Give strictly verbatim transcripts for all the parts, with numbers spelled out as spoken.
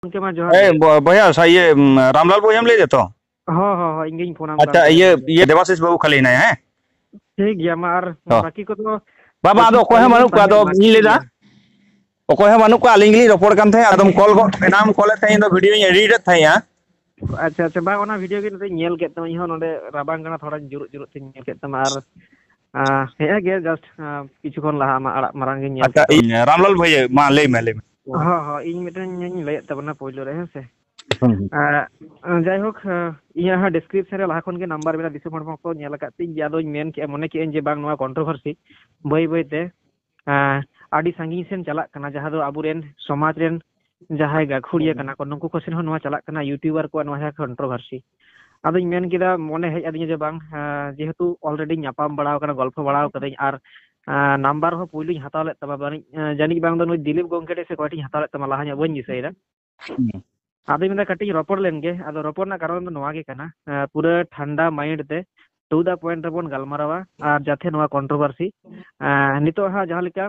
ᱜᱚᱝᱠᱮ ᱢᱟ ᱡᱚᱦᱟᱨ ᱮ, ᱜᱮ᱾ ᱵᱚ-, ᱵᱚᱭᱦᱟ, ᱥᱟ-, ᱤᱭᱟᱹ, ᱩᱢ, ᱨᱟᱢᱞᱟᱞ ᱵᱚᱭᱦᱟᱢ ᱞᱟᱹᱭ ᱫᱟ ᱛᱚ? ᱦᱚᱸ, ᱦᱚᱸ, ᱦᱚᱸ, ᱤᱧ ᱜᱤᱧ ᱯᱷᱳᱱ ᱟᱢ ᱟᱪᱪᱷᱟ, ᱠᱟᱱ ᱤᱭᱟᱹ, ᱛᱟᱦᱮᱸᱫ᱾ ᱤᱭᱟᱹ, ᱫᱮᱵᱟᱥᱤᱥ ᱵᱟᱹᱵᱩ ᱠᱷᱟᱹᱞᱤ ᱦᱮᱱᱟᱭᱟ, ᱦᱮᱸ? ᱴᱷᱤᱠ ᱜᱮᱭᱟ, ᱢᱟ ᱟᱨ ᱦᱚᱸ᱾ ᱵᱟᱹᱠᱤ ᱠᱚᱫᱚ ᱵᱟᱵᱟ, ᱟᱫᱚ ᱚᱠᱚᱭ ᱦᱚᱸ ᱵᱟᱹᱱᱩᱜ ᱠᱚᱣᱟ, ᱟᱫᱚ ᱵᱟᱹᱱᱩᱜ ᱤᱧ ᱞᱟᱹᱭ ᱫᱟ, ᱜᱮᱭᱟ᱾ ᱚᱠᱚᱭ ᱦᱚᱸ ᱵᱟᱹᱱᱩᱜ ᱠᱚᱣᱟ, ᱟᱹᱞᱤᱧ ᱜᱮᱞᱤᱧ ᱨᱚᱯᱚᱲ ᱠᱟᱱ ᱛᱟᱦᱮᱸᱫ, ᱟᱫᱚᱢ ᱠᱚᱞ ᱜᱚᱫ, ᱮᱱᱟᱢ ᱠᱚᱞᱮᱫ ᱛᱟᱦᱮᱸᱫ, ᱤᱧ ᱫᱚ ᱵᱷᱤᱰᱤᱭᱳᱧ ᱮᱰᱤᱴᱮᱫ ᱛᱟᱦᱮᱸᱫᱼᱟ᱾ ᱟᱪᱪᱷᱟ, ᱟᱪᱪᱷᱟ, ᱵᱟᱝ, ᱚᱱᱟ ᱵᱷᱤᱰᱤᱭᱳ ᱜᱮ ᱱᱤᱛᱚᱜ ᱤᱧ ᱧᱮᱞ ᱠᱮᱫ ᱛᱟᱢᱟ, ᱤᱧ ᱦᱚᱸ ᱱᱚᱰᱮ ᱨᱟᱵᱟᱝ ᱠᱟᱱᱟ, ᱛᱷᱚᱲᱟᱧ ᱡᱩᱨᱩᱜ ᱡᱩᱨᱩᱜ ᱛᱤᱧ ᱧᱮᱞ ᱠᱮᱫ ᱛᱟᱢᱟ, ᱟᱨ, ᱟᱸ, ᱦᱮᱸ ᱜᱮ, just, ᱟᱸ, ᱠᱤᱪᱷᱩ ᱠᱷᱚᱱ ᱞᱟᱦᱟ ᱟᱢᱟᱜ ᱟᱲᱟᱜ ᱢᱟᱨᱟᱝ ᱜᱤᱧ ᱧᱮᱞ ᱟᱪᱪᱷᱟ, ᱠᱮᱫ ᱛᱟᱢᱟ᱾ ᱤᱧ, ᱨᱟᱢᱞᱟᱞ ᱵᱷᱟᱹᱭ, ᱢᱟ ᱞᱟᱹᱭ ᱢᱮ, ᱞᱟᱹᱭ ᱢᱮ᱾ ᱦᱚᱸ, ᱦᱚᱸ, ᱤᱧ ᱢᱤᱫᱴᱮᱱ ᱤᱧ ᱞᱟᱹᱭᱮᱫ ᱛᱟᱵᱚᱱᱟ ᱯᱳᱭᱞᱳ ᱨᱮ, ᱦᱮᱸ ᱥᱮ? ᱦᱩᱸ, ᱦᱩᱸ᱾ ᱟᱸ, ᱡᱟᱭᱦᱳᱠ, ᱟᱸ, ᱤᱧᱟᱹᱜ ᱦᱚᱸ description ᱨᱮ ᱞᱟᱦᱟ ᱠᱷᱚᱱ ᱜᱮ ᱱᱟᱢᱵᱟᱨ ᱢᱮᱱᱟᱜᱼᱟ, ᱫᱤᱥᱚᱢ ᱦᱚᱲ ᱠᱚ ᱧᱮᱞ ᱟᱠᱟᱫ ᱛᱤᱧ ᱜᱮᱭᱟ, ᱟᱫᱚᱧ ᱢᱮᱱ ᱠᱮᱜᱼᱟ, ᱢᱚᱱᱮ ᱠᱮᱜᱼᱟᱹᱧ ᱡᱮ ᱵᱟᱝ, ᱱᱚᱣᱟ controversy ᱵᱟᱹᱭ ᱵᱟᱹᱭ ᱛᱮ, ᱟᱸ, ᱟᱹᱰᱤ ᱥᱟᱺᱜᱤᱧ ᱥᱮᱱ ᱪᱟᱞᱟᱜ ᱠᱟᱱᱟ, ᱡᱟᱦᱟᱸ ᱫᱚ ᱟᱵᱚᱨᱮᱱ ᱥᱚᱢᱟᱡᱽ ᱨᱮᱱ ᱡᱟᱦᱟᱸᱭ ᱜᱟᱹᱠᱷᱩᱲᱤᱭᱟᱹ ᱠᱟᱱᱟ ᱠᱚ, ᱱᱩᱠᱩ ᱠᱚ ᱥᱮᱱ ᱦᱚᱸ ᱱᱚᱣᱟ ᱪᱟᱞᱟᱜ ᱠᱟᱱᱟ, YouTuber ᱠᱚᱣᱟᱜ ᱱᱚᱣᱟ ᱡᱟᱦᱟᱸ controversy᱾ ᱟᱫᱚᱧ ᱢᱮᱱ ᱠᱮᱫᱟ, ᱢᱚᱱᱮ ᱦᱮᱡ ᱟᱹᱫᱤᱧᱟ ᱡᱮ ᱵᱟᱝ, ᱟᱸ, ᱡᱮᱦᱮᱛᱩ already ᱧᱟᱯᱟᱢ ᱵᱟᱲᱟᱣ ᱠᱟᱱᱟ, ᱜᱚᱞᱯᱷᱚ ᱵᱟᱲᱟᱣ ᱠᱟᱹᱫᱟᱹᱧ, ᱟᱨ, ᱟᱸ, ᱱᱟᱢᱵᱟᱨ ᱦᱚᱸ ᱯᱳᱭᱞᱳᱧ ᱦᱟᱛᱟᱣ ᱞᱮᱫ ᱛᱟᱢᱟ, ᱵᱟᱹᱱᱤᱡ, ᱟᱸ, ᱡᱟᱹᱱᱤᱡ ᱵᱟᱝ ᱫᱚ ᱱᱩᱭ ᱫᱤᱞᱤᱯ ᱜᱚᱢᱠᱮ ᱴᱷᱮᱱ ᱥᱮ ᱚᱠᱚᱭ ᱴᱷᱮᱱ ᱤᱧ ᱦᱟᱛᱟᱣ ᱞᱮᱫ ᱛᱟᱢᱟ, ᱞᱟᱦᱟ ᱧᱚᱜ ᱵᱟᱹᱧ ᱫᱤᱥᱟᱹᱭᱮᱫᱟ᱾ ᱦᱩᱸ᱾ ᱟᱫᱚᱧ ᱢᱮᱱᱫᱟ, ᱠᱟᱹᱴᱤᱡ ᱨᱚᱯᱚᱲ ᱞᱮᱱ ᱜᱮ᱾ ᱟᱫᱚ ᱨᱚᱯᱚᱲ ᱨᱮᱱᱟᱜ ᱠᱟᱨᱚᱱ ᱫᱚ ᱱᱚᱣᱟ ᱜᱮ ᱠᱟᱱᱟ, ᱮᱸ, ᱯᱩᱨᱟᱹ ᱴᱷᱟᱱᱰᱟ mind ᱛᱮ, to the point ᱨᱮᱵᱚᱱ ᱜᱟᱞᱢᱟᱨᱟᱣᱟ, ᱟᱨ ᱡᱟᱛᱮ ᱱᱚᱣᱟ controversy, ᱮᱸ, ᱱᱤᱛᱚᱜ ᱦᱟᱸᱜ ᱡᱟᱦᱟᱸ ᱞᱮᱠᱟ,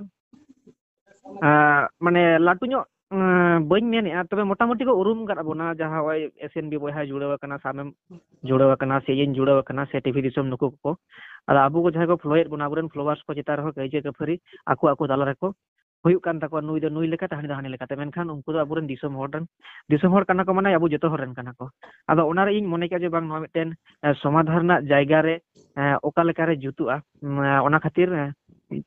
ᱮᱸ, ᱢᱟᱱᱮ, ᱞᱟᱹᱴᱩ ᱧᱚᱜ, ᱮᱸ, ᱵᱟᱹᱧ ᱢᱮᱱᱮᱫᱼᱟ, ᱛᱚᱵᱮ ᱢᱚᱴᱟᱢᱩᱴᱤ ᱠᱚ ᱩᱨᱩᱢ ᱠᱟᱫ ᱵᱚᱱᱟ, ᱡᱟᱦᱟᱸ ᱱᱚᱜᱼᱚᱭ SNB ᱵᱚᱭᱦᱟᱭ ᱡᱩᱲᱟᱹᱣ ᱟᱠᱟᱱᱟ, ᱥᱟᱢᱮᱢ ᱡᱩᱲᱟᱹᱣ ᱟᱠᱟᱱᱟ, ᱥᱮ ᱤᱧ ᱡᱩᱲᱟᱹᱣ ᱟᱠᱟᱱᱟ, ᱥᱮ TV ᱫᱤᱥᱚᱢ ᱱᱩᱠᱩ ᱠᱚᱠᱚ᱾ ᱟᱫᱚ ᱟᱵᱚ ᱠᱚ ᱡᱟᱦᱟᱸᱭ ᱠᱚ ᱯᱷᱚᱞᱳᱭᱮᱫ ᱵᱚᱱᱟ, ᱟᱵᱚᱨᱮᱱ followers ᱠᱚ ᱪᱮᱛᱟᱱ ᱨᱮᱦᱚᱸ ᱠᱟᱹᱭᱡᱟᱹ ᱠᱟᱹᱯᱷᱟᱹᱨᱤ ᱟᱠᱚ ᱟᱠᱚ ᱛᱟᱞᱟ ᱨᱮᱠᱚ ᱦᱩᱭᱩᱜ ᱠᱟᱱ ᱛᱟᱠᱚᱣᱟ, ᱱᱩᱭ ᱫᱚ ᱱᱩᱭ ᱞᱮᱠᱟᱛᱮ, ᱦᱟᱹᱱᱤ ᱫᱚ ᱦᱟᱹᱱᱤ ᱞᱮᱠᱟᱛᱮ᱾ ᱢᱮᱱᱠᱷᱟᱱ ᱩᱱᱠᱩ ᱫᱚ ᱟᱵᱚᱨᱮᱱ ᱫᱤᱥᱚᱢ ᱦᱚᱲ ᱨᱮᱱ, ᱫᱤᱥᱚᱢ ᱦᱚᱲ ᱠᱟᱱᱟ ᱠᱚ, ᱢᱟᱱᱮ ᱟᱵᱚ ᱡᱚᱛᱚ ᱦᱚᱲ ᱨᱮᱱ ᱠᱟᱱᱟ ᱠᱚ᱾ ᱟᱫᱚ ᱚᱱᱟᱨᱮ ᱤᱧ ᱢᱚᱱᱮ ᱠᱮᱜᱼᱟ ᱡᱮ ᱵᱟᱝ, ᱱᱚᱣᱟ ᱢᱤᱫᱴᱮᱱ, ᱮ, ᱥᱚᱢᱟᱫᱷᱟᱱ ᱨᱮᱱᱟᱜ ᱡᱟᱭᱜᱟ ᱨᱮ, ᱮ, ᱚᱠᱟ ᱞᱮᱠᱟᱨᱮ ᱡᱩᱛᱩᱜᱼᱟ, ᱩᱢ, ᱚᱱᱟ ᱠᱷᱟᱹᱛᱤᱨ, ᱮ,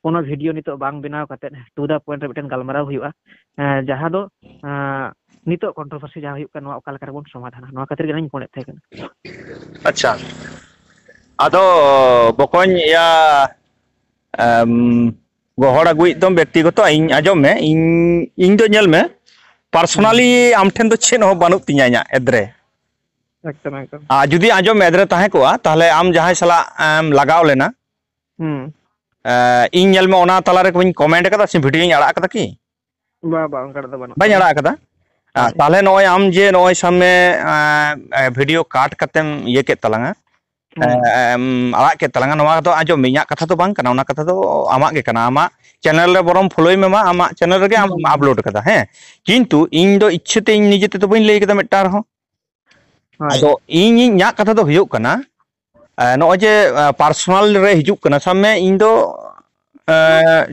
ᱠᱳᱱᱳ ᱵᱷᱤᱰᱤᱭᱳ ᱱᱤᱛᱚᱜ ᱵᱟᱝ ᱵᱮᱱᱟᱣ ᱠᱟᱛᱮᱫ, to the point ᱨᱮ ᱢᱤᱫᱴᱮᱱ ᱜᱟᱞᱢᱟᱨᱟᱣ ᱦᱩᱭᱩᱜᱼᱟ, ᱮ, ᱡᱟᱦᱟᱸ ᱫᱚ, ᱮ, ᱱᱤᱛᱚᱜ controversy ᱡᱟᱦᱟᱸ ᱦᱩᱭᱩᱜ ᱠᱟᱱᱟ, ᱱᱚᱣᱟ ᱚᱠᱟ ᱞᱮᱠᱟ ᱨᱮᱵᱚᱱ ᱥᱚᱢᱟᱫᱷᱟᱱᱟ, ᱱᱚᱣᱟ ᱠᱷᱟᱹᱛᱤᱨ ᱜᱮ ᱤᱧ ᱯᱷᱳᱱᱮᱫ ᱛᱟᱦᱮᱸ ᱠᱟᱱᱟ᱾ ᱟᱪᱪᱷᱟ, ᱟᱫᱚ ᱵᱚᱠᱚᱧ ᱤᱭᱟᱹ, ᱮᱢ, ᱜᱚᱦᱚᱲ ᱟᱹᱜᱩᱭᱤᱡ ᱫᱚᱢ ᱵᱮᱠᱛᱤᱜᱚᱛᱚ, ᱤᱧ ᱟᱸᱡᱚᱢ ᱢᱮ, ᱤᱧ, ᱤᱧ ᱫᱚ ᱧᱮᱞ ᱢᱮ, personally ᱟᱢ ᱴᱷᱮᱱ ᱫᱚ ᱪᱮᱫ ᱦᱚᱸ ᱵᱟᱹᱱᱩᱜ ᱛᱤᱧᱟ ᱤᱧᱟᱹᱜ ᱮᱫᱽᱨᱮ᱾ ᱮᱠᱫᱚᱢ, ᱮᱠᱫᱚᱢ᱾ ᱟᱨ ᱡᱩᱫᱤ ᱟᱸᱡᱚᱢ ᱢᱮ, ᱮᱫᱽᱨᱮ ᱛᱟᱦᱮᱸ ᱠᱚᱜᱼᱟ, ᱛᱟᱦᱞᱮ ᱟᱢ ᱡᱟᱦᱟᱸᱭ ᱥᱟᱞᱟᱜ ᱮᱢ ᱞᱟᱜᱟᱣ ᱞᱮᱱᱟ, ᱦᱩᱸ᱾ ᱮ, ᱤᱧ ᱧᱮᱞ ᱢᱮ, ᱚᱱᱟ ᱛᱟᱞᱟᱨᱮ ᱠᱚᱧ comment ᱠᱟᱫᱟ ᱥᱮ ᱵᱷᱤᱰᱤᱭᱳᱧ ᱟᱲᱟᱜ ᱠᱟᱫᱟ ᱠᱤ? ᱵᱟ, ᱵᱟ, ᱚᱱᱠᱟᱱᱟᱜ ᱫᱚ ᱵᱟᱹᱱᱩᱜ ᱵᱟᱹᱧ ᱠᱟᱫᱟ᱾ ᱟᱲᱟᱜ ᱠᱟᱫᱟ? ᱟᱨ ᱦᱳᱭ᱾ ᱛᱟᱦᱞᱮ ᱱᱚᱜᱼᱚᱭ ᱟᱢ ᱡᱮ ᱱᱚᱜᱼᱚᱭ ᱥᱟᱵ ᱢᱮ, ᱮ, ᱮ, ᱵᱷᱤᱰᱤᱭᱳ ᱠᱟᱴ ᱠᱟᱛᱮᱢ ᱤᱭᱟᱹ ᱠᱮᱫ ᱛᱟᱞᱟᱝᱟ, ᱦᱩᱸ᱾ ᱮᱢ ᱟᱲᱟᱜ ᱠᱮᱫ ᱛᱟᱞᱟᱝᱟ, ᱱᱚᱣᱟ ᱫᱚ ᱟᱸᱡᱚᱢ ᱢᱮ, ᱤᱧᱟᱹᱜ ᱠᱟᱛᱷᱟ ᱫᱚ ᱵᱟᱝ ᱠᱟᱱᱟ, ᱚᱱᱟ ᱠᱟᱛᱷᱟ ᱫᱚ ᱟᱢᱟᱜ ᱜᱮ ᱠᱟᱱᱟ, ᱟᱢᱟᱜ ᱪᱮᱱᱮᱞ ᱨᱮ ᱵᱚᱨᱚᱝ ᱯᱷᱚᱞᱳᱭ ᱢᱮ ᱢᱟ, ᱟᱢᱟᱜ ᱪᱮᱱᱮᱞ ᱨᱮᱜᱮ ᱟᱢ ᱦᱩᱸ᱾ ᱟᱯᱞᱳᱰ ᱠᱟᱫᱟ, ᱦᱮᱸ᱾ ᱠᱤᱱᱛᱩ ᱤᱧ ᱫᱚ ᱤᱪᱪᱷᱟᱹ ᱛᱮ ᱤᱧ ᱱᱤᱡᱮ ᱛᱮᱫᱚ ᱵᱟᱹᱧ ᱞᱟᱹᱭ ᱠᱟᱫᱟ ᱢᱤᱫᱴᱟᱝ ᱨᱮᱦᱚᱸ᱾ ᱦᱳᱭ᱾ ᱟᱫᱚ ᱤᱧ, ᱤᱧᱟᱹᱜ ᱠᱟᱛᱷᱟ ᱫᱚ ᱦᱩᱭᱩᱜ ᱠᱟᱱᱟ, ᱮ, ᱱᱚᱜᱼᱚᱭ ᱡᱮ, ᱮ, ᱯᱟᱨᱥᱚᱱᱟᱞ ᱨᱮ ᱦᱤᱡᱩᱜ ᱠᱟᱱᱟ, ᱥᱟᱵ ᱢᱮ ᱤᱧ ᱫᱚ, ᱮ,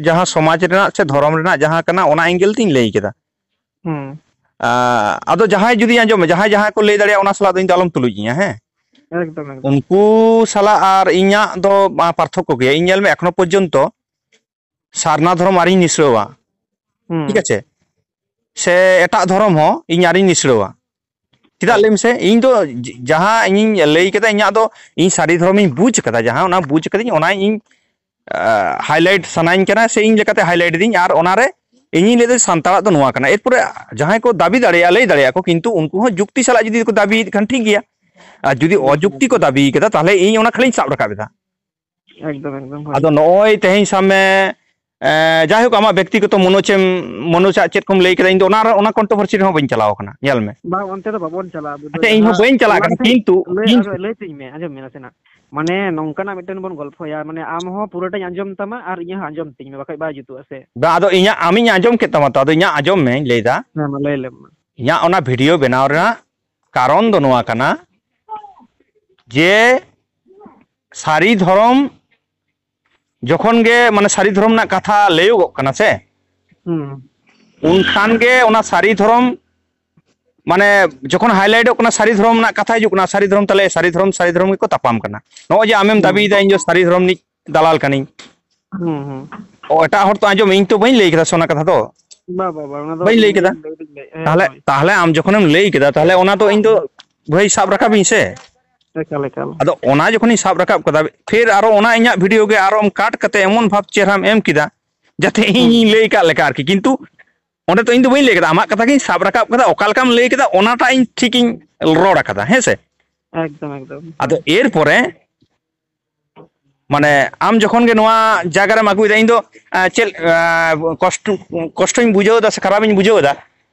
ᱡᱟᱦᱟᱸ ᱥᱚᱢᱟᱡᱽ ᱨᱮᱱᱟᱜ ᱥᱮ ᱫᱷᱚᱨᱚᱢ ᱨᱮᱱᱟᱜ ᱡᱟᱦᱟᱸ ᱠᱟᱱᱟ, ᱚᱱᱟ ᱮᱝᱜᱮᱞ ᱛᱤᱧ ᱞᱟᱹᱭ ᱠᱮᱫᱟ᱾ ᱦᱩᱸ᱾ ᱟ, ᱟᱫᱚ ᱡᱟᱦᱟᱸᱭ ᱡᱩᱫᱤ ᱟᱸᱡᱚᱢ ᱢᱮ, ᱡᱟᱦᱟᱸᱭ ᱡᱟᱦᱟᱸᱭ ᱠᱚ ᱞᱟᱹᱭ ᱫᱟᱲᱮᱭᱟᱜᱼᱟ, ᱚᱱᱟ ᱥᱟᱞᱟᱜ ᱫᱚ ᱤᱧ ᱫᱚ ᱟᱞᱚᱢ ᱛᱩᱞᱩᱡ ᱤᱧᱟ, ᱦᱮᱸ᱾ ᱮᱠᱫᱚᱢ, ᱮᱠᱫᱚᱢ᱾ ᱩᱱᱠᱩ ᱥᱟᱞᱟᱜ ᱟᱨ ᱤᱧᱟᱹᱜ ᱫᱚ, ᱟ, ᱯᱟᱨᱛᱷᱚᱠᱠᱚ ᱜᱮᱭᱟ᱾ ᱤᱧ ᱧᱮᱞ ᱢᱮ, ᱮᱠᱷᱚᱱᱳ ᱯᱚᱨᱡᱚᱱᱛᱚ ᱥᱟᱨᱱᱟ ᱫᱷᱚᱨᱚᱢ ᱟᱹᱣᱨᱤᱧ ᱱᱤᱥᱲᱟᱹᱣᱟ, ᱦᱩᱸ᱾ ᱴᱷᱤᱠ ᱟᱪᱷᱮ? ᱥᱮ ᱮᱴᱟᱜ ᱫᱷᱚᱨᱚᱢ ᱦᱚᱸ ᱤᱧ ᱟᱹᱣᱨᱤᱧ ᱱᱤᱥᱲᱟᱹᱣᱟ᱾ ᱪᱮᱫᱟᱜ ᱦᱳᱭ᱾ ᱞᱟᱹᱭ ᱢᱮᱥᱮ, ᱤᱧ ᱫᱚ ᱡ-, ᱡᱟᱦᱟᱸ ᱤᱧᱤᱧ ᱞᱟᱹᱭ ᱠᱮᱫᱟ, ᱤᱧᱟᱹᱜ ᱫᱚ ᱤᱧ ᱥᱟᱹᱨᱤ ᱫᱷᱚᱨᱚᱢᱤᱧ ᱵᱩᱡᱽ ᱠᱟᱫᱟ, ᱡᱟᱦᱟᱸ ᱚᱱᱟ ᱵᱩᱡᱽ ᱠᱟᱫᱟᱧ, ᱚᱱᱟ ᱤᱧ, ᱟ, highlight ᱥᱟᱱᱟᱧ ᱠᱟᱱᱟ, ᱥᱮ ᱤᱧ ᱞᱮᱠᱟᱛᱮ highlight ᱫᱤᱧ, ᱟᱨ ᱚᱱᱟᱨᱮ ᱤᱧᱤᱧ ᱞᱟᱹᱭᱫᱟ ᱥᱟᱱᱛᱟᱲᱟᱜ ᱫᱚ ᱱᱚᱣᱟ ᱠᱟᱱᱟ᱾ ᱮᱨᱯᱚᱨᱮ ᱡᱟᱦᱟᱸᱭ ᱠᱚ ᱫᱟᱹᱵᱤ ᱫᱟᱲᱮᱭᱟᱜᱼᱟ, ᱞᱟᱹᱭ ᱫᱟᱲᱮᱭᱟᱜᱼᱟ ᱠᱚ, ᱠᱤᱱᱛᱩ ᱩᱱᱠᱩ ᱦᱚᱸ ᱡᱩᱠᱛᱤ ᱥᱟᱞᱟᱜ ᱡᱩᱫᱤ ᱠᱚ ᱫᱟᱹᱵᱤᱭᱮᱫ ᱠᱷᱟᱱ ᱴᱷᱤᱠ ᱜᱮᱭᱟ᱾ ᱟᱨ ᱡᱩᱫᱤ ᱮᱠᱫᱚᱢ, ᱚᱡᱩᱠᱛᱤ ᱠᱚ ᱮᱠᱫᱚᱢ᱾ ᱫᱟᱹᱵᱤᱭᱮᱫ ᱠᱟᱫᱟ, ᱛᱟᱦᱞᱮ ᱤᱧ ᱚᱱᱟ ᱠᱷᱟᱹᱞᱤᱧ ᱥᱟᱵ ᱨᱟᱠᱟᱵ ᱮᱫᱟ᱾ ᱮᱠᱫᱚᱢ, ᱮᱠᱫᱚᱢ, ᱦᱳᱭ᱾ ᱟᱫᱚ ᱱᱚᱜᱼᱚᱭ ᱛᱮᱦᱮᱧ ᱥᱟᱵ ᱢᱮ, ᱮ, ᱡᱟᱭᱦᱳᱠ, ᱟᱢᱟᱜ ᱵᱮᱠᱛᱤᱜᱚᱛᱚ ᱢᱚᱱᱳᱡᱽ ᱮᱢ, ᱢᱚᱱᱳᱡᱽ ᱟᱜ ᱪᱮᱫ ᱠᱚᱢ ᱞᱟᱹᱭ ᱠᱮᱫᱟ, ᱤᱧ ᱫᱚ ᱚᱱᱟ ᱨᱮ, ᱚᱱᱟ controversy ᱨᱮᱦᱚᱸ ᱵᱟᱹᱧ ᱪᱟᱞᱟᱣ ᱠᱟᱱᱟ, ᱧᱮᱞ ᱢᱮ᱾ ᱵᱟᱝ, ᱚᱱᱛᱮ ᱫᱚ ᱵᱟᱵᱚᱱ ᱪᱟᱞᱟᱜᱼᱟ ᱟᱵᱚ ᱫᱚ᱾ ᱟᱪᱪᱷᱟ, ᱤᱧ ᱦᱚᱸ ᱡᱟᱦᱟᱸ ᱵᱟᱹᱧ ᱪᱟᱞᱟᱜ ᱚᱱᱟ ᱠᱟᱱᱟ, ᱠᱷᱟᱹᱛᱤᱨ ᱠᱤᱱᱛᱩ, ᱞᱟᱹᱭ, ᱠᱤᱱᱛᱩ ᱟᱨ ᱞᱟᱹᱭ ᱛᱤᱧ ᱢᱮ, ᱟᱸᱡᱚᱢ ᱢᱮ ᱱᱟᱥᱮᱱᱟᱜ᱾ ᱢᱟᱱᱮ, ᱱᱚᱝᱠᱟᱱᱟᱜ ᱢᱤᱫᱴᱮᱱ ᱵᱚᱱ ᱜᱚᱞᱯᱷᱚᱭᱟ, ᱢᱟᱱᱮ, ᱟᱢ ᱦᱚᱸ ᱯᱩᱨᱟᱹᱴᱟᱧ ᱟᱸᱡᱚᱢ ᱛᱟᱢᱟ ᱟᱨ ᱤᱧᱟᱹᱜ ᱦᱚᱸ ᱟᱸᱡᱚᱢ ᱛᱤᱧ ᱢᱮ, ᱵᱟᱠᱷᱟᱡ ᱵᱟᱭ ᱡᱩᱛᱩᱜᱼᱟ ᱥᱮ᱾ ᱵᱟᱝ, ᱟᱫᱚ ᱤᱧᱟᱹᱜ, ᱟᱢᱤᱧ ᱟᱸᱡᱚᱢ ᱠᱮᱫ ᱛᱟᱢᱟ ᱛᱚ, ᱟᱫᱚ ᱤᱧᱟᱹᱜ ᱟᱸᱡᱚᱢ ᱢᱮᱧ ᱞᱟᱹᱭᱫᱟ᱾ ᱦᱮᱸ, ᱢᱟ ᱞᱟᱹᱭ ᱞᱮᱢ ᱢᱟ᱾ ᱤᱧᱟᱹᱜ ᱚᱱᱟ video ᱵᱮᱱᱟᱣ ᱨᱮᱱᱟᱜ ᱠᱟᱨᱚᱱ ᱫᱚ ᱱᱚᱣᱟ ᱠᱟᱱᱟ ᱡᱮ, ᱥᱟᱹᱨᱤ ᱫᱷᱚᱨᱚᱢ ᱡᱚᱠᱷᱚᱱ ᱜᱮ, ᱢᱟᱱᱮ, ᱥᱟᱹᱨᱤ ᱫᱷᱚᱨᱚᱢ ᱨᱮᱱᱟᱜ ᱠᱟᱛᱷᱟ ᱞᱟᱹᱭᱚᱜᱚᱜ ᱠᱟᱱᱟ ᱥᱮ, ᱦᱩᱸ᱾ ᱩᱱᱠᱷᱟᱱ ᱜᱮ ᱚᱱᱟ ᱥᱟᱹᱨᱤ ᱫᱷᱚᱨᱚᱢ, ᱢᱟᱱᱮ, ᱡᱚᱠᱷᱚᱱ highlightᱚᱜ ᱠᱟᱱᱟ, ᱥᱟᱹᱨᱤ ᱫᱷᱚᱨᱚᱢ ᱨᱮᱱᱟᱜ ᱠᱟᱛᱷᱟ ᱦᱤᱡᱩᱜ ᱠᱟᱱᱟ, ᱥᱟᱹᱨᱤ ᱫᱷᱚᱨᱚᱢ, ᱛᱟᱦᱞᱮ ᱥᱟᱹᱨᱤ ᱫᱷᱚᱨᱚᱢ, ᱥᱟᱹᱨᱤ ᱫᱷᱚᱨᱚᱢ ᱜᱮᱠᱚ ᱛᱟᱯᱟᱢ ᱠᱟᱱᱟ᱾ ᱱᱚᱜᱼᱚᱭ ᱡᱮ ᱟᱢᱮᱢ ᱦᱩᱸ᱾ ᱫᱟᱹᱵᱤᱭᱮᱫᱟ ᱤᱧ ᱫᱚ ᱥᱟᱹᱨᱤ ᱫᱷᱚᱨᱚᱢ ᱨᱤᱱᱤᱡ ᱫᱟᱞᱟᱞ ᱠᱟᱹᱱᱟᱹᱧ, ᱦᱩᱸ, ᱦᱩᱸ᱾ ᱚ, ᱮᱴᱟᱜ ᱦᱚᱲ ᱛᱚ ᱟᱸᱡᱚᱢ ᱢᱮ, ᱤᱧ ᱛᱚ ᱵᱟᱹᱧ ᱞᱟᱹᱭ ᱠᱟᱫᱟ ᱥᱮ ᱚᱱᱟ ᱠᱟᱛᱷᱟ ᱫᱚ᱾ ᱵᱟ, ᱵᱟ, ᱵᱟ, ᱚᱱᱟ ᱫᱚ ᱵᱟᱹᱧ ᱞᱟᱹᱭ ᱤᱧ ᱠᱟᱫᱟ᱾ ᱞᱟᱹᱭ, ᱞᱟᱹᱭ, ᱞᱟᱹᱭ, ᱦᱮᱸ, ᱛᱟᱦᱞᱮ, ᱦᱳᱭ᱾ ᱛᱟᱦᱞᱮ ᱟᱢ ᱡᱚᱠᱷᱚᱱᱮᱢ ᱞᱟᱹᱭ ᱠᱮᱫᱟ, ᱛᱟᱦᱞᱮ ᱚᱱᱟ ᱫᱚ ᱤᱧ ᱫᱚ ᱵᱷᱟᱹᱭ ᱥᱟᱵ ᱨᱟᱠᱟᱵᱤᱧ ᱥᱮ᱾ ᱮᱠᱟᱞ, ᱮᱠᱟᱞ᱾ ᱟᱫᱚ ᱚᱱᱟ ᱡᱚᱠᱷᱚᱱᱤᱧ ᱥᱟᱵ ᱨᱟᱠᱟᱵ ᱠᱟᱫᱟ, ᱯᱷᱤᱨ ᱟᱨᱚ ᱚᱱᱟ ᱤᱧᱟᱹᱜ video ᱜᱮ ᱟᱨᱚᱢ cut ᱠᱟᱛᱮ ᱮᱢᱚᱱ ᱵᱷᱟᱵᱽ ᱪᱮᱦᱨᱟᱢ ᱮᱢ ᱠᱮᱫᱟ, ᱡᱟᱛᱮ ᱦᱩᱸ᱾ ᱤᱧᱤᱧ ᱞᱟᱹᱭ ᱠᱟᱜ ᱞᱮᱠᱟ ᱟᱨᱠᱤ᱾ ᱠᱤᱱᱛᱩ ᱚᱸᱰᱮ ᱛᱚ ᱤᱧ ᱫᱚ ᱵᱟᱹᱧ ᱞᱟᱹᱭ ᱠᱟᱫᱟ, ᱟᱢᱟᱜ ᱠᱟᱛᱷᱟ ᱜᱤᱧ ᱥᱟᱵ ᱨᱟᱠᱟᱵ ᱠᱟᱫᱟ, ᱚᱠᱟ ᱞᱮᱠᱟᱢ ᱞᱟᱹᱭ ᱠᱮᱫᱟ ᱚᱱᱟᱴᱟᱜ ᱤᱧ ᱴᱷᱤᱠᱤᱧ ᱨᱚᱲ ᱟᱠᱟᱫᱟ, ᱦᱮᱸ ᱥᱮ? ᱮᱠᱫᱚᱢ, ᱮᱠᱫᱚᱢ᱾ ᱟᱫᱚ ᱦᱳᱭ᱾ ᱮᱨᱯᱚᱨᱮ, ᱢᱟᱱᱮ, ᱟᱢ ᱡᱚᱠᱷᱚᱱ ᱜᱮ ᱱᱚᱣᱟ ᱡᱟᱭᱜᱟ ᱨᱮᱢ ᱟᱹᱜᱩᱭᱮᱫᱟ, ᱤᱧ ᱫᱚ, ᱮᱸ, ᱪᱮᱫ, ᱮᱸ, ᱠᱚᱥᱴᱚ, ᱠᱚᱥᱴᱚᱧ ᱵᱩᱡᱷᱟᱹᱣ ᱮᱫᱟ ᱥᱮ ᱠᱷᱟᱨᱟᱯᱤᱧ ᱵᱩᱡᱷᱟᱹᱣ ᱮᱫᱟ,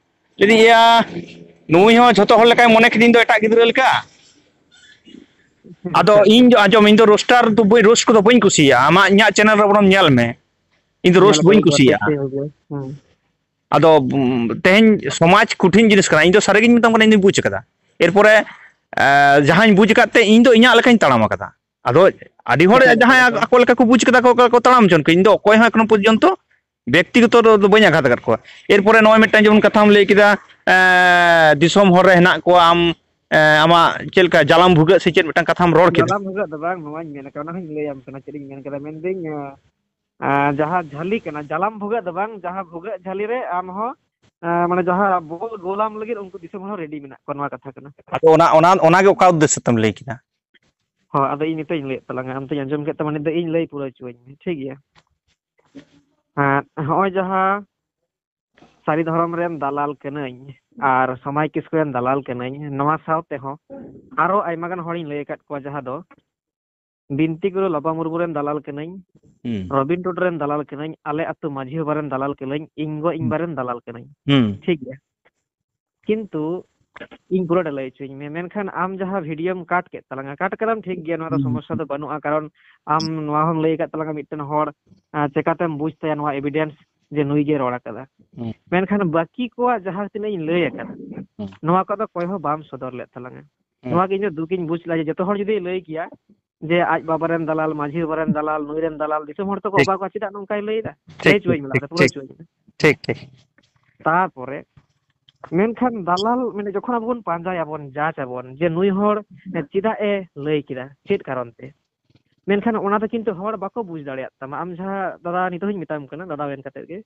ᱞᱟᱹᱭᱫᱟᱹᱧ, ᱤᱭᱟ, ᱱᱩᱭ ᱦᱚᱸ ᱡᱷᱚᱛᱚ ᱦᱚᱲ ᱞᱮᱠᱟᱭ ᱢᱚᱱᱮ ᱠᱤᱫᱤᱧ ᱫᱚ ᱮᱴᱟᱜ ᱜᱤᱫᱽᱨᱟᱹ ᱞᱮᱠᱟ᱾ ᱟᱫᱚ ᱤᱧ ᱫᱚ, ᱟᱸᱡᱚᱢ, ᱤᱧ ᱫᱚ ᱨᱳᱥᱴᱟᱨ ᱫᱚ ᱵᱟᱹᱧ, ᱨᱳᱥᱴ ᱠᱚᱫᱚ ᱵᱟᱹᱧ ᱠᱩᱥᱤᱭᱟᱜᱼᱟ᱾ ᱟᱢᱟᱜ, ᱤᱧᱟᱹᱜ ᱪᱮᱱᱮᱞ ᱨᱮ ᱵᱚᱨᱚᱢ ᱧᱮᱞ ᱢᱮ, ᱤᱧ ᱫᱚ ᱨᱳᱥᱴ ᱵᱟᱹᱧ ᱠᱩᱥᱤᱭᱟᱜᱼᱟ᱾ ᱟᱫᱚ ᱛᱮᱦᱮᱧ ᱥᱚᱢᱟᱡᱽ ᱠᱚᱴᱷᱤᱱ ᱡᱤᱱᱤᱥ ᱠᱟᱱᱟ᱾ ᱤᱧ ᱫᱚ ᱥᱟᱹᱨᱤᱜᱤᱧ ᱢᱮᱛᱟᱢ ᱠᱟᱱᱟ, ᱤᱧ ᱫᱚᱧ ᱵᱩᱡᱽ ᱠᱟᱫᱟ᱾ ᱮᱨᱯᱚᱨᱮ ᱡᱟᱦᱟᱸᱧ ᱵᱩᱡᱽ ᱟᱠᱟᱫ ᱛᱮ ᱤᱧ ᱫᱚ ᱤᱧᱟᱹᱜ ᱞᱮᱠᱟᱧ ᱛᱟᱲᱟᱢ ᱟᱠᱟᱫᱟ᱾ ᱟᱫᱚ ᱟᱹᱰᱤ ᱦᱚᱲ ᱡᱟᱦᱟᱸᱭ ᱟᱠᱚ ᱞᱮᱠᱟ ᱠᱚ ᱵᱩᱡᱽ ᱠᱟᱫᱟ ᱠᱚ, ᱠᱚ ᱛᱟᱲᱟᱢ ᱦᱚᱪᱚᱱ ᱠᱚ᱾ ᱤᱧ ᱫᱚ ᱚᱠᱚᱭ ᱦᱚᱸ ᱮᱠᱷᱚᱱᱳ ᱯᱚᱨᱡᱚᱱᱛᱚ ᱵᱮᱠᱛᱤᱜᱚᱛᱚ ᱫᱚ, ᱫᱚ ᱵᱟᱹᱧ ᱟᱜᱷᱟᱛ ᱟᱠᱟᱫ ᱠᱚᱣᱟ᱾ ᱮᱨᱯᱚᱨᱮ ᱱᱚᱜᱼᱚᱭ ᱢᱤᱫᱴᱟᱝ ᱡᱮᱢᱚᱱ ᱠᱟᱛᱷᱟᱢ ᱞᱟᱹᱭ ᱠᱮᱫᱟ, ᱮᱸ, ᱫᱤᱥᱚᱢ ᱦᱚᱨ ᱨᱮ ᱦᱮᱱᱟᱜ ᱠᱚᱣᱟ, ᱟᱢ, ᱮᱸ, ᱟᱢᱟᱜ ᱪᱮᱫ ᱞᱮᱠᱟ ᱡᱟᱞᱟᱢ ᱵᱷᱩᱜᱟᱹᱜ ᱥᱮ ᱪᱮᱫ ᱢᱤᱫᱴᱟᱝ ᱠᱟᱛᱷᱟᱢ ᱨᱚᱲ ᱠᱮᱫᱟ᱾ ᱡᱟᱞᱟᱢ ᱵᱷᱩᱜᱟᱹᱜ ᱫᱚ ᱵᱟᱝ, ᱱᱚᱣᱟᱧ ᱢᱮᱱ ᱠᱟᱫᱟ, ᱚᱱᱟ ᱦᱚᱸᱧ ᱞᱟᱹᱭᱟᱢ ᱠᱟᱱᱟ ᱪᱮᱫ ᱤᱧ ᱢᱮᱱ ᱠᱟᱫᱟ᱾ ᱢᱮᱱᱫᱟᱹᱧ, ᱮᱸ, ᱮᱸ, ᱡᱟᱦᱟᱸ ᱡᱷᱟᱹᱞᱤ ᱠᱟᱱᱟ, ᱡᱟᱞᱟᱢ ᱵᱷᱩᱜᱟᱹᱜ ᱫᱚ ᱵᱟᱝ, ᱡᱟᱦᱟᱸ ᱵᱷᱩᱜᱟᱹᱜ ᱡᱷᱟᱹᱞᱤ ᱨᱮ ᱟᱢ ᱦᱚᱸ, ᱮᱸ, ᱢᱟᱱᱮ ᱡᱟᱦᱟᱸ ᱵᱚᱞ ᱜᱳᱞᱟᱢ ᱞᱟᱹᱜᱤᱫ ᱩᱱᱠᱩ ᱫᱤᱥᱚᱢ ᱦᱚᱲ ᱦᱚᱸ ᱨᱮᱰᱤ ᱢᱮᱱᱟᱜ ᱠᱚᱣᱟ, ᱱᱚᱣᱟ ᱠᱟᱛᱷᱟ ᱠᱟᱱᱟ᱾ ᱟᱫᱚ ᱚᱱᱟ, ᱚᱱᱟ, ᱚᱱᱟᱜᱮ ᱚᱠᱟ ᱩᱫᱽᱫᱮᱥᱥᱚ ᱛᱮᱢ ᱞᱟᱹᱭ ᱠᱮᱫᱟ? ᱦᱚᱸ, ᱟᱫᱚ ᱤᱧ ᱱᱤᱛᱚᱜ ᱤᱧ ᱞᱟᱹᱭᱮᱫ ᱛᱟᱞᱟᱝᱟ, ᱟᱢ ᱛᱚᱧ ᱟᱸᱡᱚᱢ ᱠᱮᱫ ᱛᱟᱢᱟ, ᱱᱤᱛ ᱫᱚ ᱤᱧ ᱞᱟᱹᱭ ᱯᱩᱨᱟᱹᱣ ᱦᱚᱪᱚᱣᱟᱹᱧ ᱢᱮ, ᱴᱷᱤᱠ ᱜᱮᱭᱟ? ᱦᱮᱸ, ᱦᱚᱸᱜᱼᱚᱭ ᱡᱟᱦᱟᱸ ᱥᱟᱹᱨᱤ ᱫᱷᱚᱨᱚᱢ ᱨᱮᱱ ᱫᱟᱞᱟᱞ ᱠᱟᱹᱱᱟᱹᱧ ᱟᱨ ᱥᱚᱢᱟᱡᱽ ᱠᱤᱥᱠᱩ ᱨᱮᱱ ᱫᱟᱞᱟᱞ ᱠᱟᱹᱱᱟᱹᱧ, ᱱᱚᱣᱟ ᱥᱟᱶ ᱛᱮᱦᱚᱸ ᱟᱨᱚ ᱟᱭᱢᱟ ᱜᱟᱱ ᱦᱚᱲᱤᱧ ᱞᱟᱹᱭ ᱟᱠᱟᱫ ᱠᱚᱣᱟ, ᱡᱟᱦᱟᱸ ᱫᱚ ᱵᱤᱱᱛᱤ ᱜᱩᱨᱩ ᱞᱚᱵᱟ ᱢᱩᱨᱢᱩ ᱨᱮᱱ ᱫᱟᱞᱟᱞ ᱠᱟᱹᱱᱟᱹᱧ, ᱦᱩᱸ᱾ ᱨᱚᱵᱤᱱ ᱴᱩᱰᱩ ᱨᱮᱱ ᱫᱟᱞᱟᱞ ᱠᱟᱹᱱᱟᱹᱧ, ᱟᱞᱮ ᱟᱹᱛᱩ ᱢᱟᱹᱡᱷᱤ ᱵᱟᱵᱟ ᱨᱮᱱ ᱫᱟᱞᱟᱞ ᱠᱟᱹᱱᱟᱹᱧ, ᱤᱧ ᱜᱚ ᱤᱧ ᱵᱟ ᱨᱮᱱ ᱫᱟᱞᱟᱞ ᱠᱟᱹᱱᱟᱹᱧ᱾ ᱦᱩᱸ᱾ ᱴᱷᱤᱠ ᱜᱮᱭᱟ᱾ ᱠᱤᱱᱛᱩ ᱤᱧ ᱯᱩᱨᱟᱹᱴᱟ ᱞᱟᱹᱭ ᱦᱚᱪᱚᱧ ᱢᱮ, ᱢᱮᱱᱠᱷᱟᱱ ᱟᱢ ᱡᱟᱦᱟᱸ ᱵᱷᱤᱰᱤᱭᱳᱢ ᱠᱟᱴ ᱠᱮᱫ ᱛᱟᱞᱟᱝᱟ, ᱠᱟᱴ ᱠᱟᱫᱟᱢ ᱴᱷᱤᱠ ᱜᱮᱭᱟ, ᱱᱚᱣᱟ ᱫᱚ ᱦᱩᱸ᱾ ᱥᱚᱢᱚᱥᱥᱟ ᱫᱚ ᱵᱟᱹᱱᱩᱜᱼᱟ, ᱠᱟᱨᱚᱱ ᱟᱢ ᱱᱚᱣᱟ ᱦᱚᱸᱢ ᱞᱟᱹᱭ ᱟᱠᱟᱫ ᱛᱟᱞᱟᱝᱟ ᱢᱤᱫᱴᱮᱱ ᱦᱚᱲ, ᱟᱸ, ᱪᱮᱠᱟᱛᱮᱢ ᱵᱩᱡᱽ ᱛᱟᱭᱟ ᱱᱚᱣᱟ ᱮᱵᱤᱰᱮᱱᱥ ᱡᱮ ᱱᱩᱭ ᱜᱮ ᱨᱚᱲ ᱟᱠᱟᱫᱟ? ᱦᱩᱸ᱾ ᱢᱮᱱᱠᱷᱟᱱ ᱵᱟᱹᱠᱤ ᱠᱚᱣᱟᱜ ᱡᱟᱦᱟᱸ ᱛᱤᱱᱟᱹᱜ ᱤᱧ ᱞᱟᱹᱭ ᱟᱠᱟᱫᱟ, ᱦᱩᱸ᱾ ᱱᱚᱣᱟ ᱠᱚᱫᱚ ᱚᱠᱚᱭ ᱦᱚᱸ ᱵᱟᱢ ᱥᱚᱫᱚᱨ ᱞᱮᱫ ᱛᱟᱞᱟᱝᱟ᱾ ᱦᱩᱸ᱾ ᱱᱚᱣᱟ ᱜᱮ ᱤᱧ ᱫᱚ ᱫᱩᱠ ᱤᱧ ᱵᱩᱡᱽ ᱞᱮᱫᱟ ᱡᱮ ᱡᱚᱛᱚ ᱦᱚᱲ ᱡᱩᱫᱤᱭ ᱞᱟᱹᱭ ᱠᱮᱭᱟ ᱡᱮ ᱟᱡ ᱵᱟᱵᱟ ᱨᱮᱱ ᱫᱟᱞᱟᱞ, ᱢᱟᱹᱡᱷᱤ ᱵᱟᱵᱟ ᱨᱮᱱ ᱫᱟᱞᱟᱞ, ᱱᱩᱭ ᱨᱮᱱ ᱫᱟᱞᱟᱞ, ᱫᱤᱥᱚᱢ ᱦᱚᱲ ᱛᱚᱠᱚ ᱴᱷᱤᱠ᱾ ᱚᱵᱟᱠᱚᱜᱼᱟ, ᱪᱮᱫᱟᱜ ᱱᱚᱝᱠᱟᱭ ᱞᱟᱹᱭ ᱮᱫᱟ? ᱴᱷᱤᱠ, ᱞᱟᱹᱭ ᱦᱚᱪᱚᱣᱟᱹᱧ ᱢᱮ ᱞᱟᱦᱟ ᱛᱮ, ᱯᱩᱨᱟᱹ ᱴᱷᱤᱠ, ᱦᱚᱪᱚᱣᱟᱹᱧ ᱢᱮ᱾ ᱴᱷᱤᱠ, ᱴᱷᱤᱠ᱾ ᱛᱟᱨᱯᱚᱨᱮ ᱢᱮᱱᱠᱷᱟᱱ ᱫᱟᱞᱟᱞ, ᱢᱟᱱᱮ, ᱡᱚᱠᱷᱚᱱ ᱟᱵᱚ ᱵᱚᱱ ᱯᱟᱸᱡᱟᱭᱟᱵᱚᱱ, ᱡᱟᱡᱽ ᱟᱵᱚᱱ ᱡᱮ ᱱᱩᱭ ᱦᱚᱲ ᱪᱮᱫᱟᱜ ᱮ ᱞᱟᱹᱭ ᱠᱮᱫᱟ, ᱪᱮᱫ ᱠᱟᱨᱚᱱ ᱛᱮ, ᱢᱮᱱᱠᱷᱟᱱ ᱚᱱᱟ ᱫᱚ ᱠᱤᱱᱛᱩ ᱦᱚᱲ ᱵᱟᱠᱚ ᱵᱩᱡᱽ ᱫᱟᱲᱮᱭᱟᱜ ᱛᱟᱢᱟ᱾ ᱟᱢ ᱡᱟᱦᱟᱸ, ᱫᱟᱫᱟ, ᱱᱤᱛᱚᱜ ᱦᱚᱧ ᱢᱮᱛᱟᱢ ᱠᱟᱱᱟ, ᱫᱟᱫᱟ ᱢᱮᱱ ᱠᱟᱛᱮᱫ ᱜᱮ,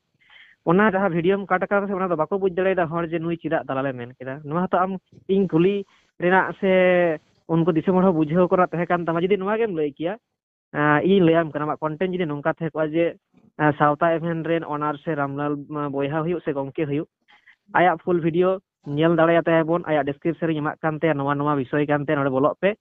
ᱚᱱᱟ ᱡᱟᱦᱟᱸ ᱵᱷᱤᱰᱤᱭᱳᱢ ᱠᱟᱴ ᱟᱠᱟᱫᱟ ᱥᱮ, ᱚᱱᱟ ᱫᱚ ᱵᱟᱠᱚ ᱵᱩᱡᱽ ᱫᱟᱲᱮᱭᱟᱫᱟ ᱦᱚᱲ ᱡᱮ ᱱᱩᱭ ᱪᱮᱫᱟᱜ ᱫᱟᱞᱟᱞᱮ ᱢᱮᱱ ᱠᱮᱫᱟ᱾ ᱱᱚᱣᱟ ᱦᱚᱸᱛᱚ ᱟᱢ ᱤᱧ ᱠᱩᱞᱤ ᱨᱮᱱᱟᱜ ᱥᱮ ᱩᱱᱠᱩ ᱫᱤᱥᱚᱢ ᱦᱚᱲ ᱦᱚᱸ ᱵᱩᱡᱷᱟᱹᱣ ᱠᱚ ᱨᱮᱱᱟᱜ ᱛᱟᱦᱮᱸ ᱠᱟᱱ ᱛᱟᱢᱟ, ᱡᱩᱫᱤ ᱱᱚᱣᱟ ᱜᱮᱢ ᱞᱟᱹᱭ ᱠᱮᱭᱟ, ᱮᱸ, ᱤᱧᱤᱧ ᱞᱟᱹᱭᱟᱢ ᱠᱟᱱᱟ, ᱟᱢᱟᱜ ᱠᱚᱱᱴᱮᱱᱴ ᱡᱩᱫᱤ ᱱᱚᱝᱠᱟ ᱛᱟᱦᱮᱸ ᱠᱚᱜᱼᱟ ᱡᱮ, ᱮᱸ, ᱥᱟᱶᱛᱟ ᱮᱵᱷᱮᱱ ᱨᱮᱱ ᱚᱱᱟᱨ ᱥᱮ ᱨᱟᱢᱞᱟᱞ, ᱮᱸ, ᱵᱚᱭᱦᱟ ᱦᱩᱭᱩᱜ ᱥᱮ ᱜᱚᱢᱠᱮ ᱦᱩᱭᱩᱜ, ᱟᱭᱟᱜ ᱯᱷᱩᱞ ᱵᱷᱤᱰᱤᱭᱳ ᱧᱮᱞ ᱫᱟᱲᱮᱭᱟᱛᱟᱭᱟ ᱵᱚᱱ, ᱟᱭᱟᱜ ᱰᱮᱥᱠᱨᱤᱯᱥᱚᱱ ᱨᱤᱧ ᱮᱢᱟᱜ ᱠᱟᱱ ᱛᱟᱭᱟ, ᱱᱚᱣᱟ, ᱱᱚᱣᱟ ᱵᱤᱥᱚᱭ ᱠᱟᱱ ᱛᱟᱭᱟ, ᱱᱚᱰᱮ ᱵᱚᱞᱚᱜ ᱯᱮ᱾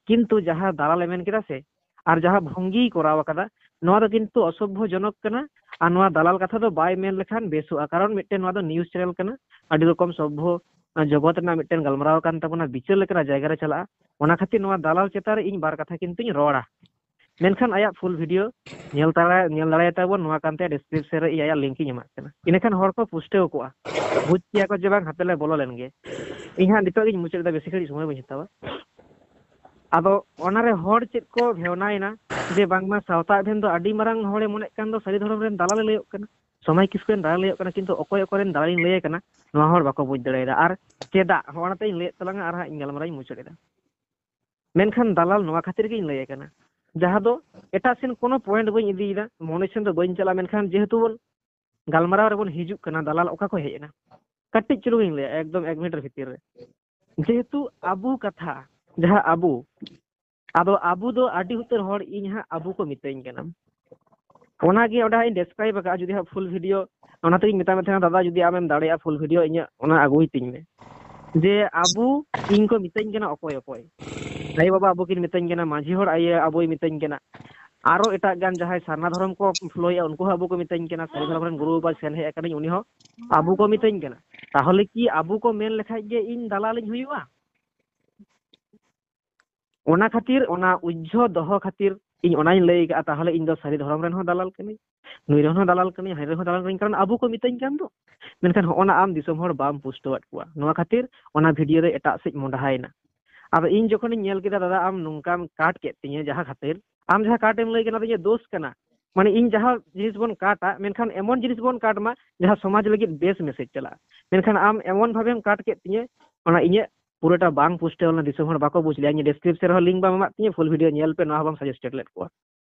ᱠᱤᱱᱛᱩ ᱡᱟᱦᱟᱸ ᱫᱟᱞᱟᱞᱮ ᱢᱮᱱ ᱠᱮᱫᱟ ᱥᱮ, ᱟᱨ ᱡᱟᱦᱟᱸ ᱵᱷᱚᱝᱜᱤᱭ ᱠᱚᱨᱟᱣ ᱟᱠᱟᱫᱟ, ᱱᱚᱣᱟ ᱫᱚ ᱠᱤᱱᱛᱩ ᱚᱥᱚᱵᱷᱭᱚᱡᱚᱱᱚᱠ ᱠᱟᱱᱟ᱾ ᱟᱨ ᱱᱚᱣᱟ ᱫᱟᱞᱟᱞ ᱠᱟᱛᱷᱟ ᱫᱚ ᱵᱟᱭ ᱢᱮᱱ ᱞᱮᱠᱷᱟᱱ ᱵᱮᱥᱚᱜᱼᱟ, ᱠᱟᱨᱚᱱ ᱢᱤᱫᱴᱮᱱ ᱱᱚᱣᱟ ᱫᱚ ᱱᱤᱭᱩᱡᱽ ᱪᱮᱱᱮᱞ ᱠᱟᱱᱟ, ᱟᱹᱰᱤ ᱨᱚᱠᱚᱢ ᱥᱚᱵᱷᱭᱚ, ᱟᱸ, ᱡᱚᱜᱚᱛ ᱨᱮᱱᱟᱜ ᱢᱤᱫᱴᱮᱱ ᱜᱟᱞᱢᱟᱨᱟᱣ ᱠᱟᱱ ᱛᱟᱵᱚᱱᱟ, ᱵᱤᱪᱟᱹᱨ ᱞᱮᱠᱟᱱᱟᱜ ᱡᱟᱭᱜᱟ ᱨᱮ ᱪᱟᱞᱟᱜᱼᱟ᱾ ᱚᱱᱟ ᱠᱷᱟᱹᱛᱤᱨ ᱱᱚᱣᱟ ᱫᱟᱞᱟᱞ ᱪᱮᱛᱟᱱ ᱨᱮ ᱤᱧ ᱵᱟᱨ ᱠᱟᱛᱷᱟ ᱠᱤᱱᱛᱩᱧ ᱨᱚᱲᱟ᱾ ᱢᱮᱱᱠᱷᱟᱱ ᱟᱭᱟᱜ ᱯᱷᱩᱞ ᱵᱷᱤᱰᱤᱭᱳ ᱧᱮᱞ ᱫᱟᱲᱮ ᱧᱮᱞ ᱫᱟᱲᱮᱭᱟᱛᱟ ᱵᱚᱱ, ᱱᱚᱣᱟ ᱠᱟᱱᱛᱮ ᱰᱤᱥᱠᱨᱤᱯᱥᱚᱱ ᱨᱮ ᱤᱧ ᱟᱭᱟᱜ ᱞᱤᱝᱠ ᱤᱧ ᱮᱢᱟᱜ ᱠᱟᱱᱟ᱾ ᱤᱱᱟᱹᱠᱷᱟᱱ ᱦᱚᱲ ᱠᱚ ᱯᱩᱥᱴᱟᱹᱣ ᱠᱚᱜᱼᱟ, ᱵᱩᱡᱽ ᱠᱮᱭᱟ ᱠᱚ ᱡᱮ ᱵᱟᱝ, ᱦᱟᱯᱮ ᱞᱮ ᱵᱚᱞᱚ ᱞᱮᱱ ᱜᱮ᱾ ᱤᱧ ᱦᱟᱸᱜ ᱱᱤᱛᱚᱜ ᱜᱤᱧ ᱢᱩᱪᱟᱹᱫ ᱮᱫᱟ, ᱵᱮᱥᱤ ᱜᱷᱟᱹᱲᱤᱡ ᱥᱚᱢᱚᱭ ᱵᱟᱹᱧ ᱦᱟᱛᱟᱣᱟ᱾ ᱟᱫᱚ ᱚᱱᱟᱨᱮ ᱦᱚᱲ ᱪᱮᱫ ᱠᱚ ᱵᱷᱮᱣᱱᱟᱭᱮᱱᱟ ᱡᱮ ᱵᱟᱝᱢᱟ ᱥᱟᱶᱛᱟ ᱮᱵᱷᱮᱱ ᱫᱚ ᱟᱹᱰᱤ ᱢᱟᱨᱟᱝ ᱦᱚᱲᱮ ᱢᱚᱱᱮᱜ ᱠᱟᱱ ᱫᱚ ᱥᱟᱹᱨᱤ ᱫᱷᱚᱨᱚᱢ ᱨᱮᱱ ᱫᱟᱞᱟᱞᱮ ᱞᱟᱹᱭᱚᱜ ᱠᱟᱱᱟ, ᱥᱚᱢᱟᱡᱽ ᱠᱤᱥᱠᱩ ᱨᱮᱱ ᱫᱟᱞᱟᱞᱮ ᱞᱟᱹᱭᱚᱜ ᱠᱟᱱᱟ, ᱠᱤᱱᱛᱩ ᱚᱠᱚᱭ ᱚᱠᱚᱭ ᱨᱮᱱ ᱫᱟᱞᱟᱞᱤᱧ ᱞᱟᱹᱭ ᱠᱟᱱᱟ, ᱱᱚᱣᱟ ᱦᱚᱲ ᱵᱟᱠᱚ ᱵᱩᱡᱽ ᱫᱟᱲᱮᱭᱟᱫᱟ᱾ ᱟᱨ ᱪᱮᱫᱟᱜ? ᱦᱚᱸᱜᱼᱚ ᱚᱱᱟᱛᱮ ᱤᱧ ᱞᱟᱹᱭᱮᱫ ᱛᱟᱞᱟᱝᱟ ᱟᱨ ᱦᱟᱸᱜ ᱤᱧ ᱜᱟᱞᱢᱟᱨᱟᱣ ᱤᱧ ᱢᱩᱪᱟᱹᱫ ᱮᱫᱟ᱾ ᱢᱮᱱᱠᱷᱟᱱ ᱫᱟᱞᱟᱞ ᱱᱚᱣᱟ ᱠᱷᱟᱹᱛᱤᱨ ᱜᱤᱧ ᱞᱟᱹᱭ ᱠᱟᱱᱟ, ᱡᱟᱦᱟᱸ ᱫᱚ ᱮᱴᱟᱜ ᱥᱮᱱ ᱠᱳᱱᱳ ᱯᱚᱭᱮᱱᱴ ᱵᱟᱹᱧ ᱤᱫᱤᱭᱮᱫᱟ, ᱢᱚᱱᱮ ᱥᱮᱱ ᱫᱚ ᱵᱟᱹᱧ ᱪᱟᱞᱟᱜᱼᱟ, ᱢᱮᱱᱠᱷᱟᱱ ᱡᱮᱦᱮᱛᱩ ᱵᱚᱱ ᱜᱟᱞᱢᱟᱨᱟᱣ ᱨᱮᱵᱚᱱ ᱦᱤᱡᱩᱜ ᱠᱟᱱᱟ, ᱫᱟᱞᱟᱞ ᱚᱠᱟ ᱠᱷᱚᱱ ᱦᱮᱡ ᱮᱱᱟ? ᱠᱟᱹᱴᱤᱡ ᱪᱩᱞᱩᱝ ᱤᱧ ᱞᱟᱹᱭᱟ, ᱮᱠᱫᱚᱢ ᱮᱠ ᱢᱤᱱᱤᱴ ᱵᱷᱤᱛᱤᱨ ᱨᱮ᱾ ᱡᱮᱦᱮᱛᱩ ᱟᱵᱚ ᱠᱟᱛᱷᱟ, ᱡᱟᱦᱟᱸ ᱟᱵᱚ, ᱟᱫᱚ ᱟᱵᱚ ᱫᱚ ᱟᱹᱰᱤ ᱩᱛᱟᱹᱨ ᱦᱚᱲ ᱤᱧ ᱦᱟᱸᱜ ᱟᱵᱚ ᱠᱚ ᱢᱤᱛᱟᱹᱧ ᱠᱟᱱᱟ᱾ ᱚᱱᱟᱜᱮ ᱚᱸᱰᱮ ᱦᱟᱸᱜ ᱤᱧ ᱰᱮᱥᱠᱨᱟᱭᱤᱵ ᱟᱠᱟᱫᱼᱟ, ᱡᱩᱫᱤ ᱦᱟᱸᱜ ᱯᱷᱩᱞ ᱵᱷᱤᱰᱤᱭᱳ, ᱚᱱᱟᱛᱮᱧ ᱢᱮᱛᱟᱢ ᱠᱟᱱ ᱛᱟᱦᱮᱱᱟ, ᱫᱟᱫᱟ, ᱡᱩᱫᱤ ᱟᱢᱮᱢ ᱫᱟᱲᱮᱭᱟᱜᱼᱟ ᱯᱷᱩᱞ ᱵᱷᱤᱰᱤᱭᱳ ᱤᱧᱟᱹᱜ ᱚᱱᱟ ᱟᱹᱜᱩᱭ ᱛᱤᱧ ᱢᱮ᱾ ᱡᱮ ᱟᱵᱚ, ᱤᱧ ᱠᱚ ᱢᱤᱛᱟᱹᱧ ᱠᱟᱱᱟ ᱚᱠᱚᱭ ᱚᱠᱚᱭ, ᱟᱭᱳ ᱵᱟᱵᱟ ᱟᱵᱚ ᱠᱤᱱ ᱢᱤᱛᱟᱹᱧ ᱠᱟᱱᱟ, ᱢᱟᱹᱡᱷᱤ ᱦᱚᱲ ᱟᱭᱳ ᱟᱵᱚᱭ ᱢᱤᱛᱟᱹᱧ ᱠᱟᱱᱟ, ᱟᱨᱚ ᱮᱴᱟᱜ ᱜᱟᱱ ᱡᱟᱦᱟᱸᱭ ᱥᱟᱨᱱᱟ ᱫᱷᱚᱨᱚᱢ ᱠᱚ ᱯᱷᱳᱞᱳᱭᱮᱫᱼᱟ ᱩᱱᱠᱩ ᱦᱚᱸ ᱟᱵᱚ ᱠᱚ ᱢᱤᱛᱟᱹᱧ ᱠᱟᱱᱟ, ᱥᱟᱹᱨᱤ ᱫᱷᱚᱨᱚᱢ ᱨᱮᱱ ᱜᱩᱨᱩ ᱵᱟᱵᱟ ᱥᱮᱱ ᱦᱮᱡ ᱟᱠᱟᱱᱟᱹᱧ ᱩᱱᱤ ᱦᱚᱸ ᱟᱵᱚ ᱠᱚ ᱢᱤᱛᱟᱹᱧ ᱠᱟᱱᱟ᱾ ᱛᱟᱦᱚᱞᱮ ᱠᱤ ᱟᱵᱚ ᱠᱚ ᱢᱮᱱ ᱞᱮᱠᱷᱟᱡ ᱜᱮ ᱤᱧ ᱫᱟᱞᱟᱞᱤᱧ ᱦᱩᱭᱩᱜᱼᱟ? ᱚᱱᱟ ᱠᱷᱟᱹᱛᱤᱨ, ᱚᱱᱟ ᱩᱡᱽᱡᱷᱚ ᱫᱚᱦᱚ ᱠᱷᱟᱹᱛᱤᱨ ᱤᱧ ᱚᱱᱟᱧ ᱞᱟᱹᱭ ᱠᱟᱜᱼᱟ, ᱛᱟᱦᱚᱞᱮ ᱤᱧ ᱫᱚ ᱥᱟᱹᱨᱤ ᱫᱷᱚᱨᱚᱢ ᱨᱮᱱ ᱦᱚᱸ ᱫᱟᱞᱟᱞ ᱠᱟᱹᱱᱟᱹᱧ, ᱱᱩᱭ ᱨᱮᱱ ᱦᱚᱸ ᱫᱟᱞᱟᱞ ᱠᱟᱹᱱᱟᱹᱧ, ᱦᱟᱹᱱᱤ ᱨᱮᱱ ᱦᱚᱸ ᱫᱟᱞᱟᱞ ᱠᱟᱹᱱᱟᱹᱧ, ᱠᱟᱨᱚᱱ ᱟᱵᱚ ᱠᱚ ᱢᱤᱛᱟᱹᱧ ᱠᱟᱱ ᱫᱚ᱾ ᱢᱮᱱᱠᱷᱟᱱ ᱦᱚᱸᱜᱼᱚ ᱱᱟ ᱟᱢ ᱫᱤᱥᱚᱢ ᱦᱚᱲ ᱵᱟᱢ ᱯᱩᱥᱴᱟᱹᱣᱟᱫ ᱠᱚᱣᱟ, ᱱᱚᱣᱟ ᱠᱷᱟᱹᱛᱤᱨ ᱚᱱᱟ ᱵᱷᱤᱰᱤᱭᱳ ᱫᱚ ᱮᱴᱟᱜ ᱥᱮᱫ ᱢᱚᱸᱰᱟᱦᱟᱭᱮᱱᱟ᱾ ᱟᱫᱚ ᱤᱧ ᱡᱚᱠᱷᱚᱱᱤᱧ ᱧᱮᱞ ᱠᱮᱫᱟ, ᱫᱟᱫᱟ, ᱟᱢ ᱱᱚᱝᱠᱟᱢ ᱠᱟᱴ ᱠᱮᱫ ᱛᱤᱧᱟᱹ, ᱡᱟᱦᱟᱸ ᱠᱷᱟᱹᱛᱤᱨ ᱟᱢ ᱡᱟᱦᱟᱸ ᱠᱟᱴ ᱮᱢ ᱞᱟᱹᱭ ᱠᱮᱫᱟ, ᱚᱱᱟ ᱫᱚ ᱤᱧᱟᱹᱜ ᱫᱳᱥ ᱠᱟᱱᱟ᱾ ᱢᱟᱱᱮ, ᱤᱧ ᱡᱟᱦᱟᱸ ᱡᱤᱱᱤᱥ ᱵᱚᱱ ᱠᱟᱴᱟ, ᱢᱮᱱᱠᱷᱟᱱ ᱮᱢᱚᱱ ᱡᱤᱱᱤᱥ ᱵᱚᱱ ᱠᱟᱴ ᱢᱟ ᱡᱟᱦᱟᱸ ᱥᱚᱢᱟᱡᱽ ᱞᱟᱹᱜᱤᱫ ᱵᱮᱥ ᱢᱮᱥᱮᱡᱽ ᱪᱟᱞᱟᱜᱼᱟ᱾ ᱢᱮᱱᱠᱷᱟᱱ ᱟᱢ ᱮᱢᱚᱱ ᱵᱷᱟᱵᱮᱢ ᱠᱟᱴ ᱠᱮᱫ ᱛᱤᱧᱟᱹ, ᱚᱱᱟ ᱤᱧᱟᱹᱜ ᱯᱩᱨᱟᱹᱴᱟ ᱵᱟᱝ ᱯᱩᱥᱴᱟᱹᱣ ᱞᱮᱱᱟ, ᱫᱤᱥᱚᱢ ᱦᱚᱲ ᱵᱟᱠᱚ ᱵᱩᱡᱽ ᱞᱮᱭᱟ᱾ ᱤᱧᱟᱹᱜ ᱰᱮᱥᱠᱨᱤᱯᱥᱚᱱ ᱨᱮᱦᱚᱸ ᱞᱤᱝᱠ ᱵᱟᱢ ᱮᱢᱟᱜ ᱛᱤᱧᱟᱹ, ᱯᱷᱩᱞ ᱵᱷᱤᱰᱤᱭᱳ ᱧᱮᱞ ᱯᱮ, ᱱᱚᱣᱟ ᱦᱚᱸ ᱵᱟᱢ ᱥᱟᱡᱮᱥᱴᱮᱰ ᱞᱮᱫ ᱠᱚᱣᱟ᱾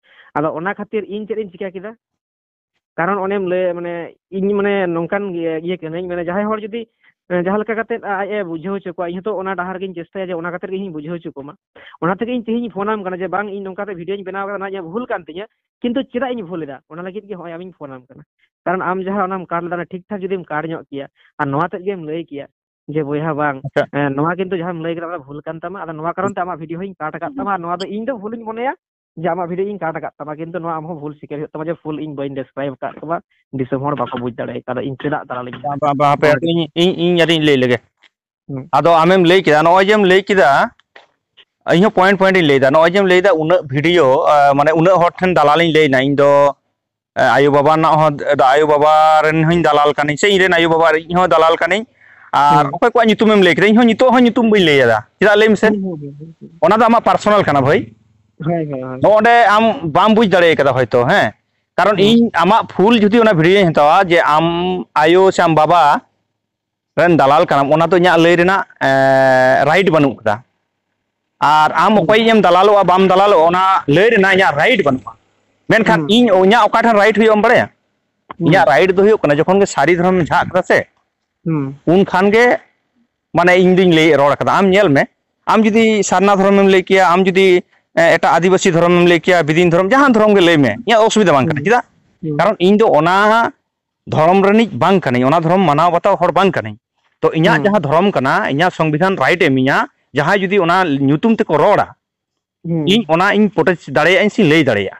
ᱟᱫᱚ ᱚᱱᱟ ᱠᱷᱟᱹᱛᱤᱨ ᱤᱧ ᱪᱮᱫ ᱤᱧ ᱪᱤᱠᱟ ᱠᱮᱫᱟ? ᱠᱟᱨᱚᱱ ᱚᱱᱮᱢ ᱞᱟᱹᱭ, ᱢᱟᱱᱮ, ᱤᱧ, ᱢᱟᱱᱮ, ᱱᱚᱝᱠᱟᱱ ᱤᱭᱟᱹ, ᱤᱭᱟᱹ ᱠᱟᱹᱱᱟᱹᱧ, ᱢᱟᱱᱮ, ᱡᱟᱦᱟᱸᱭ ᱦᱚᱲ ᱡᱩᱫᱤ, ᱮ, ᱡᱟᱦᱟᱸ ᱞᱮᱠᱟ ᱠᱟᱛᱮᱫ ᱟᱡ ᱮ ᱵᱩᱡᱷᱟᱹᱣ ᱦᱚᱪᱚ ᱠᱚᱣᱟ, ᱤᱧ ᱦᱚᱸᱛᱚ ᱚᱱᱟ ᱰᱟᱦᱟᱨ ᱜᱤᱧ ᱪᱮᱥᱴᱟᱭᱟ ᱡᱮ ᱚᱱᱟ ᱠᱟᱛᱮᱫ ᱜᱮ ᱤᱧ ᱵᱩᱡᱷᱟᱹᱣ ᱦᱚᱪᱚ ᱠᱚᱢᱟ᱾ ᱚᱱᱟ ᱛᱮᱜᱮ ᱤᱧ ᱛᱮᱦᱮᱧ ᱯᱷᱳᱱ ᱟᱢ ᱠᱟᱱᱟ ᱡᱮ, ᱵᱟᱝ, ᱤᱧ ᱱᱚᱝᱠᱟ ᱛᱮ ᱵᱷᱤᱰᱤᱭᱳᱧ ᱵᱮᱱᱟᱣ ᱠᱟᱫᱟ, ᱱᱚᱣᱟ ᱤᱧᱟᱹᱜ ᱵᱷᱩᱞ ᱠᱟᱱ ᱛᱤᱧᱟᱹ, ᱠᱤᱱᱛᱩ ᱪᱮᱫᱟᱜ ᱤᱧ ᱵᱷᱩᱞ ᱮᱫᱟ, ᱚᱱᱟ ᱞᱟᱹᱜᱤᱫ ᱜᱮ ᱦᱚᱸᱜᱼᱚᱭ ᱟᱢᱤᱧ ᱯᱷᱳᱱ ᱟᱢ ᱠᱟᱱᱟ᱾ ᱠᱟᱨᱚᱱ ᱟᱢ ᱡᱟᱦᱟᱸ ᱚᱱᱟᱢ ᱠᱟᱴ ᱞᱮᱫᱟ, ᱚᱱᱟ ᱴᱷᱤᱠ ᱴᱷᱟᱠ ᱡᱩᱫᱤᱢ ᱠᱟᱴ ᱧᱚᱜ ᱠᱮᱭᱟ ᱟᱨ ᱱᱚᱣᱟ ᱛᱮᱫ ᱜᱮᱢ ᱞᱟᱹᱭ ᱠᱮᱭᱟ ᱡᱮ, ᱵᱚᱭᱦᱟ, ᱵᱟᱝ, ᱟᱪᱪᱷᱟ᱾ ᱮ, ᱱᱚᱣᱟ ᱠᱤᱱᱛᱩ ᱡᱟᱦᱟᱸᱢ ᱞᱟᱹᱭ ᱠᱮᱫᱟ, ᱚᱱᱟ ᱵᱷᱩᱞ ᱠᱟᱱ ᱛᱟᱢᱟ, ᱟᱫᱚ ᱱᱚᱣᱟ ᱠᱟᱨᱚᱱ ᱛᱮ ᱟᱢᱟᱜ ᱵᱷᱤᱰᱤᱭᱳ ᱦᱚᱸᱧ ᱠᱟᱴ ᱟᱠᱟᱫ ᱛᱟᱢᱟ, ᱟᱨ ᱱᱚᱣᱟ ᱫᱚ ᱤᱧ ᱫᱚ ᱵᱷᱩᱞᱤᱧ ᱢᱚᱱᱮᱭᱟ ᱡᱮ ᱟᱢᱟᱜ ᱵᱷᱤᱰᱤᱭᱳ ᱤᱧ ᱠᱟᱴ ᱟᱠᱟᱫ ᱛᱟᱢᱟ, ᱠᱤᱱᱛᱩ ᱱᱚᱣᱟ ᱟᱢ ᱦᱚᱸ ᱵᱷᱩᱞ ᱥᱤᱠᱟᱹᱨ ᱦᱩᱭᱩᱜ ᱛᱟᱢᱟ ᱡᱮ ᱯᱷᱩᱞ ᱤᱧ ᱵᱟᱹᱧ ᱰᱮᱥᱠᱨᱟᱭᱤᱵ ᱟᱠᱟᱫ ᱛᱟᱢᱟ, ᱫᱤᱥᱚᱢ ᱦᱚᱲ ᱵᱟᱠᱚ ᱵᱩᱡᱽ ᱫᱟᱲᱮ ᱠᱟᱫᱟ ᱤᱧ ᱪᱮᱫᱟᱜ ᱫᱟᱞᱟᱞᱤᱧ ᱵᱟᱝ, ᱵᱟᱝ, ᱵᱟᱝ, ᱦᱟᱯᱮ, ᱱᱚᱣᱟ ᱦᱟᱯᱮ, ᱜᱮ᱾ ᱤᱧ, ᱤᱧ, ᱤᱧ ᱟᱹᱰᱤᱧ ᱞᱟᱹᱭ ᱞᱮᱜᱮ᱾ ᱦᱩᱸ᱾ ᱟᱫᱚ ᱟᱢᱮᱢ ᱞᱟᱹᱭ ᱠᱮᱫᱟ, ᱱᱚᱜᱼᱚᱭ ᱡᱮᱢ ᱞᱟᱹᱭ ᱠᱮᱫᱟ, ᱤᱧ ᱦᱚᱸ point point ᱤᱧ ᱞᱟᱹᱭᱫᱟ, ᱱᱚᱜᱼᱚᱭ ᱡᱮᱢ ᱞᱟᱹᱭᱫᱟ ᱩᱱᱟᱹᱜ video, ᱟᱸ, ᱢᱟᱱᱮ ᱩᱱᱟᱹᱜ ᱦᱚᱲ ᱴᱷᱮᱱ ᱫᱟᱞᱟᱞᱤᱧ ᱞᱟᱹᱭᱱᱟ, ᱤᱧ ᱫᱚ, ᱟᱸ, ᱟᱭᱳ ᱵᱟᱵᱟ ᱨᱮᱱᱟᱜ ᱦᱚᱸ, ᱟᱭᱳ ᱵᱟᱵᱟ ᱨᱮᱱ ᱦᱚᱸᱧ ᱫᱟᱞᱟᱞ ᱠᱟᱹᱱᱟᱹᱧ, ᱥᱮ ᱤᱧ ᱨᱮᱱ ᱟᱭᱳ ᱵᱟᱵᱟ ᱨᱮᱱ ᱦᱚᱸ ᱫᱟᱞᱟᱞ ᱠᱟᱹᱱᱟᱹᱧ᱾ ᱟᱨ ᱦᱩᱸ᱾ ᱚᱠᱚᱭ ᱠᱚᱣᱟᱜ ᱧᱩᱛᱩᱢᱮᱢ ᱞᱟᱹᱭ ᱠᱮᱫᱟ, ᱤᱧ ᱦᱚᱸ ᱱᱤᱛᱚᱜ ᱦᱚᱸ ᱧᱩᱛᱩᱢ ᱵᱟᱹᱧ ᱞᱟᱹᱭ ᱮᱫᱟ, ᱪᱮᱫᱟᱜ ᱞᱟᱹᱭ ᱢᱮᱥᱮ? ᱦᱩᱸ, ᱦᱩᱸ, ᱦᱩᱸ, ᱦᱩᱸ᱾ ᱚᱱᱟ ᱫᱚ ᱟᱢᱟᱜ personal ᱠᱟᱱᱟ ᱵᱷᱟᱹᱭ᱾ ᱦᱳᱭ, ᱦᱳᱭ, ᱦᱳᱭ᱾ ᱱᱚᱜᱼᱚ ᱱᱚᱸᱰᱮ ᱟᱢ ᱵᱟᱢ ᱵᱩᱡᱽ ᱫᱟᱲᱮ ᱠᱟᱫᱟ ᱦᱚᱭᱛᱳ, ᱦᱮᱸ? ᱠᱟᱨᱚᱱ ᱦᱩᱸ᱾ ᱤᱧ ᱟᱢᱟᱜ full ᱡᱩᱫᱤ ᱚᱱᱟ videoᱧ ᱦᱟᱛᱟᱣᱟ ᱡᱮ ᱟᱢ ᱟᱭᱳ ᱥᱮ ᱟᱢ ᱵᱟᱵᱟ ᱨᱮᱱ ᱫᱟᱞᱟᱞ ᱠᱟᱱᱟᱢ, ᱚᱱᱟ ᱫᱚ ᱤᱧᱟᱹᱜ ᱞᱟᱹᱭ ᱨᱮᱱᱟᱜ, ᱮᱸ, right ᱵᱟᱹᱱᱩᱜ ᱠᱟᱫᱟ᱾ ᱟᱨ ᱟᱢ ᱦᱩᱸ᱾ ᱚᱠᱚᱭᱤᱡ ᱮᱢ ᱫᱟᱞᱟᱞᱚᱜᱼᱟ, ᱵᱟᱢ ᱫᱟᱞᱟᱞᱚᱜᱼᱟ, ᱚᱱᱟ ᱞᱟᱹᱭ ᱨᱮᱱᱟᱜ ᱤᱧᱟᱹᱜ right ᱵᱟᱹᱱᱩᱜᱼᱟ᱾ ᱢᱮᱱᱠᱷᱟᱱ ᱦᱩᱸ᱾ ᱤᱧ, ᱤᱧᱟᱹᱜ ᱚᱠᱟ ᱴᱷᱮᱱ right ᱦᱩᱭᱩᱜᱼᱟ, ᱮᱢ ᱵᱟᱲᱟᱭᱟ? ᱦᱩᱸ᱾ ᱤᱧᱟᱹᱜ right ᱫᱚ ᱦᱩᱭᱩᱜ ᱠᱟᱱᱟ, ᱡᱚᱠᱷᱚᱱ ᱜᱮ ᱥᱟᱹᱨᱤ ᱫᱷᱚᱨᱚᱢᱮᱢ ᱡᱷᱟᱜ ᱠᱟᱫᱟ ᱥᱮ, ᱦᱩᱸ᱾ ᱩᱱ ᱠᱷᱟᱱ ᱜᱮ, ᱢᱟᱱᱮ, ᱤᱧ ᱫᱩᱧ ᱞᱟᱹᱭ, ᱨᱚᱲ ᱠᱟᱫᱟ᱾ ᱟᱢ ᱧᱮᱞ ᱢᱮ, ᱟᱢ ᱡᱩᱫᱤ ᱥᱟᱨᱱᱟ ᱫᱷᱚᱨᱚᱢᱮᱢ ᱞᱟᱹᱭ ᱠᱮᱭᱟ, ᱟᱢ ᱡᱩᱫᱤ, ᱮ, ᱮᱴᱟᱜ ᱟᱹᱫᱤᱵᱟᱹᱥᱤ ᱫᱷᱚᱨᱚᱢᱮᱢ ᱞᱟᱹᱭ ᱠᱮᱭᱟ, ᱵᱤᱫᱤᱱ ᱫᱷᱚᱨᱚᱢ, ᱡᱟᱦᱟᱱ ᱫᱷᱚᱨᱚᱢ ᱜᱮ ᱞᱟᱹᱭ ᱢᱮ, ᱤᱧᱟᱹᱜ ᱚᱥᱩᱵᱤᱫᱷᱟ ᱵᱟᱝ ᱠᱟᱱᱟ᱾ ᱦᱩᱸ᱾ ᱪᱮᱫᱟᱜ? ᱦᱩᱸ᱾ ᱠᱟᱨᱚᱱ ᱤᱧ ᱫᱚ ᱚᱱᱟ ᱫᱷᱚᱨᱚᱢ ᱨᱤᱱᱤᱡ ᱵᱟᱝ ᱠᱟᱹᱱᱟᱹᱧ, ᱚᱱᱟ ᱫᱷᱚᱨᱚᱢ ᱢᱟᱱᱟᱣ ᱵᱟᱛᱟᱣ ᱦᱚᱲ ᱵᱟᱝ ᱠᱟᱹᱱᱟᱹᱧ᱾ ᱛᱚ ᱤᱧᱟᱹᱜ ᱦᱩᱸ᱾ ᱡᱟᱦᱟᱸ ᱫᱷᱚᱨᱚᱢ ᱠᱟᱱᱟ, ᱤᱧᱟᱹᱜ ᱥᱚᱝᱵᱤᱫᱷᱟᱱ right ᱮ ᱤᱢᱟᱹᱧᱟ, ᱡᱟᱦᱟᱸᱭ ᱡᱩᱫᱤ ᱚᱱᱟ ᱧᱩᱛᱩᱢ ᱛᱮᱠᱚ ᱨᱚᱲᱟ, ᱦᱩᱸ᱾ ᱤᱧ ᱚᱱᱟ ᱤᱧ protest ᱫᱟᱲᱮᱭᱟᱜᱼᱟ, ᱤᱧ ᱥᱮᱧ ᱞᱟᱹᱭ ᱫᱟᱲᱮᱭᱟᱜᱼᱟ᱾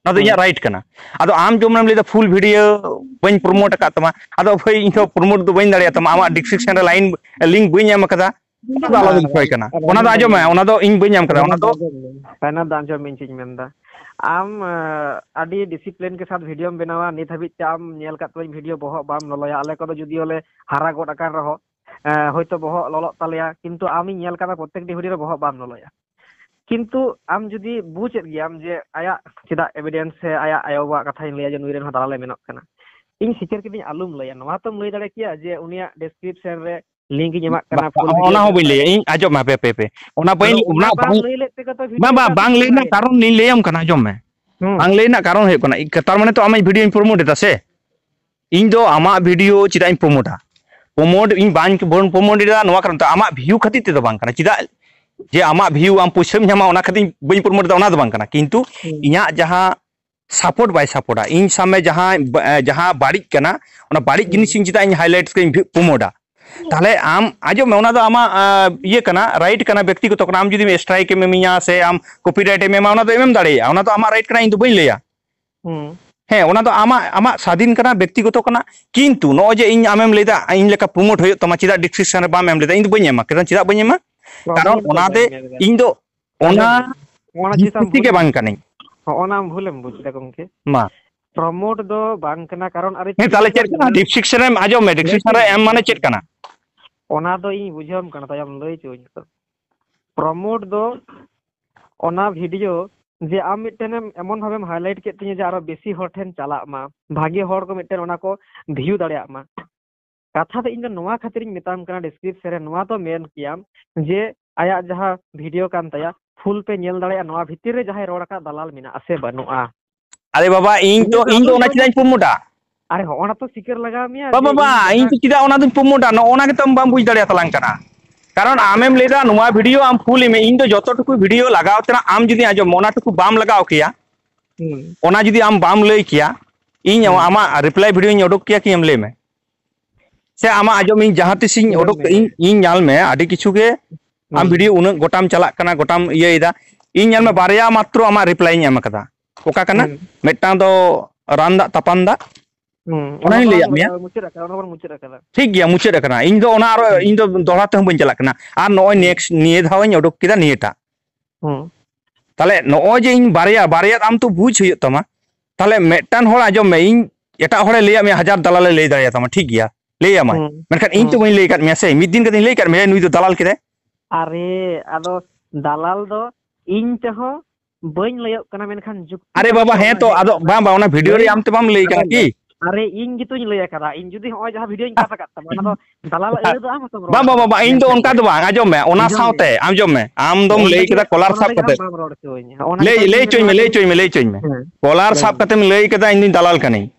ᱚᱱᱟ ᱫᱚ ᱦᱩᱸ᱾ ᱤᱧᱟᱹᱜ right ᱠᱟᱱᱟ᱾ ᱟᱫᱚ ᱟᱢ ᱡᱮᱢᱚᱱᱮᱢ ᱞᱟᱹᱭᱫᱟ full video ᱵᱟᱹᱧ promote ᱟᱠᱟᱫ ᱛᱟᱢᱟ, ᱟᱫᱚ ᱵᱷᱟᱹᱭ ᱤᱧ ᱫᱚ promote ᱫᱚ ᱵᱟᱹᱧ ᱫᱟᱲᱮᱭᱟᱜ ᱛᱟᱢᱟ, ᱟᱢᱟᱜ description ᱨᱮ line, link ᱵᱟᱹᱧ ᱮᱢ ᱟᱠᱟᱫᱟ, ᱚᱱᱟ ᱫᱚ ᱟᱞᱚᱵᱤᱱ ᱠᱚᱭ ᱠᱟᱱᱟ, ᱚᱱᱟ ᱫᱚ ᱟᱸᱡᱚᱢ ᱢᱮ, ᱚᱱᱟ ᱫᱚ ᱤᱧ ᱵᱟᱹᱧ ᱮᱢ ᱠᱟᱫᱟ, ᱚᱱᱟ ᱫᱚ ᱛᱟᱭᱱᱚᱢ ᱫᱚ ᱟᱸᱡᱚᱢ ᱢᱮ, ᱤᱧ ᱪᱮᱫ ᱤᱧ ᱢᱮᱱᱫᱟ᱾ ᱟᱢ, ᱟᱸ, ᱟᱹᱰᱤ discipline ᱠᱮ ᱥᱟᱛᱷ videoᱢ ᱵᱮᱱᱟᱣᱟ, ᱱᱤᱛ ᱦᱟᱹᱵᱤᱡ ᱛᱮ ᱟᱢ ᱧᱮᱞ ᱠᱟᱫ ᱛᱟᱢᱟᱧ video ᱵᱚᱦᱚᱜ ᱵᱟᱢ ᱞᱚᱞᱚᱭᱟ, ᱟᱞᱮ ᱠᱚᱫᱚ ᱡᱩᱫᱤᱭᱳ ᱞᱮ ᱦᱟᱨᱟ ᱜᱚᱫ ᱟᱠᱟᱱ ᱨᱮᱦᱚᱸ, ᱮᱸ, ᱦᱚᱭᱛᱳ ᱵᱚᱦᱚᱜ ᱞᱚᱞᱚᱜ ᱛᱟᱞᱮᱭᱟ, ᱠᱤᱱᱛᱩ ᱟᱢᱤᱧ ᱧᱮᱞ ᱠᱟᱫᱟ ᱯᱨᱚᱛᱮᱠᱴᱤ videoᱨᱮ ᱵᱚᱦᱚᱜ ᱵᱟᱢ ᱞᱚᱞᱚᱭᱟ᱾ ᱠᱤᱱᱛᱩ ᱟᱢ ᱡᱩᱫᱤ ᱵᱩᱡᱮᱫ ᱜᱮᱭᱟᱢ ᱡᱮ ᱟᱭᱟᱜ ᱪᱮᱫᱟᱜ evidence ᱥᱮ ᱟᱭᱟᱜ ᱟᱭᱳ ᱵᱟᱵᱟᱣᱟᱜ ᱠᱟᱛᱷᱟᱧ ᱞᱟᱹᱭᱟ ᱡᱮ ᱱᱩᱭ ᱨᱮᱱ ᱦᱚᱸ ᱫᱟᱞᱟᱞᱮ ᱢᱮᱱᱚᱜ ᱠᱟᱱᱟ, ᱤᱧ ᱥᱤᱠᱟᱹᱨ ᱠᱤᱫᱤᱧ ᱟᱞᱚᱢ ᱞᱟᱹᱭᱟ, ᱱᱚᱣᱟ ᱛᱚᱢ ᱞᱟᱹᱭ ᱫᱟᱲᱮ ᱠᱮᱭᱟ ᱡᱮ ᱩᱱᱤᱭᱟᱜ description ᱨᱮ link ᱤᱧ ᱮᱢᱟᱜ ᱠᱟᱱᱟ, full video ᱚᱱᱟ ᱦᱚᱸ ᱵᱟᱹᱧ ᱞᱟᱹᱭᱟ ᱤᱧ, ᱟᱸᱡᱚᱢ ᱢᱮ, ᱦᱟᱯᱮ, ᱦᱟᱯᱮ, ᱦᱟᱯᱮ, ᱚᱱᱟ ᱵᱟᱹᱧ, ᱟᱫᱚ ᱚᱱᱟ ᱚᱱᱟ ᱵᱟᱢ ᱵᱟᱝ, ᱞᱟᱹᱭ ᱞᱮᱫ ᱛᱮᱜᱮ ᱛᱚ ᱵᱟᱝ, video ᱵᱟᱝ, ᱵᱟᱝ ᱞᱟᱹᱭ ᱨᱮᱱᱟᱜ ᱠᱟᱨᱚᱱ ᱤᱧ ᱞᱟᱹᱭᱟᱢ ᱠᱟᱱᱟ, ᱟᱸᱡᱚᱢ ᱢᱮ᱾ ᱦᱩᱸ᱾ ᱵᱟᱝ ᱞᱟᱹᱭ ᱨᱮᱱᱟᱜ ᱠᱟᱨᱚᱱ ᱦᱩᱭᱩᱜ ᱠᱟᱱᱟ, ᱤᱧ, ᱠᱟᱛᱷᱟ ᱢᱟᱱᱮ ᱛᱚ ᱟᱢᱟᱜ videoᱧ promote ᱮᱫᱟ ᱥᱮ? ᱤᱧ ᱫᱚ ᱟᱢᱟᱜ video ᱪᱮᱫᱟᱜ ᱤᱧ promoteᱟ? Promote ᱤᱧ ᱵᱟᱹᱧ promote ᱮᱫᱟ ᱱᱚᱣᱟ ᱠᱟᱨᱚᱱ ᱛᱮ, ᱟᱢᱟᱜ view ᱠᱷᱟᱹᱛᱤᱨ ᱛᱮᱫᱚ ᱵᱟᱝ ᱠᱟᱱᱟ᱾ ᱪᱮᱫᱟᱜ ᱡᱮ ᱟᱢᱟᱜ view ᱟᱢ ᱯᱩᱭᱥᱟᱹᱢ ᱧᱟᱢᱟ ᱚᱱᱟ ᱠᱷᱟᱹᱛᱤᱨ ᱵᱟᱹᱧ promote ᱮᱫᱟ, ᱚᱱᱟ ᱫᱚ ᱵᱟᱝ ᱠᱟᱱᱟ, ᱠᱤᱱᱛᱩ ᱦᱩᱸ᱾ ᱤᱧᱟᱹᱜ ᱡᱟᱦᱟᱸ support ᱵᱟᱭ supportᱟ, ᱤᱧ ᱥᱟᱢᱱᱮ ᱡᱟᱦᱟᱸ ᱵᱟ-, ᱡᱟᱦᱟᱸ ᱵᱟᱹᱲᱤᱡ ᱠᱟᱱᱟ, ᱚᱱᱟ ᱵᱟᱹᱲᱤᱡ ᱦᱩᱸ᱾ ᱡᱤᱱᱤᱥ ᱤᱧ ᱪᱮᱫᱟᱜ ᱤᱧ highlight ᱠᱟᱛᱮᱧ promoteᱟ? ᱛᱟᱦᱞᱮ ᱟᱢ ᱟᱸᱡᱚᱢ ᱢᱮ, ᱚᱱᱟ ᱫᱚ ᱟᱢᱟᱜ, ᱟᱸ, ᱤᱭᱟᱹ ᱠᱟᱱᱟ, right ᱠᱟᱱᱟ, ᱵᱮᱠᱛᱤᱜᱚᱛᱚ ᱠᱟᱱᱟ᱾ ᱟᱢ ᱡᱩᱫᱤᱢ strike ᱮᱢ ᱤᱢᱟᱹᱧᱟ ᱥᱮ ᱟᱢ copyright ᱮᱢ ᱮᱢᱟ, ᱚᱱᱟ ᱫᱚ ᱮᱢᱮᱢ ᱫᱟᱲᱮᱭᱟᱜᱼᱟ, ᱚᱱᱟ ᱫᱚ ᱟᱢᱟᱜ right ᱠᱟᱱᱟ, ᱤᱧ ᱫᱚ ᱵᱟᱹᱧ ᱞᱟᱹᱭᱟ᱾ ᱦᱩᱸ᱾ ᱦᱮᱸ, ᱚᱱᱟ ᱫᱚ ᱟᱢᱟᱜ, ᱟᱢᱟᱜ ᱥᱟᱫᱷᱤᱱ ᱠᱟᱱᱟ, ᱵᱮᱠᱛᱤᱜᱚᱛᱚ ᱠᱟᱱᱟ᱾ ᱠᱤᱱᱛᱩ ᱱᱚᱜᱼᱚᱭ ᱡᱮ ᱤᱧ ᱟᱢᱮᱢ ᱞᱟᱹᱭᱫᱟ, ᱤᱧ ᱞᱮᱠᱟ promote ᱦᱩᱭᱩᱜ ᱛᱟᱢᱟ, ᱪᱮᱫᱟᱜ description ᱨᱮ ᱵᱟᱢ ᱮᱢ ᱞᱮᱫᱟ? ᱤᱧ ᱫᱚ ᱵᱟᱹᱧ ᱮᱢᱟ᱾ ᱪᱮᱫᱟᱜ ᱵᱟᱹᱧ ᱮᱢᱟ? ᱠᱟᱨᱚᱱ ᱯᱨᱚᱢᱳᱴ ᱫᱚ ᱚᱱᱟᱛᱮ ᱵᱟᱹᱧ ᱢᱮᱱ ᱮᱫᱟ᱾ ᱤᱧ ᱫᱚ ᱚᱱᱟ ᱟᱸᱡᱚᱢ ᱢᱮ, ᱚᱱᱟ ᱡᱤᱱᱤᱥ ᱟᱢ ᱵᱷᱩᱞ ᱜᱮ ᱮᱢ ᱵᱟᱝ ᱠᱟᱹᱱᱟᱹᱧ᱾ ᱦᱚᱸ, ᱚᱱᱟ ᱟᱢ ᱵᱷᱩᱞ ᱮᱢ ᱵᱩᱡ ᱮᱫᱟ ᱜᱚᱢᱠᱮ᱾ ᱢᱟ᱾ ᱯᱨᱚᱢᱳᱴ ᱫᱚ ᱵᱟᱝ ᱠᱟᱱᱟ, ᱠᱟᱨᱚᱱ ᱟᱨ ᱦᱮᱸ, ᱛᱟᱦᱞᱮ ᱪᱮᱫ ᱠᱟᱱᱟ? ᱰᱤᱥᱠᱨᱤᱯᱥᱚᱱ ᱨᱮᱢ ᱟᱸᱡᱚᱢ ᱢᱮ, ᱰᱤᱥᱠᱨᱤᱯᱥᱚᱱ ᱨᱮ ᱮᱢ ᱢᱟᱱᱮ ᱪᱮᱫ ᱠᱟᱱᱟ? ᱚᱱᱟ ᱫᱚ ᱤᱧ ᱵᱩᱡᱷᱟᱹᱣᱟᱢ ᱠᱟᱱᱟ, ᱛᱟᱭᱚᱢ ᱞᱟᱹᱭ ᱦᱚᱪᱚᱣᱟᱹᱧ ᱛᱚ᱾ ᱯᱨᱚᱢᱳᱴ ᱫᱚ ᱚᱱᱟ ᱵᱷᱤᱰᱤᱭᱳ ᱡᱮ ᱟᱢ ᱢᱤᱫᱴᱮᱱᱮᱢ ᱮᱢᱚᱱ ᱵᱷᱟᱵᱮᱢ ᱦᱟᱭᱞᱟᱭᱤᱴ ᱠᱮᱫ ᱛᱤᱧᱟᱹ ᱡᱮ ᱟᱨᱚ ᱵᱮᱥᱤ ᱦᱚᱲ ᱴᱷᱮᱱ ᱪᱟᱞᱟᱜ ᱢᱟ, ᱵᱷᱟᱜᱮ ᱦᱚᱲ ᱠᱚ ᱢᱤᱫᱴᱮᱱ ᱚᱱᱟ ᱠᱚ ᱵᱷᱤᱭᱩ ᱫᱟᱲᱮᱭᱟᱜ ᱢᱟ᱾ ᱠᱟᱛᱷᱟ ᱫᱚ ᱤᱧ ᱫᱚ ᱱᱚᱣᱟ ᱠᱷᱟᱹᱛᱤᱨᱤᱧ ᱢᱮᱛᱟᱢ ᱠᱟᱱᱟ, ᱰᱤᱥᱠᱨᱤᱯᱥᱚᱱ ᱨᱮ ᱱᱚᱣᱟ ᱫᱚ ᱢᱮᱱ ᱠᱮᱭᱟᱢ ᱡᱮ ᱟᱭᱟᱜ ᱡᱟᱦᱟᱸ ᱵᱷᱤᱰᱤᱭᱳ ᱠᱟᱱ ᱛᱟᱭᱟ, ᱯᱷᱩᱞ ᱯᱮ ᱧᱮᱞ ᱫᱟᱲᱮᱭᱟᱜᱼᱟ, ᱱᱚᱣᱟ ᱵᱷᱤᱛᱤᱨ ᱨᱮ ᱡᱟᱦᱟᱸᱭ ᱨᱚᱲ ᱟᱠᱟᱫ ᱫᱟᱞᱟᱞ ᱢᱮᱱᱟᱜᱼᱟ ᱥᱮ ᱵᱟᱹᱱᱩᱜᱼᱟ᱾ ᱟᱨᱮ ᱵᱟᱵᱟ, ᱤᱧ ᱛᱚ, ᱤᱧ ᱫᱚ ᱚᱱᱟ ᱪᱮᱫᱟᱜ ᱤᱧ ᱯᱨᱚᱢᱳᱴᱟ? ᱟᱨᱮ ᱦᱚᱸ, ᱚᱱᱟ ᱛᱚ ᱥᱤᱠᱟᱹᱨ ᱞᱟᱜᱟᱣ ᱢᱮᱭᱟ ᱵᱟ ᱡᱮ ᱵᱟᱵᱟ, ᱤᱧ ᱤᱧ ᱡᱟᱦᱟᱸ ᱛᱚ ᱪᱮᱫᱟᱜ ᱚᱱᱟ ᱫᱚᱧ ᱯᱨᱚᱢᱳᱴᱟ? ᱱᱚᱜᱼᱚ ᱚᱱᱟ ᱜᱮᱛᱚ ᱟᱢ ᱵᱟᱢ ᱵᱩᱡᱽ ᱫᱟᱲᱮᱭᱟᱛᱟᱞᱟᱝ ᱠᱟᱱᱟ᱾ ᱠᱟᱨᱚᱱ ᱟᱢᱮᱢ ᱞᱟᱹᱭᱫᱟ ᱱᱚᱣᱟ ᱵᱷᱤᱰᱤᱭᱳ ᱟᱢ ᱯᱷᱩᱞ ᱢᱮ, ᱤᱧ ᱫᱚ ᱡᱚᱛᱚ ᱴᱩᱠᱩ ᱵᱷᱤᱰᱤᱭᱳ ᱞᱟᱜᱟᱣ ᱛᱮᱱᱟᱜ ᱟᱢ ᱡᱩᱫᱤ ᱟᱸᱡᱚᱢ, ᱚᱱᱟ ᱴᱩᱠᱩ ᱵᱟᱢ ᱞᱟᱜᱟᱣ ᱠᱮᱭᱟ, ᱦᱩᱸ᱾ ᱚᱱᱟ ᱡᱩᱫᱤ ᱟᱢ ᱵᱟᱢ ᱞᱟᱹᱭ ᱠᱮᱭᱟ, ᱤᱧ ᱦᱩᱸ᱾ ᱟᱢᱟᱜ ᱨᱤᱯᱞᱟᱭ ᱵᱷᱤᱰᱤᱭᱳᱧ ᱩᱰᱩᱠ ᱠᱮᱭᱟ ᱠᱤ? ᱟᱢ ᱞᱟᱹᱭ ᱢᱮ᱾ ᱥᱮ ᱟᱢᱟᱜ ᱟᱸᱡᱚᱢ, ᱤᱧ ᱡᱟᱦᱟᱸ ᱛᱤᱥ ᱤᱧ ᱟᱸᱡᱚᱢ ᱩᱰᱩᱠ, ᱢᱮ᱾ ᱤᱧ, ᱤᱧ ᱧᱮᱞ ᱢᱮ, ᱟᱹᱰᱤ ᱠᱤᱪᱷᱩ ᱜᱮ ᱟᱢ ᱦᱩᱸ᱾ ᱵᱷᱤᱰᱤᱭᱳ ᱩᱱᱟᱹᱜ ᱜᱚᱴᱟᱢ ᱪᱟᱞᱟᱜ ᱠᱟᱱᱟ, ᱜᱚᱴᱟᱢ ᱤᱭᱟᱹᱭᱮᱫᱟ᱾ ᱤᱧ ᱧᱮᱞ ᱢᱮ, ᱦᱩᱸ᱾ ᱵᱟᱨᱭᱟ ᱢᱟᱛᱨᱚ ᱟᱢᱟᱜ ᱨᱤᱯᱞᱟᱭᱤᱧ ᱮᱢ ᱟᱠᱟᱫᱟ᱾ ᱚᱠᱟ ᱠᱟᱱᱟ? ᱦᱩᱸ᱾ ᱢᱤᱫᱴᱟᱝ ᱫᱚ ᱨᱟᱱ ᱫᱟᱜ ᱛᱟᱯᱟᱱ ᱫᱟᱜ, ᱦᱩᱸ, ᱚᱱᱟ ᱚᱱᱟ ᱦᱚᱸᱧ ᱫᱚ ᱞᱟᱹᱭᱟᱫ ᱟᱢ ᱢᱮᱭᱟ᱾ ᱢᱩᱪᱟᱹᱫ ᱟᱠᱟᱫᱟ, ᱚᱱᱟ ᱵᱚᱱ ᱢᱩᱪᱟᱹᱫ ᱟᱠᱟᱫᱟ᱾ ᱴᱷᱤᱠ ᱜᱮᱭᱟ, ᱢᱩᱪᱟᱹᱫ ᱟᱠᱟᱱᱟ᱾ ᱤᱧ ᱫᱚ ᱚᱱᱟ ᱟᱨᱚ, ᱦᱩᱸ᱾ ᱤᱧ ᱫᱚ ᱫᱚᱦᱲᱟ ᱛᱮᱦᱚᱸ ᱵᱟᱹᱧ ᱪᱟᱞᱟᱜ ᱠᱟᱱᱟ᱾ ᱟᱨ ᱱᱚᱜᱼᱚᱭ ᱦᱩᱸ᱾ ᱱᱮᱠᱥᱴ ᱱᱤᱭᱟᱹ ᱫᱷᱟᱣ ᱤᱧ ᱩᱰᱩᱠ ᱠᱮᱫᱟ ᱱᱤᱭᱟᱹᱴᱟᱜ᱾ ᱦᱩᱸ᱾ ᱛᱟᱦᱞᱮ ᱱᱚᱜᱼᱚᱭ ᱡᱮ ᱤᱧ ᱵᱟᱨᱭᱟ, ᱵᱟᱨᱭᱟ ᱟᱢ ᱛᱚ ᱵᱩᱡᱽ ᱦᱩᱭᱩᱜ ᱛᱟᱢᱟ᱾ ᱛᱟᱦᱞᱮ ᱢᱤᱫᱴᱟᱝ ᱦᱚᱲ, ᱟᱸᱡᱚᱢ ᱢᱮ, ᱤᱧ ᱮᱴᱟᱜ ᱦᱚᱲᱮ ᱞᱟᱹᱭᱟᱫ ᱢᱮᱭᱟ, ᱦᱟᱡᱟᱨ ᱫᱟᱞᱟᱞᱮ ᱞᱟᱹᱭ ᱫᱟᱲᱮᱭᱟᱛᱟᱢᱟ, ᱴᱷᱤᱠ ᱜᱮᱭᱟ, ᱞᱟᱹᱭ ᱟᱢᱟᱭ᱾ ᱦᱩᱸ᱾ ᱢᱮᱱᱠᱷᱟᱱ ᱤᱧ ᱛᱚ ᱦᱩᱸ᱾ ᱵᱟᱹᱧ ᱞᱟᱹᱭ ᱟᱠᱟᱫ ᱢᱮᱭᱟ ᱥᱮ, ᱢᱤᱫ ᱫᱤᱱ ᱠᱟᱛᱮᱧ ᱞᱟᱹᱭ ᱟᱠᱟᱫ ᱢᱮᱭᱟ ᱱᱩᱭ ᱫᱚ ᱫᱟᱞᱟᱞ ᱠᱮᱫᱟᱭ᱾ ᱟᱨᱮ, ᱟᱫᱚ ᱫᱟᱞᱟᱞ ᱫᱚ ᱤᱧ ᱛᱮᱦᱚᱸ ᱵᱟᱹᱧ ᱞᱟᱹᱭᱚᱜ ᱠᱟᱱᱟ, ᱢᱮᱱᱠᱷᱟᱱ ᱡᱩᱠᱛᱤ ᱟᱨᱮ ᱛᱟᱞᱟᱛᱮ ᱵᱟᱵᱟ, ᱦᱮᱸ ᱚᱱᱟ ᱛᱚ, ᱦᱮᱡ ᱟᱫᱚ ᱟᱠᱟᱱᱟ᱾ ᱵᱟᱝ, ᱵᱟᱝ, ᱚᱱᱟ ᱵᱷᱤᱰᱤᱭᱳ ᱨᱮ ᱞᱟᱹᱭ ᱟᱢ ᱛᱮ ᱵᱟᱢ ᱞᱟᱹᱭ ᱠᱟᱱᱟ ᱟᱸᱡᱚᱢ ᱠᱤ? ᱢᱮ᱾ ᱟᱨᱮ, ᱤᱧ ᱜᱮᱛᱚᱧ ᱞᱟᱹᱭ ᱟᱠᱟᱫᱟ᱾ ᱤᱧ ᱡᱩᱫᱤ ᱦᱚᱸᱜᱼᱚᱭ ᱡᱟᱦᱟᱸ ᱵᱷᱤᱰᱤᱭᱳᱧ ᱠᱟᱴ ᱟᱠᱟᱫ ᱛᱟᱢᱟ, ᱚᱱᱟ ᱫᱚ ᱫᱟᱞᱟᱞ ᱟᱹᱲᱟᱹ ᱫᱚ ᱟᱢ ᱦᱚᱸᱛᱚᱢ ᱨᱚᱲ ᱵᱟᱝ, ᱵᱟᱝ, ᱠᱟᱫᱟ᱾ ᱵᱟᱝ, ᱵᱟᱝ, ᱤᱧ ᱫᱚ ᱧᱮᱞ ᱚᱱᱠᱟ ᱢᱮ᱾ ᱫᱚ ᱵᱟᱝ, ᱟᱸᱡᱚᱢ ᱢᱮ, ᱚᱱᱟ ᱟᱸᱡᱚᱢ ᱢᱮ᱾ ᱥᱟᱶᱛᱮ, ᱟᱸᱡᱚᱢ ᱢᱮ, ᱟᱢ ᱫᱚᱢ ᱦᱚᱸᱜᱼᱚ ᱞᱟᱹᱭ ᱱᱚᱰᱮ ᱠᱮᱫᱟ ᱜᱮ, ᱠᱚᱞᱟᱨ ᱦᱚᱸᱜᱼᱚ ᱥᱟᱵ ᱱᱚᱰᱮ ᱜᱮ ᱠᱟᱛᱮ᱾ ᱟᱢ ᱵᱟᱢ ᱨᱚᱲ ᱦᱚᱪᱚᱣᱟᱹᱧᱟ᱾ ᱦᱚᱸᱜᱼᱚ ᱱᱚᱰᱮ ᱞᱟᱹᱭ, ᱜᱮ ᱞᱟᱹᱭ ᱟᱢ ᱦᱚᱪᱚᱧ ᱢᱮ, ᱱᱚᱣᱟ ᱞᱟᱹᱭ ᱫᱚ ᱦᱚᱪᱚᱧ ᱢᱮ᱾ ᱦᱮᱸ, ᱠᱚᱞᱟᱨ ᱞᱟᱹᱭ ᱥᱟᱵ ᱢᱮ᱾ ᱠᱟᱛᱮᱢ ᱞᱟᱹᱭ ᱠᱮᱫᱟ ᱤᱧ ᱫᱩᱧ ᱫᱟᱞᱟᱞ ᱠᱟᱹᱱᱟᱹᱧ᱾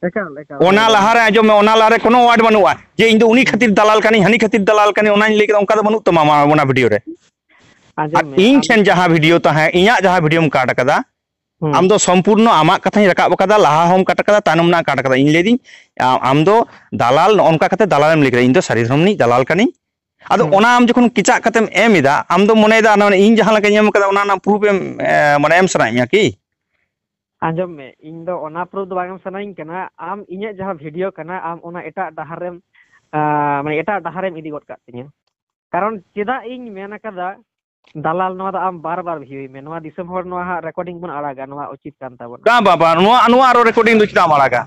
ᱮᱠᱟᱞ, ᱮᱠᱟᱞ, ᱚᱱᱟ ᱮᱠᱟᱞ᱾ ᱞᱟᱦᱟᱨᱮ ᱟᱸᱡᱚᱢ ᱢᱮ, ᱚᱱᱟ ᱞᱟᱦᱟᱨᱮ ᱠᱳᱱᱳ ᱣᱟᱨᱰ ᱵᱟᱹᱱᱩᱜᱼᱟ ᱡᱮ ᱤᱧ ᱫᱚ ᱩᱱᱤ ᱦᱩᱸ᱾ ᱠᱷᱟᱹᱛᱤᱨ ᱫᱟᱞᱟᱞ ᱠᱟᱹᱱᱟᱹᱧ, ᱦᱟᱹᱱᱤ ᱠᱷᱟᱹᱛᱤᱨ ᱫᱟᱞᱟᱞ ᱠᱟᱹᱱᱟᱹᱧ, ᱚᱱᱟᱧ ᱞᱟᱹᱭ ᱠᱮᱫᱟ, ᱚᱱᱠᱟ ᱫᱚ ᱵᱟᱹᱱᱩᱜ ᱛᱟᱢᱟ ᱟᱢᱟᱜ ᱚᱱᱟ ᱵᱷᱤᱰᱤᱭᱳ ᱨᱮ᱾ ᱟᱸᱡᱚᱢ ᱟᱨ ᱢᱮ, ᱤᱧ ᱟᱢ ᱴᱷᱮᱱ ᱡᱟᱦᱟᱸ ᱵᱷᱤᱰᱤᱭᱳ ᱛᱟᱦᱮᱸ, ᱤᱧᱟᱹᱜ ᱡᱟᱦᱟᱸ ᱵᱷᱤᱰᱤᱭᱳᱢ ᱠᱟᱴ ᱟᱠᱟᱫᱟ, ᱦᱩᱸ᱾ ᱟᱢ ᱫᱚ ᱥᱚᱢᱯᱩᱨᱱᱚ ᱟᱢᱟᱜ ᱠᱟᱛᱷᱟᱧ ᱨᱟᱠᱟᱵ ᱟᱠᱟᱫᱟ, ᱞᱟᱦᱟ ᱦᱚᱸᱢ ᱠᱟᱴ ᱟᱠᱟᱫᱟ, ᱛᱟᱭᱱᱚᱢ ᱨᱮᱱᱟᱜ ᱠᱟᱴ ᱟᱠᱟᱫᱟ᱾ ᱤᱧ ᱞᱟᱹᱭᱫᱟᱹᱧ, ᱟ-, ᱟᱢ ᱫᱚ ᱫᱟᱞᱟᱞ, ᱱᱚᱜᱼᱚ ᱱᱚᱝᱠᱟ ᱠᱟᱛᱮ ᱫᱟᱞᱟᱞᱮᱢ ᱞᱟᱹᱭ ᱠᱮᱫᱟ, ᱤᱧ ᱫᱚ ᱥᱟᱹᱨᱤ ᱫᱷᱚᱨᱚᱢ ᱨᱤᱱᱤᱡ ᱫᱟᱞᱟᱞ ᱠᱟᱹᱱᱟᱹᱧ᱾ ᱟᱫᱚ ᱦᱩᱸ᱾ ᱚᱱᱟ ᱟᱢ ᱡᱚᱠᱷᱚᱱ ᱠᱮᱪᱟᱜ ᱠᱟᱛᱮᱢ ᱮᱢ ᱮᱫᱟ, ᱟᱢ ᱫᱚ ᱢᱚᱱᱮᱭᱮᱫᱟ, ᱚᱱᱟ ᱤᱧ ᱡᱟᱦᱟᱸ ᱞᱮᱠᱟᱧ ᱮᱢ ᱟᱠᱟᱫᱟ, ᱚᱱᱟ ᱨᱮᱱᱟᱜ ᱯᱨᱩᱯᱷ ᱮᱢ, ᱮ, ᱢᱟᱱᱮ ᱮᱢ ᱥᱟᱱᱟᱭᱮᱫ ᱢᱮᱭᱟ ᱠᱤ? ᱟᱸᱡᱚᱢ ᱢᱮ, ᱤᱧ ᱫᱚ ᱚᱱᱟ ᱯᱨᱩᱯᱷ ᱫᱚ ᱵᱟᱝ ᱮᱢ ᱥᱟᱱᱟᱧ ᱠᱟᱱᱟ᱾ ᱟᱢ ᱤᱧᱟᱹᱜ ᱡᱟᱦᱟᱸ ᱵᱷᱤᱰᱤᱭᱳ ᱠᱟᱱᱟ, ᱟᱢ ᱚᱱᱟ ᱮᱴᱟᱜ ᱰᱟᱦᱟᱨ ᱨᱮᱢ, ᱟ, ᱢᱟᱱᱮ ᱮᱴᱟᱜ ᱰᱟᱦᱟᱨ ᱨᱮᱢ ᱤᱫᱤ ᱜᱚᱫ ᱠᱟᱜ ᱛᱤᱧᱟᱹ᱾ ᱠᱟᱨᱚᱱ ᱪᱮᱫᱟᱜ ᱤᱧ ᱢᱮᱱ ᱟᱠᱟᱫᱟ, ᱫᱟᱞᱟᱞ, ᱱᱚᱣᱟ ᱫᱚ ᱟᱢ ᱵᱟᱨ ᱵᱟᱨ ᱵᱷᱤᱭᱩᱭ ᱢᱮ᱾ ᱱᱚᱣᱟ ᱫᱤᱥᱚᱢ ᱦᱚᱲ ᱱᱚᱣᱟ ᱦᱟᱸᱜ ᱨᱮᱠᱚᱨᱰᱤᱝ ᱵᱚᱱ ᱟᱲᱟᱜᱟ, ᱱᱚᱣᱟ ᱩᱪᱤᱛ ᱠᱟᱱ ᱛᱟᱵᱚᱱᱟ᱾ ᱵᱟᱝ, ᱵᱟᱝ, ᱵᱟᱝ, ᱱᱚᱣᱟ, ᱱᱚᱣᱟ ᱟᱨᱚ ᱨᱮᱠᱚᱨᱰᱤᱝ ᱫᱚ ᱪᱮᱫᱟᱜ ᱮᱢ ᱟᱲᱟᱜᱟ?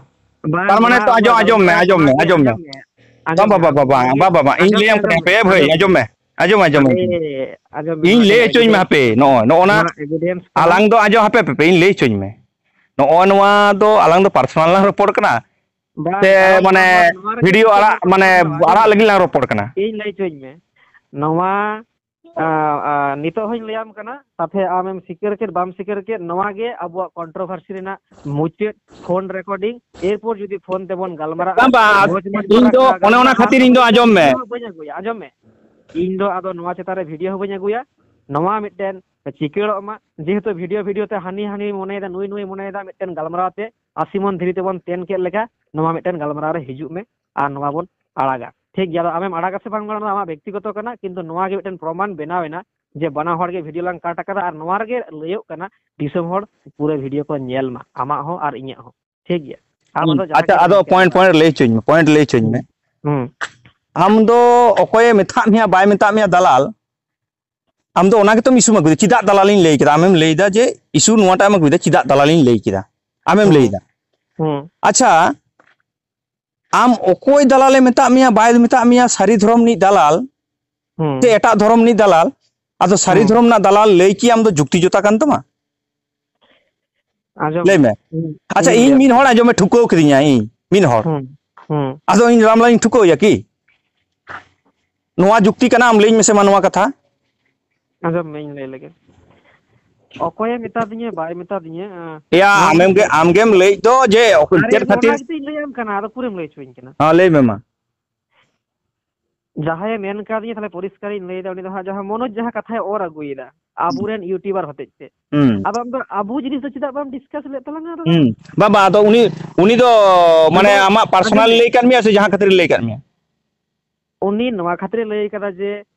ᱵᱟᱝ, ᱛᱟᱨ ᱢᱟᱱᱮ ᱱᱚᱣᱟ ᱛᱚ ᱟᱸᱡᱚᱢ, ᱟᱵᱚᱣᱟᱜ ᱟᱸᱡᱚᱢ ᱢᱮ, ᱜᱟᱞᱢᱟᱨᱟᱣ ᱟᱸᱡᱚᱢ ᱢᱮ, ᱫᱚ ᱟᱸᱡᱚᱢ ᱢᱮ, ᱟᱸᱡᱚᱢ ᱢᱮ, ᱟᱸᱡᱚᱢ ᱵᱟᱝ, ᱢᱮ, ᱵᱟᱝ, ᱵᱟᱝ, ᱟᱸᱡᱚᱢ ᱵᱟᱝ, ᱢᱮ, ᱵᱟᱝ, ᱵᱟᱝ, ᱟᱸᱡᱚᱢ ᱢᱮ, ᱟᱸᱡᱚᱢ ᱢᱮ, ᱟᱸᱡᱚᱢ ᱢᱮ, ᱟᱸᱡᱚᱢ ᱢᱮ, ᱟᱸᱡᱚᱢ ᱢᱮ᱾ ᱟᱸᱡᱚᱢ ᱢᱮ, ᱟᱸᱡᱚᱢ ᱢᱮ, ᱤᱧ ᱱᱚᱣᱟ ᱞᱟᱹᱭ ᱫᱚ ᱦᱚᱪᱚᱧ ᱢᱮ ᱮᱵᱤᱰᱮᱱᱥ ᱦᱟᱯᱮ, ᱱᱚᱜᱼᱚᱭ, ᱱᱚᱜᱼᱚ ᱱᱟ ᱱᱚᱣᱟ ᱮᱵᱤᱰᱮᱱᱥ ᱠᱟᱱᱟ᱾ ᱟᱞᱟᱝ ᱫᱚ ᱟᱸᱡᱚᱢ ᱦᱟᱯᱮ, ᱦᱟᱯᱮ, ᱦᱟᱯᱮ, ᱤᱧ ᱞᱟᱹᱭ ᱦᱚᱪᱚᱧ ᱢᱮ᱾ ᱱᱚᱜᱼᱚ ᱱᱚᱣᱟ ᱫᱚ ᱟᱞᱟᱝ ᱫᱚ ᱯᱟᱨᱥᱚᱱᱟᱞ ᱞᱟᱝ ᱨᱚᱯᱚᱲ ᱠᱟᱱᱟ᱾ ᱵᱟᱝ, ᱥᱮ ᱠᱟᱨᱚᱱ ᱢᱟᱱᱮ ᱱᱚᱣᱟ, ᱱᱚᱣᱟ ᱨᱮᱜᱮ ᱵᱷᱤᱰᱤᱭᱳ ᱛᱚ ᱟᱲᱟᱜ, ᱢᱟᱱᱮ ᱯᱨᱚᱵᱞᱮᱢ ᱫᱚ, ᱟᱸᱡᱚᱢ ᱟᱲᱟᱜ ᱢᱮ᱾ ᱞᱟᱹᱜᱤᱫ ᱞᱟᱝ ᱨᱚᱯᱚᱲ ᱠᱟᱱᱟ? ᱤᱧ ᱞᱟᱹᱭ ᱦᱚᱪᱚᱧ ᱢᱮ᱾ ᱱᱚᱣᱟ, ᱟ, ᱟ, ᱱᱤᱛᱚᱜ ᱦᱚᱧ ᱞᱟᱹᱭᱟᱢ ᱠᱟᱱᱟ, ᱛᱟᱛᱮ ᱟᱢᱮᱢ ᱥᱤᱠᱟᱹᱨ ᱠᱮᱫ, ᱵᱟᱢ ᱥᱤᱠᱟᱹᱨ ᱠᱮᱫ, ᱱᱚᱣᱟ ᱜᱮ ᱟᱵᱚᱣᱟᱜ ᱠᱚᱱᱴᱨᱳᱵᱷᱟᱨᱥᱤ ᱨᱮᱱᱟᱜ ᱢᱩᱪᱟᱹᱫ ᱯᱷᱳᱱ ᱨᱮᱠᱚᱨᱰᱤᱝ᱾ ᱮᱨᱯᱚᱨ ᱡᱩᱫᱤ ᱯᱷᱳᱱ ᱛᱮᱵᱚᱱ ᱜᱟᱞᱢᱟᱨᱟᱜᱼᱟ, ᱵᱟᱝ, ᱵᱟᱝ, ᱢᱚᱡᱽ ᱢᱚᱡᱽ ᱤᱧ ᱠᱟᱛᱷᱟ ᱫᱚ ᱨᱟᱠᱟᱵ ᱚᱱᱮ ᱚᱱᱟ ᱟᱨ ᱠᱷᱟᱹᱛᱤᱨ ᱤᱧ ᱫᱚ ᱟᱸᱡᱚᱢ ᱢᱮ᱾ ᱵᱷᱤᱰᱤᱭᱳ ᱦᱚᱸ ᱵᱟᱹᱧ ᱟᱹᱜᱩᱭᱟ, ᱟᱸᱡᱚᱢ ᱢᱮ᱾ ᱤᱧ ᱫᱚ ᱟᱫᱚ ᱱᱚᱣᱟ ᱪᱮᱛᱟᱱ ᱨᱮ ᱵᱷᱤᱰᱤᱭᱳ ᱦᱚᱸ ᱵᱟᱹᱧ ᱟᱹᱜᱩᱭᱟ, ᱱᱚᱣᱟ ᱢᱤᱫᱴᱮᱱ ᱪᱤᱠᱟᱹᱲᱚᱜ ᱢᱟ᱾ ᱡᱮᱦᱮᱛᱩ ᱵᱷᱤᱰᱤᱭᱳ, ᱵᱷᱤᱰᱤᱭᱳ ᱛᱮ ᱦᱟᱹᱱᱤ ᱦᱟᱹᱱᱤ ᱢᱚᱱᱮᱭᱮᱫᱟ, ᱱᱩᱭ ᱱᱩᱭ ᱢᱚᱱᱮᱭᱮᱫᱟ, ᱢᱤᱫᱴᱮᱱ ᱜᱟᱞᱢᱟᱨᱟᱣ ᱛᱮ ᱟᱥᱤ ᱢᱚᱱ ᱫᱷᱤᱨᱤ ᱛᱮᱵᱚᱱ ᱛᱮᱱ ᱠᱮᱫ ᱞᱮᱠᱟ, ᱱᱚᱣᱟ ᱢᱤᱫᱴᱮᱱ ᱜᱟᱞᱢᱟᱨᱟᱣ ᱨᱮ ᱦᱤᱡᱩᱜ ᱢᱮ ᱟᱨ ᱱᱚᱣᱟ ᱵᱚᱱ ᱟᱲᱟᱜᱟ᱾ ᱴᱷᱤᱠ ᱜᱮᱭᱟ, ᱟᱫᱚ ᱟᱢᱮᱢ ᱟᱲᱟᱜᱟ ᱥᱮ ᱵᱟᱝ, ᱚᱱᱟ ᱫᱚ ᱟᱢᱟᱜ ᱵᱮᱠᱛᱤᱜᱚᱛᱚ ᱠᱟᱱᱟ, ᱠᱤᱱᱛᱩ ᱱᱚᱣᱟ ᱜᱮ ᱢᱤᱫᱴᱮᱱ ᱯᱨᱚᱢᱟᱱ ᱵᱮᱱᱟᱣ ᱮᱱᱟ ᱡᱮ ᱵᱟᱱᱟ ᱦᱚᱲ ᱜᱮ ᱵᱷᱤᱰᱤᱭᱳ ᱞᱟᱝ ᱠᱟᱴ ᱟᱠᱟᱫᱟ ᱟᱨ ᱱᱚᱣᱟ ᱨᱮᱜᱮ ᱞᱟᱹᱭᱚᱜ ᱠᱟᱱᱟ ᱫᱤᱥᱚᱢ ᱦᱚᱲ ᱯᱩᱨᱟᱹ ᱵᱷᱤᱰᱤᱭᱳ ᱠᱚ ᱧᱮᱞ ᱢᱟ, ᱟᱢᱟᱜ ᱦᱚᱸ ᱟᱨ ᱤᱧᱟᱹᱜ ᱦᱚᱸ᱾ ᱴᱷᱤᱠ ᱜᱮᱭᱟ, ᱟᱢ ᱦᱩᱸ, ᱫᱚ ᱡᱟᱦᱟᱸ ᱟᱪᱪᱷᱟ, ᱜᱮᱢ ᱟᱫᱚ ᱢᱮᱱ ᱯᱚᱭᱮᱱᱴ, ᱠᱮᱫᱟ᱾ ᱯᱚᱭᱮᱱᱴ ᱞᱟᱹᱭ ᱦᱚᱪᱚᱧ ᱢᱮ, ᱯᱚᱭᱮᱱᱴ ᱞᱟᱹᱭ ᱦᱚᱪᱚᱧ ᱢᱮ᱾ ᱦᱩᱸ, ᱦᱩᱸ᱾ ᱟᱢ ᱫᱚ ᱚᱠᱚᱭᱮ ᱢᱮᱛᱟᱫ ᱢᱮᱭᱟ, ᱵᱟᱭ ᱢᱮᱛᱟᱫ ᱢᱮᱭᱟ ᱫᱟᱞᱟᱞ, ᱟᱢ ᱫᱚ ᱚᱱᱟ ᱜᱮᱛᱚᱢ ᱤᱥᱩᱢ ᱟᱹᱜᱩᱭᱮᱫᱟ᱾ ᱪᱮᱫᱟᱜ ᱫᱟᱞᱟᱞᱤᱧ ᱞᱟᱹᱭ ᱠᱮᱫᱟ? ᱟᱢᱮᱢ ᱞᱟᱹᱭᱫᱟ ᱡᱮ ᱤᱥᱩ ᱱᱚᱣᱟᱴᱟᱜ ᱮᱢ ᱟᱹᱜᱩᱭᱮᱫᱟ, ᱪᱮᱫᱟᱜ ᱫᱟᱞᱟᱞᱤᱧ ᱞᱟᱹᱭ ᱠᱮᱫᱟ, ᱟᱢᱮᱢ ᱦᱩᱸ, ᱞᱟᱹᱭᱫᱟ᱾ ᱦᱩᱸ᱾ ᱟᱪᱪᱷᱟ, ᱟᱢ ᱚᱠᱚᱭ ᱫᱟᱞᱟᱞᱮ ᱢᱮᱛᱟᱫ ᱢᱮᱭᱟ, ᱵᱟᱭ ᱢᱮᱛᱟᱫ ᱢᱮᱭᱟ, ᱥᱟᱹᱨᱤ ᱫᱷᱚᱨᱚᱢ ᱨᱤᱱᱤᱡ ᱫᱟᱞᱟᱞ ᱦᱩᱸ᱾ ᱥᱮ ᱮᱴᱟᱜ ᱫᱷᱚᱨᱚᱢ ᱨᱤᱱᱤᱡ ᱫᱟᱞᱟᱞ? ᱟᱫᱚ ᱥᱟᱹᱨᱤ ᱦᱩᱸ᱾ ᱫᱷᱚᱨᱚᱢ ᱨᱮᱱᱟᱜ ᱫᱟᱞᱟᱞ ᱞᱟᱹᱭ ᱠᱤ ᱟᱢ ᱫᱚ ᱡᱩᱠᱛᱤ ᱡᱚᱛᱟ ᱠᱟᱱ ᱛᱟᱢᱟ? ᱟᱸᱡᱚᱢ ᱞᱟᱹᱭ ᱢᱮ᱾ ᱢᱮ᱾ ᱤᱧ, ᱟᱪᱪᱷᱟ, ᱤᱧ ᱤᱧ ᱞᱟᱹᱭᱟᱢ ᱢᱤᱫ ᱦᱚᱲ ᱠᱟᱱᱟ᱾ ᱟᱸᱡᱚᱢᱮ ᱴᱷᱩᱠᱟᱹᱣ ᱠᱤᱫᱤᱧᱟ, ᱤᱧ ᱢᱤᱫ ᱦᱚᱲ᱾ ᱦᱩᱸ, ᱦᱩᱸ᱾ ᱟᱫᱚ ᱤᱧ ᱨᱟᱢᱞᱟᱞᱤᱧ ᱴᱷᱩᱠᱟᱹᱣ ᱮᱭᱟ ᱠᱤ? ᱱᱚᱣᱟ ᱡᱩᱠᱛᱤ ᱠᱟᱱᱟ? ᱟᱢ ᱞᱟᱹᱭᱟᱹᱧ ᱢᱮᱥᱮ ᱢᱟ ᱱᱚᱣᱟ ᱠᱟᱛᱷᱟ᱾ ᱟᱸᱡᱚᱢ ᱢᱮ, ᱤᱧ ᱞᱟᱹᱭ ᱞᱮᱜᱮ᱾ ᱚᱠᱚᱭᱮ ᱢᱮᱛᱟ ᱫᱤᱧᱟ, ᱵᱟᱭ ᱢᱮᱛᱟ ᱫᱤᱧᱟ, ᱮᱸ, ᱮᱭᱟ, ᱱᱚᱣᱟ ᱟᱢᱮᱢ ᱜᱮ, ᱫᱚ ᱟᱢᱜᱮᱢ ᱞᱟᱹᱭᱮᱫ ᱫᱚ ᱡᱮ ᱚᱠᱚᱭ ᱟᱨᱮ, ᱪᱮᱫ ᱚᱱᱟ ᱠᱷᱟᱹᱛᱤᱨ? ᱜᱮᱛᱚᱧ ᱞᱟᱹᱭᱟᱢ ᱠᱟᱱᱟ, ᱟᱫᱚ ᱯᱩᱨᱟᱹᱢ ᱞᱟᱹᱭ ᱦᱚᱪᱚᱧ ᱠᱟᱱᱟ᱾ ᱦᱮᱸ, ᱞᱟᱹᱭ ᱢᱮ ᱢᱟ᱾ ᱡᱟᱦᱟᱸᱭᱮ ᱢᱮᱱ ᱠᱟᱣᱫᱤᱧᱟ, ᱛᱟᱦᱞᱮ ᱯᱚᱨᱤᱥᱠᱟᱨᱤᱧ ᱞᱟᱹᱭᱫᱟ, ᱩᱱᱤ ᱫᱚ ᱦᱟᱸᱜ ᱡᱟᱦᱟᱸ ᱢᱚᱱᱳᱡᱽ ᱡᱟᱦᱟᱸ ᱠᱟᱛᱷᱟᱭ ᱚᱨ ᱟᱹᱜᱩᱭᱮᱫᱟ, ᱦᱩᱸ᱾ ᱟᱵᱚᱨᱮᱱ YouTuber ᱦᱚᱛᱮᱡ ᱛᱮ᱾ ᱦᱩᱸ᱾ ᱟᱫᱚ ᱟᱢ ᱫᱚ ᱟᱵᱚ ᱡᱤᱱᱤᱥ ᱫᱚ ᱪᱮᱫᱟᱜ ᱵᱟᱢ discuss ᱞᱮᱫ ᱛᱟᱞᱟᱝᱟ ᱟᱫᱚ? ᱦᱩᱸ᱾ ᱵᱟᱵᱟ, ᱟᱫᱚ ᱩᱱᱤ, ᱩᱱᱤ ᱫᱚ ᱢᱟᱱᱮ ᱟᱫᱚ, ᱟᱢᱟᱜ ᱟᱫᱚ personal ᱞᱟᱹᱭ ᱠᱟᱫ ᱢᱮᱭᱟ ᱥᱮ ᱡᱟᱦᱟᱸ ᱠᱷᱟᱹᱛᱤᱨ ᱞᱟᱹᱭ ᱠᱟᱫ ᱢᱮᱭᱟ? ᱩᱱᱤ ᱱᱚᱣᱟ ᱠᱷᱟᱹᱛᱤᱨᱮ ᱞᱟᱹᱭ ᱠᱟᱫᱟ ᱡᱮ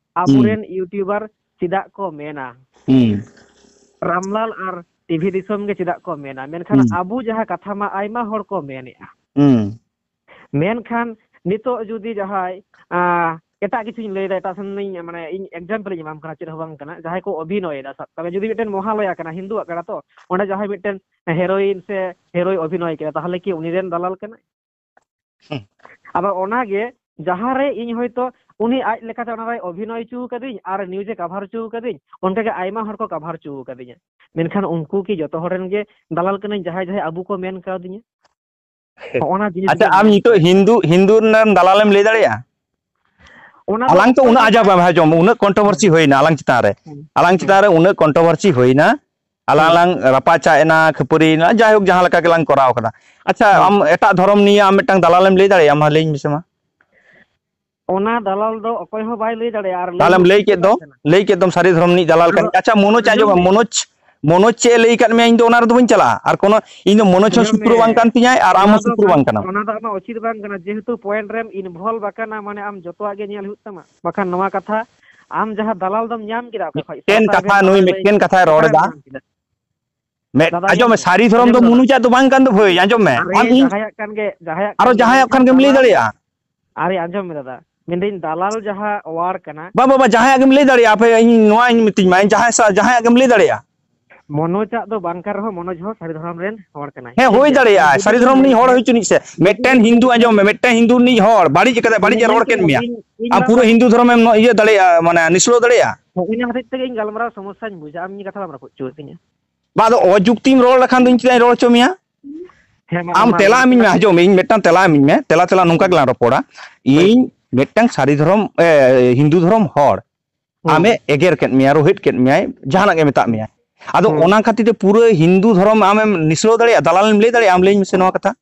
ᱦᱩᱸ᱾ ᱟᱵᱚᱨᱮᱱ YouTuber ᱪᱮᱫᱟᱜ ᱠᱚ ᱢᱮᱱᱟ? ᱦᱩᱸ᱾ ᱨᱟᱢᱞᱟᱞ ᱟᱨ ᱴᱤᱵᱷᱤ ᱫᱤᱥᱚᱢ ᱜᱮ ᱪᱮᱫᱟᱜ ᱠᱚ ᱢᱮᱱᱟ? ᱢᱮᱱᱠᱷᱟᱱ ᱦᱩᱸ᱾ ᱟᱵᱚ ᱡᱟᱦᱟᱸ ᱠᱟᱛᱷᱟ ᱢᱟ ᱟᱭᱢᱟ ᱦᱚᱲ ᱠᱚ ᱢᱮᱱᱮᱜᱼᱟ᱾ ᱦᱩᱸ᱾ ᱢᱮᱱᱠᱷᱟᱱ ᱱᱤᱛᱚᱜ ᱡᱩᱫᱤ ᱡᱟᱦᱟᱸᱭ, ᱟᱸ, ᱮᱴᱟᱜ ᱠᱤᱪᱷᱩᱧ ᱞᱟᱹᱭᱫᱟ, ᱮᱴᱟᱜ ᱥᱮᱱ ᱤᱧ, ᱢᱟᱱᱮ, ᱤᱧ example ᱤᱧ ᱮᱢᱟᱢ ᱠᱟᱱᱟ, ᱪᱮᱫ ᱦᱚᱸ ᱵᱟᱝ ᱠᱟᱱᱟ᱾ ᱡᱟᱦᱟᱸᱭ ᱠᱚ ᱚᱵᱷᱤᱱᱚᱭᱮᱫᱟ, ᱥᱟᱵ ᱠᱟᱜ ᱢᱮ, ᱡᱩᱫᱤ ᱢᱤᱫᱴᱮᱱ ᱢᱚᱦᱟᱞᱚᱭᱟ ᱠᱟᱱᱟ, ᱦᱤᱱᱫᱩᱣᱟᱜ ᱠᱟᱱᱟ ᱛᱚ, ᱚᱸᱰᱮ ᱡᱟᱦᱟᱸᱭ ᱢᱤᱫᱴᱮᱱ heroine ᱥᱮ heroᱭ ᱚᱵᱷᱤᱱᱚᱭ ᱠᱮᱫᱟ, ᱛᱟᱦᱚᱞᱮ ᱠᱤ ᱩᱱᱤ ᱨᱮᱱ ᱫᱟᱞᱟᱞ ᱠᱟᱱᱟᱭ? ᱦᱩᱸ᱾ ᱟᱫᱚ ᱚᱱᱟᱜᱮ, ᱡᱟᱦᱟᱸᱨᱮ ᱤᱧ ᱦᱚᱭᱛᱳ ᱩᱱᱤ ᱟᱡ ᱞᱮᱠᱟᱛᱮ ᱚᱱᱟᱨᱮᱭ ᱚᱵᱷᱤᱱᱚᱭ ᱦᱚᱪᱚ ᱠᱟᱹᱫᱤᱧ ᱟᱨ news ᱮ cover ᱦᱚᱪᱚ ᱠᱟᱹᱫᱤᱧ, ᱚᱱᱠᱟᱜᱮ ᱟᱭᱢᱟ ᱦᱚᱲ ᱠᱚ cover ᱦᱚᱪᱚ ᱠᱟᱹᱫᱤᱧᱟ᱾ ᱢᱮᱱᱠᱷᱟᱱ ᱩᱱᱠᱩ ᱠᱤ ᱡᱚᱛᱚ ᱦᱚᱲ ᱨᱮᱱ ᱜᱮ ᱫᱟᱞᱟᱞ ᱠᱟᱹᱱᱟᱹᱧ, ᱡᱟᱦᱟᱸᱭ ᱡᱟᱦᱟᱸᱭ ᱟᱵᱚ ᱠᱚ ᱢᱮᱱ ᱠᱟᱣᱫᱤᱧᱟ? ᱦᱚᱸᱜᱼᱚ ᱱᱟ ᱡᱤᱱᱤᱥ ᱟᱪᱪᱷᱟ, ᱜᱮ ᱟᱢ ᱢᱮᱱ ᱱᱤᱛᱚᱜ ᱦᱤᱱᱫᱩ, ᱦᱤᱱᱫᱩ ᱨᱮᱱ ᱫᱟᱞᱟᱞᱮᱢ ᱞᱟᱹᱭ ᱫᱟᱲᱮᱭᱟᱜᱼᱟ? ᱚᱱᱟ ᱫᱚ ᱟᱞᱟᱝ ᱛᱚ ᱚᱠᱚᱭ ᱩᱱᱟᱹᱜ ᱦᱚᱸ ᱟᱡᱟᱜ ᱵᱟᱭ ᱵᱟᱝ ᱦᱟᱡᱚᱢ, ᱩᱱᱟᱹᱜ controversy ᱦᱩᱭᱱᱟ ᱟᱞᱟᱝ ᱪᱮᱛᱟᱱ ᱨᱮ᱾ ᱦᱩᱸ᱾ ᱟᱞᱟᱝ ᱦᱩᱸ᱾ ᱪᱮᱛᱟᱱ ᱨᱮ ᱩᱱᱟᱹᱜ controversy ᱦᱩᱭᱱᱟ, ᱟᱞᱟᱝ ᱦᱩᱸ᱾ ᱞᱟᱝ ᱨᱟᱯᱟᱪᱟᱜ ᱮᱱᱟ, ᱠᱷᱟᱹᱯᱟᱹᱨᱤ ᱮᱱᱟ, ᱡᱟᱭᱦᱳᱠ ᱡᱟᱦᱟᱸ ᱞᱮᱠᱟ ᱜᱮᱞᱟᱝ ᱠᱚᱨᱟᱣ ᱠᱟᱫᱟ᱾ ᱟᱪᱪᱷᱟ, ᱦᱩᱸ᱾ ᱟᱢ ᱮᱴᱟᱜ ᱫᱷᱚᱨᱚᱢ ᱱᱤᱭᱮ ᱟᱢ ᱢᱤᱫᱴᱟᱝ ᱫᱟᱞᱟᱞᱮᱢ ᱞᱟᱹᱭ ᱫᱟᱲᱮᱭᱟᱜᱼᱟ? ᱢᱟ ᱞᱟᱹᱭ ᱢᱮᱥᱮ ᱢᱟ᱾ ᱚᱱᱟ ᱫᱟᱞᱟᱞ ᱫᱚ ᱚᱠᱚᱭ ᱦᱚᱸ ᱵᱟᱭ ᱞᱟᱹᱭ ᱫᱟᱲᱮᱭᱟᱜᱼᱟ, ᱟᱨ ᱞᱟᱹᱭ ᱛᱟᱦᱞᱮᱢ ᱦᱚᱸ ᱞᱟᱹᱭ ᱩᱪᱤᱛ ᱠᱮᱫ ᱫᱚ, ᱵᱟᱝ ᱠᱟᱱᱟ᱾ ᱞᱟᱹᱭ ᱠᱮᱫ ᱫᱚᱢ ᱥᱟᱹᱨᱤ ᱫᱷᱚᱨᱚᱢ ᱨᱤᱱᱤᱡ ᱫᱟᱞᱟᱞ ᱠᱟᱱᱟᱭ᱾ ᱟᱫᱚ ᱟᱪᱪᱷᱟ, ᱢᱚᱱᱳᱡᱽ ᱟᱸᱡᱚᱢ ᱟᱸᱡᱚᱢ ᱢᱮ, ᱢᱮ᱾ ᱢᱚᱱᱳᱡᱽ, ᱢᱚᱱᱳᱡᱽ ᱪᱮᱫ ᱮ ᱞᱟᱹᱭ ᱟᱠᱟᱫ ᱢᱮᱭᱟ, ᱤᱧ ᱫᱚ ᱚᱱᱟ ᱨᱮᱫᱚ ᱵᱟᱹᱧ ᱪᱟᱞᱟᱜᱼᱟ᱾ ᱟᱨ ᱠᱳᱱᱳ, ᱤᱧ ᱫᱚ ᱢᱚᱱᱳᱡᱽ ᱦᱚᱸ ᱟᱸᱡᱚᱢ ᱢᱮ, ᱥᱩᱛᱨᱚ ᱵᱟᱝ ᱠᱟᱱ ᱛᱤᱧᱟᱭ ᱟᱨ ᱟᱢ ᱚᱱᱟ ᱦᱚᱸ ᱫᱚ ᱥᱩᱛᱨᱚ ᱵᱟᱝ, ᱵᱟᱝ ᱠᱟᱱᱟᱢ᱾ ᱚᱱᱟ ᱫᱚ ᱟᱢᱟᱜ ᱩᱪᱤᱛ ᱵᱟᱝ ᱠᱟᱱᱟ, ᱡᱮᱦᱮᱛᱩ point ᱨᱮᱢ involve ᱟᱠᱟᱱᱟ, ᱢᱟᱱᱮ ᱟᱢ ᱡᱚᱛᱚᱣᱟᱜ ᱜᱮ ᱧᱮᱞ ᱦᱩᱭᱩᱜ ᱛᱟᱢᱟ᱾ ᱵᱟᱠᱷᱟᱱ ᱱᱚᱣᱟ ᱠᱟᱛᱷᱟ, ᱟᱢ ᱡᱟᱦᱟᱸ ᱫᱟᱞᱟᱞ ᱫᱚᱢ ᱧᱟᱢ ᱠᱮᱫᱟ ᱚᱠᱟ ᱠᱷᱚᱡ, ᱢᱤᱫᱴᱮᱱ ᱥᱚᱨᱠᱟᱨ ᱠᱟᱛᱷᱟ, ᱵᱷᱮᱫ ᱱᱩᱭ ᱫᱟᱞᱟᱞ ᱞᱟᱹᱭ ᱢᱤᱫᱴᱮᱱ ᱠᱮᱫᱟ, ᱠᱟᱛᱷᱟᱭ ᱨᱚᱲ ᱚᱠᱟᱨᱮᱢ ᱮᱫᱟ᱾ ᱧᱟᱢ ᱠᱮᱫᱟ? ᱢᱮᱫ, ᱫᱟᱫᱟ, ᱟᱸᱡᱚᱢ ᱟᱸᱡᱚᱢ ᱢᱮ, ᱢᱮ, ᱥᱟᱹᱨᱤ ᱫᱷᱚᱨᱚᱢ ᱟᱸᱡᱚᱢ ᱫᱚ ᱫᱟᱫᱟ᱾ ᱢᱩᱱᱩᱡᱟᱜ ᱫᱚ ᱵᱟᱝ ᱠᱟᱱ ᱫᱚ ᱵᱷᱟᱹᱭ, ᱟᱸᱡᱚᱢ ᱢᱮ᱾ ᱟᱨᱮ, ᱟᱢ ᱤᱧ ᱡᱟᱦᱟᱸᱭᱟᱜ ᱠᱟᱱ ᱜᱮ, ᱡᱟᱦᱟᱸᱭᱟᱜ ᱟᱨᱚ ᱠᱟᱱ ᱜᱮ, ᱡᱟᱦᱟᱸᱭᱟᱜ ᱢᱮᱱᱠᱷᱟᱱ ᱠᱷᱟᱱ ᱜᱮᱢ ᱞᱟᱹᱭ ᱫᱟᱞᱟᱞ, ᱫᱟᱲᱮᱭᱟᱜᱼᱟ᱾ ᱟᱨᱮ, ᱟᱸᱡᱚᱢ ᱢᱮ ᱫᱟᱫᱟ, ᱢᱮᱱᱫᱟᱹᱧ ᱫᱟᱞᱟᱞ ᱡᱟᱦᱟᱸ word ᱠᱟᱱᱟ᱾ ᱵᱟ, ᱵᱟ, ᱵᱟ, ᱡᱟᱦᱟᱸᱭᱟᱜ ᱜᱮᱢ ᱞᱟᱹᱭ ᱫᱟᱲᱮᱭᱟᱜᱼᱟ᱾ ᱟᱯᱮ, ᱤᱧ ᱱᱚᱣᱟᱧ ᱢᱤᱛᱟᱹᱧ ᱢᱟ, ᱡᱟᱦᱟᱸᱭ ᱥᱟ-, ᱡᱟᱦᱟᱸᱭᱟᱜ ᱜᱮᱢ ᱞᱟᱹᱭ ᱫᱟᱲᱮᱭᱟᱜᱼᱟ᱾ ᱢᱚᱱᱳᱡᱟᱜ ᱫᱚ ᱵᱟᱝ ᱠᱟᱱ ᱨᱮᱦᱚᱸ, ᱢᱚᱱᱳᱡᱽ ᱦᱚᱸ ᱥᱟᱹᱨᱤ ᱫᱷᱚᱨᱚᱢ ᱨᱮᱱ ᱦᱚᱲ ᱠᱟᱱᱟᱭ, ᱦᱮᱸ, ᱴᱷᱤᱠ ᱦᱩᱭ ᱜᱮᱭᱟ? ᱫᱟᱲᱮᱭᱟᱜᱼᱟ, ᱡᱩᱫᱤ ᱥᱟᱹᱨᱤ ᱫᱷᱚᱨᱚᱢ ᱨᱤᱱᱤᱡ ᱦᱚᱲ ᱦᱩᱭ ᱦᱚᱪᱚᱱᱤᱡ ᱥᱮ᱾ ᱢᱤᱫᱴᱮᱱ ᱦᱤᱱᱫᱩ, ᱟᱸᱡᱚᱢ ᱢᱮ, ᱢᱤᱫᱴᱮᱱ ᱦᱤᱱᱫᱩ ᱨᱤᱱᱤᱡ ᱦᱚᱲ ᱵᱟᱹᱲᱤᱡ ᱠᱟᱫᱟᱭ, ᱵᱟᱹᱲᱤᱡ ᱮ ᱨᱚᱲ ᱠᱮᱫ ᱢᱮᱭᱟ᱾ ᱤᱧ ᱟᱢ ᱢᱟ ᱯᱩᱨᱟᱹ ᱦᱤᱱᱫᱩ ᱫᱷᱚᱨᱚᱢᱮᱢ ᱱᱚ-, ᱤᱭᱟᱹ ᱫᱟᱲᱮᱭᱟᱜᱼᱟ, ᱢᱟᱱᱮ ᱱᱤᱥᱲᱟᱹᱣ ᱫᱟᱲᱮᱭᱟᱜᱼᱟ᱾ ᱦᱚᱸ, ᱤᱱᱟᱹ ᱦᱚᱛᱮᱡ ᱛᱮᱜᱮ ᱤᱧ ᱜᱟᱞᱢᱟᱨᱟᱣ ᱥᱚᱢᱚᱥᱥᱟᱧ ᱵᱩᱡᱟ, ᱟᱢ ᱤᱧᱟᱹᱜ ᱠᱟᱛᱷᱟ ᱵᱟᱢ ᱨᱟᱹᱯᱩᱫ ᱦᱚᱪᱚᱣᱟᱫᱤᱧᱟ᱾ ᱵᱟ, ᱟᱫᱚ ᱚᱡᱩᱠᱛᱤᱢ ᱨᱚᱲ ᱞᱮᱠᱷᱟᱱ ᱫᱚ ᱤᱧ ᱪᱮᱫᱟᱜ ᱤᱧ ᱨᱚᱲ ᱦᱚᱪᱚ ᱢᱮᱭᱟ? ᱦᱮᱸ, ᱢᱟ, ᱟᱢ ᱢᱟ, ᱛᱮᱞᱟ ᱢᱟ, ᱮᱢᱟᱹᱧ ᱢᱮ, ᱢᱟ᱾ ᱟᱸᱡᱚᱢ ᱢᱮ, ᱤᱧ ᱢᱤᱫᱴᱟᱝ ᱛᱮᱞᱟ ᱮᱢᱟᱹᱧ ᱢᱮ, ᱛᱮᱞᱟ, ᱛᱮᱞᱟ ᱱᱚᱝᱠᱟ ᱦᱩᱸ᱾ ᱜᱮᱞᱟᱝ ᱨᱚᱯᱚᱲᱟ᱾ ᱦᱳᱭ᱾ ᱤᱧ ᱢᱤᱫᱴᱟᱝ ᱥᱟᱹᱨᱤ ᱫᱷᱚᱨᱚᱢ, ᱮ, ᱦᱤᱱᱫᱩ ᱫᱷᱚᱨᱚᱢ ᱦᱚᱲ, ᱦᱩᱸ᱾ ᱟᱢᱮ ᱮᱜᱮᱨ ᱠᱮᱫ ᱢᱮᱭᱟ, ᱨᱳᱦᱮᱫ ᱠᱮᱫ ᱢᱮᱭᱟᱭ, ᱡᱟᱦᱟᱱᱟᱜ ᱜᱮ ᱢᱮᱛᱟᱜ ᱢᱮᱭᱟ᱾ ᱟᱫᱚ ᱦᱩᱸ᱾ ᱚᱱᱟ ᱠᱷᱟᱹᱛᱤᱨ ᱛᱮ ᱯᱩᱨᱟᱹ ᱦᱤᱱᱫᱩ ᱫᱷᱚᱨᱚᱢ ᱟᱢᱮᱢ ᱱᱤᱥᱲᱟᱹᱣ ᱫᱟᱲᱮᱭᱟᱜᱼᱟ? ᱫᱟᱞᱟᱞᱮᱢ ᱞᱟᱹᱭ ᱫᱟᱲᱮᱭᱟᱜᱼᱟ? ᱟᱢ ᱞᱟᱹᱭᱟᱹᱧ ᱢᱮᱥᱮ ᱱᱚᱣᱟ ᱠᱟᱛᱷᱟ᱾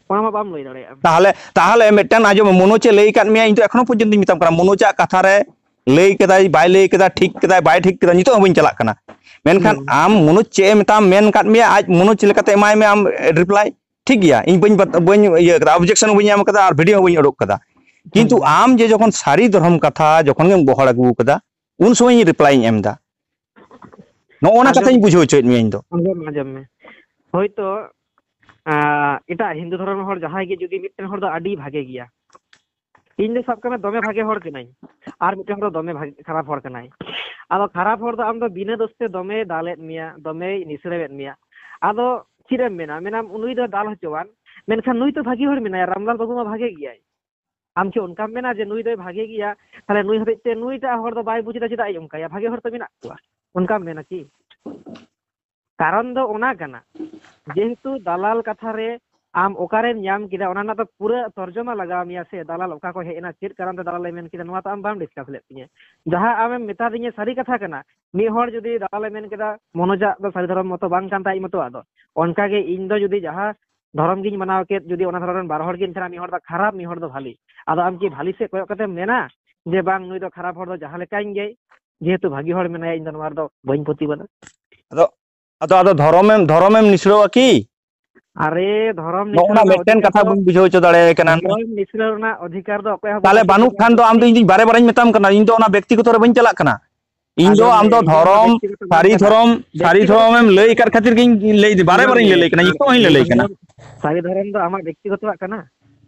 ᱚᱱᱟ ᱢᱟ ᱵᱟᱢ ᱞᱟᱹᱭ ᱫᱟᱲᱮᱭᱟᱜᱼᱟ᱾ ᱛᱟᱦᱚᱞᱮ, ᱛᱟᱦᱚᱞᱮ ᱢᱤᱫᱴᱟᱝ ᱟᱸᱡᱚᱢ ᱢᱮ, ᱢᱚᱱᱳᱡᱽ ᱮ ᱞᱟᱹᱭ ᱟᱠᱟᱫ ᱢᱮᱭᱟ, ᱤᱧ ᱫᱚ ᱮᱠᱷᱚᱱᱳ ᱯᱚᱨᱡᱚᱱᱛᱚᱧ ᱢᱮᱛᱟᱢ ᱠᱟᱱᱟ, ᱢᱚᱱᱳᱡᱽ ᱟᱜ ᱠᱟᱛᱷᱟ ᱨᱮ ᱞᱟᱹᱭ ᱠᱮᱫᱟᱭ, ᱵᱟᱭ ᱞᱟᱹᱭ ᱠᱮᱫᱟ, ᱴᱷᱤᱠ ᱠᱮᱫᱟᱭ, ᱵᱟᱭ ᱴᱷᱤᱠ ᱠᱮᱫᱟ, ᱱᱤᱛᱚᱜ ᱦᱚᱸ ᱵᱟᱹᱧ ᱪᱟᱞᱟᱜ ᱠᱟᱱᱟ᱾ ᱢᱮᱱᱠᱷᱟᱱ ᱦᱩᱸ᱾ ᱟᱢ ᱢᱚᱱᱳᱡᱽ ᱪᱮᱫ ᱮ ᱢᱮᱛᱟᱢ, ᱢᱮᱱ ᱠᱟᱫ ᱢᱮᱭᱟ, ᱟᱡ ᱢᱚᱱᱳᱡᱽ ᱪᱮᱫ ᱞᱮᱠᱟᱛᱮ ᱮᱢᱟᱭ ᱢᱮ ᱟᱢ reply, ᱴᱷᱤᱠ ᱜᱮᱭᱟ, ᱤᱧ ᱵᱟᱹᱧ ᱵᱟᱛ-, ᱵᱟᱹᱧ ᱤᱭᱟᱹ ᱠᱟᱫᱟ, objection ᱦᱚᱸ ᱵᱟᱹᱧ ᱮᱢ ᱠᱟᱫᱟ ᱟᱨ video ᱦᱚᱸ ᱵᱟᱹᱧ ᱩᱰᱩᱠ ᱠᱟᱫᱟ᱾ ᱠᱤᱱᱛᱩ ᱦᱩᱸ᱾ ᱟᱢ ᱡᱮ ᱡᱚᱠᱷᱚᱱ ᱥᱟᱹᱨᱤ ᱫᱷᱚᱨᱚᱢ ᱠᱟᱛᱷᱟ ᱡᱚᱠᱷᱚᱱ ᱜᱮᱢ ᱜᱚᱦᱚᱲ ᱟᱹᱜᱩ ᱠᱟᱫᱟ, ᱩᱱ ᱥᱚᱢᱚᱭ ᱤᱧ reply ᱤᱧ ᱮᱢ ᱮᱫᱟ᱾ ᱱᱚᱜᱼᱚ ᱱᱟ ᱟᱸᱡᱚᱢ, ᱠᱟᱛᱷᱟᱧ ᱵᱩᱡᱷᱟᱹᱣ ᱦᱚᱪᱚᱭᱮᱫ ᱢᱮᱭᱟ ᱤᱧ ᱫᱚ᱾ ᱟᱸᱡᱚᱢ ᱢᱮ, ᱟᱸᱡᱚᱢ ᱢᱮ᱾ ᱦᱳᱭᱛᱳ, ᱟᱸ, ᱮᱴᱟᱜ ᱦᱤᱱᱫᱩ ᱫᱷᱚᱨᱚᱢ ᱨᱮᱱ ᱦᱚᱲ ᱡᱟᱦᱟᱸᱭ ᱜᱮ ᱡᱩᱫᱤ ᱢᱤᱫᱴᱮᱱ ᱦᱚᱲ ᱫᱚ ᱟᱹᱰᱤ ᱵᱷᱟᱜᱮ ᱜᱮᱭᱟ, ᱤᱧ ᱫᱚ ᱥᱟᱵ ᱠᱟᱜ ᱢᱮ ᱫᱚᱢᱮ ᱵᱷᱟᱜᱮ ᱦᱚᱲ ᱠᱟᱹᱱᱟᱹᱧ, ᱟᱨ ᱢᱤᱫᱴᱮᱱ ᱦᱚᱲ ᱫᱚ ᱫᱚᱢᱮ ᱵᱷᱟᱜᱮ, ᱠᱷᱟᱨᱟᱯ ᱦᱚᱲ ᱠᱟᱱᱟᱭ᱾ ᱟᱫᱚ ᱠᱷᱟᱨᱟᱯ ᱦᱚᱲ ᱫᱚ ᱟᱢ ᱫᱚ ᱵᱤᱱᱟᱹ ᱫᱳᱥ ᱛᱮ ᱫᱚᱢᱮᱭ ᱫᱟᱞᱮᱫ ᱢᱮᱭᱟ, ᱫᱚᱢᱮᱭ ᱱᱤᱥᱲᱟᱹᱣᱮᱫ ᱢᱮᱭᱟ᱾ ᱟᱫᱚ ᱪᱮᱫ ᱮᱢ ᱢᱮᱱᱟ, ᱢᱮᱱᱟᱢ ᱱᱩᱭ ᱫᱚ ᱫᱟᱞ ᱦᱚᱪᱚᱣᱟᱱ, ᱢᱮᱱᱠᱷᱟᱱ ᱱᱩᱭ ᱛᱚ ᱵᱷᱟᱜᱮ ᱦᱚᱲ ᱢᱮᱱᱟᱭᱟ, ᱨᱟᱢᱞᱟᱞ ᱵᱟᱹᱵᱩ ᱢᱟ ᱵᱷᱟᱜᱮ ᱜᱮᱭᱟᱭ᱾ ᱟᱢ ᱠᱤ ᱚᱱᱠᱟᱢ ᱢᱮᱱᱟ ᱡᱮ ᱱᱩᱭ ᱫᱚᱭ ᱵᱷᱟᱜᱮ ᱜᱮᱭᱟ, ᱛᱟᱦᱞᱮ ᱱᱩᱭ ᱦᱚᱛᱮᱡ ᱛᱮ ᱱᱩᱭᱴᱟᱜ ᱦᱚᱲ ᱫᱚ ᱵᱟᱭ ᱵᱩᱡᱽ ᱮᱫᱟ, ᱪᱮᱫᱟᱜ ᱤᱧ ᱚᱱᱠᱟᱭᱟ? ᱵᱷᱟᱜᱮ ᱦᱚᱲ ᱛᱚ ᱢᱮᱱᱟᱜ ᱠᱚᱣᱟ, ᱚᱱᱠᱟᱢ ᱢᱮᱱᱟ ᱠᱤ? ᱠᱟᱨᱚᱱ ᱫᱚ ᱚᱱᱟ ᱠᱟᱱᱟ, ᱡᱮᱦᱮᱛᱩ ᱫᱟᱞᱟᱞ ᱠᱟᱛᱷᱟ ᱨᱮ ᱟᱢ ᱚᱠᱟᱨᱮᱢ ᱧᱟᱢ ᱠᱮᱫᱟ, ᱚᱱᱟ ᱨᱮᱱᱟᱜ ᱫᱚ ᱯᱩᱨᱟᱹ ᱛᱚᱨᱡᱚᱢᱟ ᱞᱟᱜᱟᱣ ᱢᱮᱭᱟ ᱥᱮ, ᱫᱟᱞᱟᱞ ᱚᱠᱟ ᱠᱷᱚᱱ ᱦᱮᱡ ᱮᱱᱟ, ᱪᱮᱫ ᱠᱟᱨᱚᱱ ᱛᱮ ᱫᱟᱞᱟᱞᱮ ᱢᱮᱱ ᱠᱮᱫᱟ, ᱱᱚᱣᱟ ᱛᱚ ᱟᱢ ᱵᱟᱢ ᱰᱤᱥᱠᱟᱥ ᱞᱮᱫ ᱛᱤᱧᱟᱹ᱾ ᱡᱟᱦᱟᱸ ᱟᱢᱮᱢ ᱢᱮᱛᱟ ᱫᱤᱧᱟᱹ ᱥᱟᱹᱨᱤ ᱠᱟᱛᱷᱟ ᱠᱟᱱᱟ, ᱢᱤᱫ ᱦᱚᱲ ᱡᱩᱫᱤ ᱫᱟᱞᱟᱞᱮ ᱢᱮᱱ ᱠᱮᱫᱟ, ᱢᱚᱱᱳᱡᱟᱜ ᱫᱚ ᱥᱟᱹᱨᱤ ᱫᱷᱚᱨᱚᱢ ᱢᱚᱛᱚ ᱵᱟᱝ ᱠᱟᱱ ᱛᱟᱭᱟ, ᱟᱡ ᱢᱚᱛᱚᱣᱟᱜ ᱫᱚ, ᱚᱱᱠᱟᱜᱮ ᱤᱧ ᱫᱚ ᱡᱩᱫᱤ ᱡᱟᱦᱟᱸ ᱫᱷᱚᱨᱚᱢ ᱜᱤᱧ ᱢᱟᱱᱟᱣ ᱠᱮᱫ, ᱡᱩᱫᱤ ᱚᱱᱟ ᱫᱷᱚᱨᱚᱢ ᱨᱮᱱ ᱵᱟᱨ ᱦᱚᱲ ᱜᱮ ᱮᱱᱠᱷᱟᱱ ᱢᱤᱫ ᱦᱚᱲ ᱫᱚ ᱠᱷᱟᱨᱟᱯ, ᱢᱤᱫ ᱦᱚᱲ ᱫᱚ ᱵᱷᱟᱞᱤ, ᱟᱫᱚ ᱟᱢ ᱠᱤ ᱵᱷᱟᱞᱤ ᱥᱮᱫ ᱠᱚᱭᱚᱜ ᱠᱟᱛᱮᱢ ᱢᱮᱱᱟ ᱡᱮ ᱵᱟᱝ, ᱱᱩᱭ ᱫᱚ ᱠᱷᱟᱨᱟᱯ ᱦᱚᱲ ᱫᱚ ᱡᱟᱦᱟᱸ ᱞᱮᱠᱟᱧ ᱜᱮ, ᱡᱮᱦᱮᱛᱩ ᱵᱷᱟᱹᱜᱤ ᱦᱚᱲ ᱢᱮᱱᱟᱭᱟ, ᱤᱧ ᱫᱚ ᱱᱚᱣᱟ ᱨᱮᱫᱚ ᱵᱟᱹᱧ ᱯᱨᱚᱛᱤᱵᱟᱫᱟ? ᱟᱫᱚ ᱟᱫᱚ ᱟᱫᱚ ᱫᱷᱚᱨᱚᱢᱮᱢ ᱫᱷᱚᱨᱚᱢᱮᱢ ᱱᱤᱥᱲᱟᱹᱣᱟ ᱠᱤ? ᱟᱨᱮ, ᱫᱷᱚᱨᱚᱢ ᱱᱚᱜᱼᱚ ᱱᱤᱥᱲᱟᱹᱣ ᱱᱟ ᱨᱮᱱᱟᱜ ᱢᱤᱫᱴᱮᱱ ᱚᱫᱷᱤᱠᱟᱨ ᱠᱟᱛᱷᱟ ᱫᱚ, ᱵᱟᱹᱧ ᱵᱩᱡᱷᱟᱹᱣ ᱦᱚᱪᱚ ᱫᱟᱲᱮᱭᱟᱭ ᱠᱟᱱᱟ᱾ ᱫᱷᱚᱨᱚᱢ ᱱᱤᱥᱲᱟᱹᱣ ᱨᱮᱱᱟᱜ ᱚᱫᱷᱤᱠᱟᱨ ᱫᱚ ᱚᱠᱚᱭ ᱦᱚᱸ ᱛᱟᱦᱞᱮ ᱵᱟᱹᱱᱩᱜ ᱵᱟᱹᱱᱩᱜ ᱠᱷᱟᱱ ᱫᱚ ᱟᱢ ᱫᱚ ᱤᱧ ᱫᱚ ᱵᱟᱨᱮ ᱵᱟᱨᱮᱧ ᱢᱮᱛᱟᱢ ᱠᱟᱱᱟ, ᱤᱧ ᱫᱚ ᱚᱱᱟ ᱵᱮᱠᱛᱤᱜᱚᱛᱚ ᱨᱮ ᱵᱟᱹᱧ ᱪᱟᱞᱟᱜ ᱠᱟᱱᱟ᱾ ᱤᱧ ᱫᱚ ᱟᱸᱡᱚᱢ ᱟᱢ ᱢᱮ, ᱫᱚ ᱤᱧ ᱫᱚ ᱫᱷᱚᱨᱚᱢ, ᱵᱮᱠᱛᱤᱜᱚᱛᱚ ᱵᱟᱝ ᱥᱟᱹᱨᱤ ᱠᱟᱱᱟ᱾ ᱫᱷᱚᱨᱚᱢ, ᱥᱟᱹᱨᱤ ᱵᱮᱠᱛᱤᱜᱚᱛᱚ ᱫᱷᱚᱨᱚᱢᱮᱢ ᱞᱟᱹᱭ ᱠᱟᱫ ᱠᱷᱟᱹᱛᱤᱨ ᱜᱤᱧ ᱞᱟᱹᱭ ᱫᱟ, ᱵᱟᱨᱮ ᱟᱸᱡᱚᱢ ᱵᱟᱨᱮᱧ ᱢᱮ, ᱞᱟᱹᱞᱟᱹᱭ ᱠᱟᱱᱟ, ᱟᱸᱡᱚᱢ ᱱᱤᱛᱚᱜ ᱦᱚᱸᱧ ᱢᱮ, ᱞᱟᱹᱞᱟᱹᱭ ᱥᱟᱹᱨᱤ ᱠᱟᱱᱟ᱾ ᱫᱷᱚᱨᱚᱢ, ᱥᱟᱹᱨᱤ ᱫᱷᱚᱨᱚᱢ ᱫᱚ ᱟᱢᱟᱜ ᱵᱮᱠᱛᱤᱜᱚᱛᱚᱣᱟᱜ ᱠᱟᱱᱟ?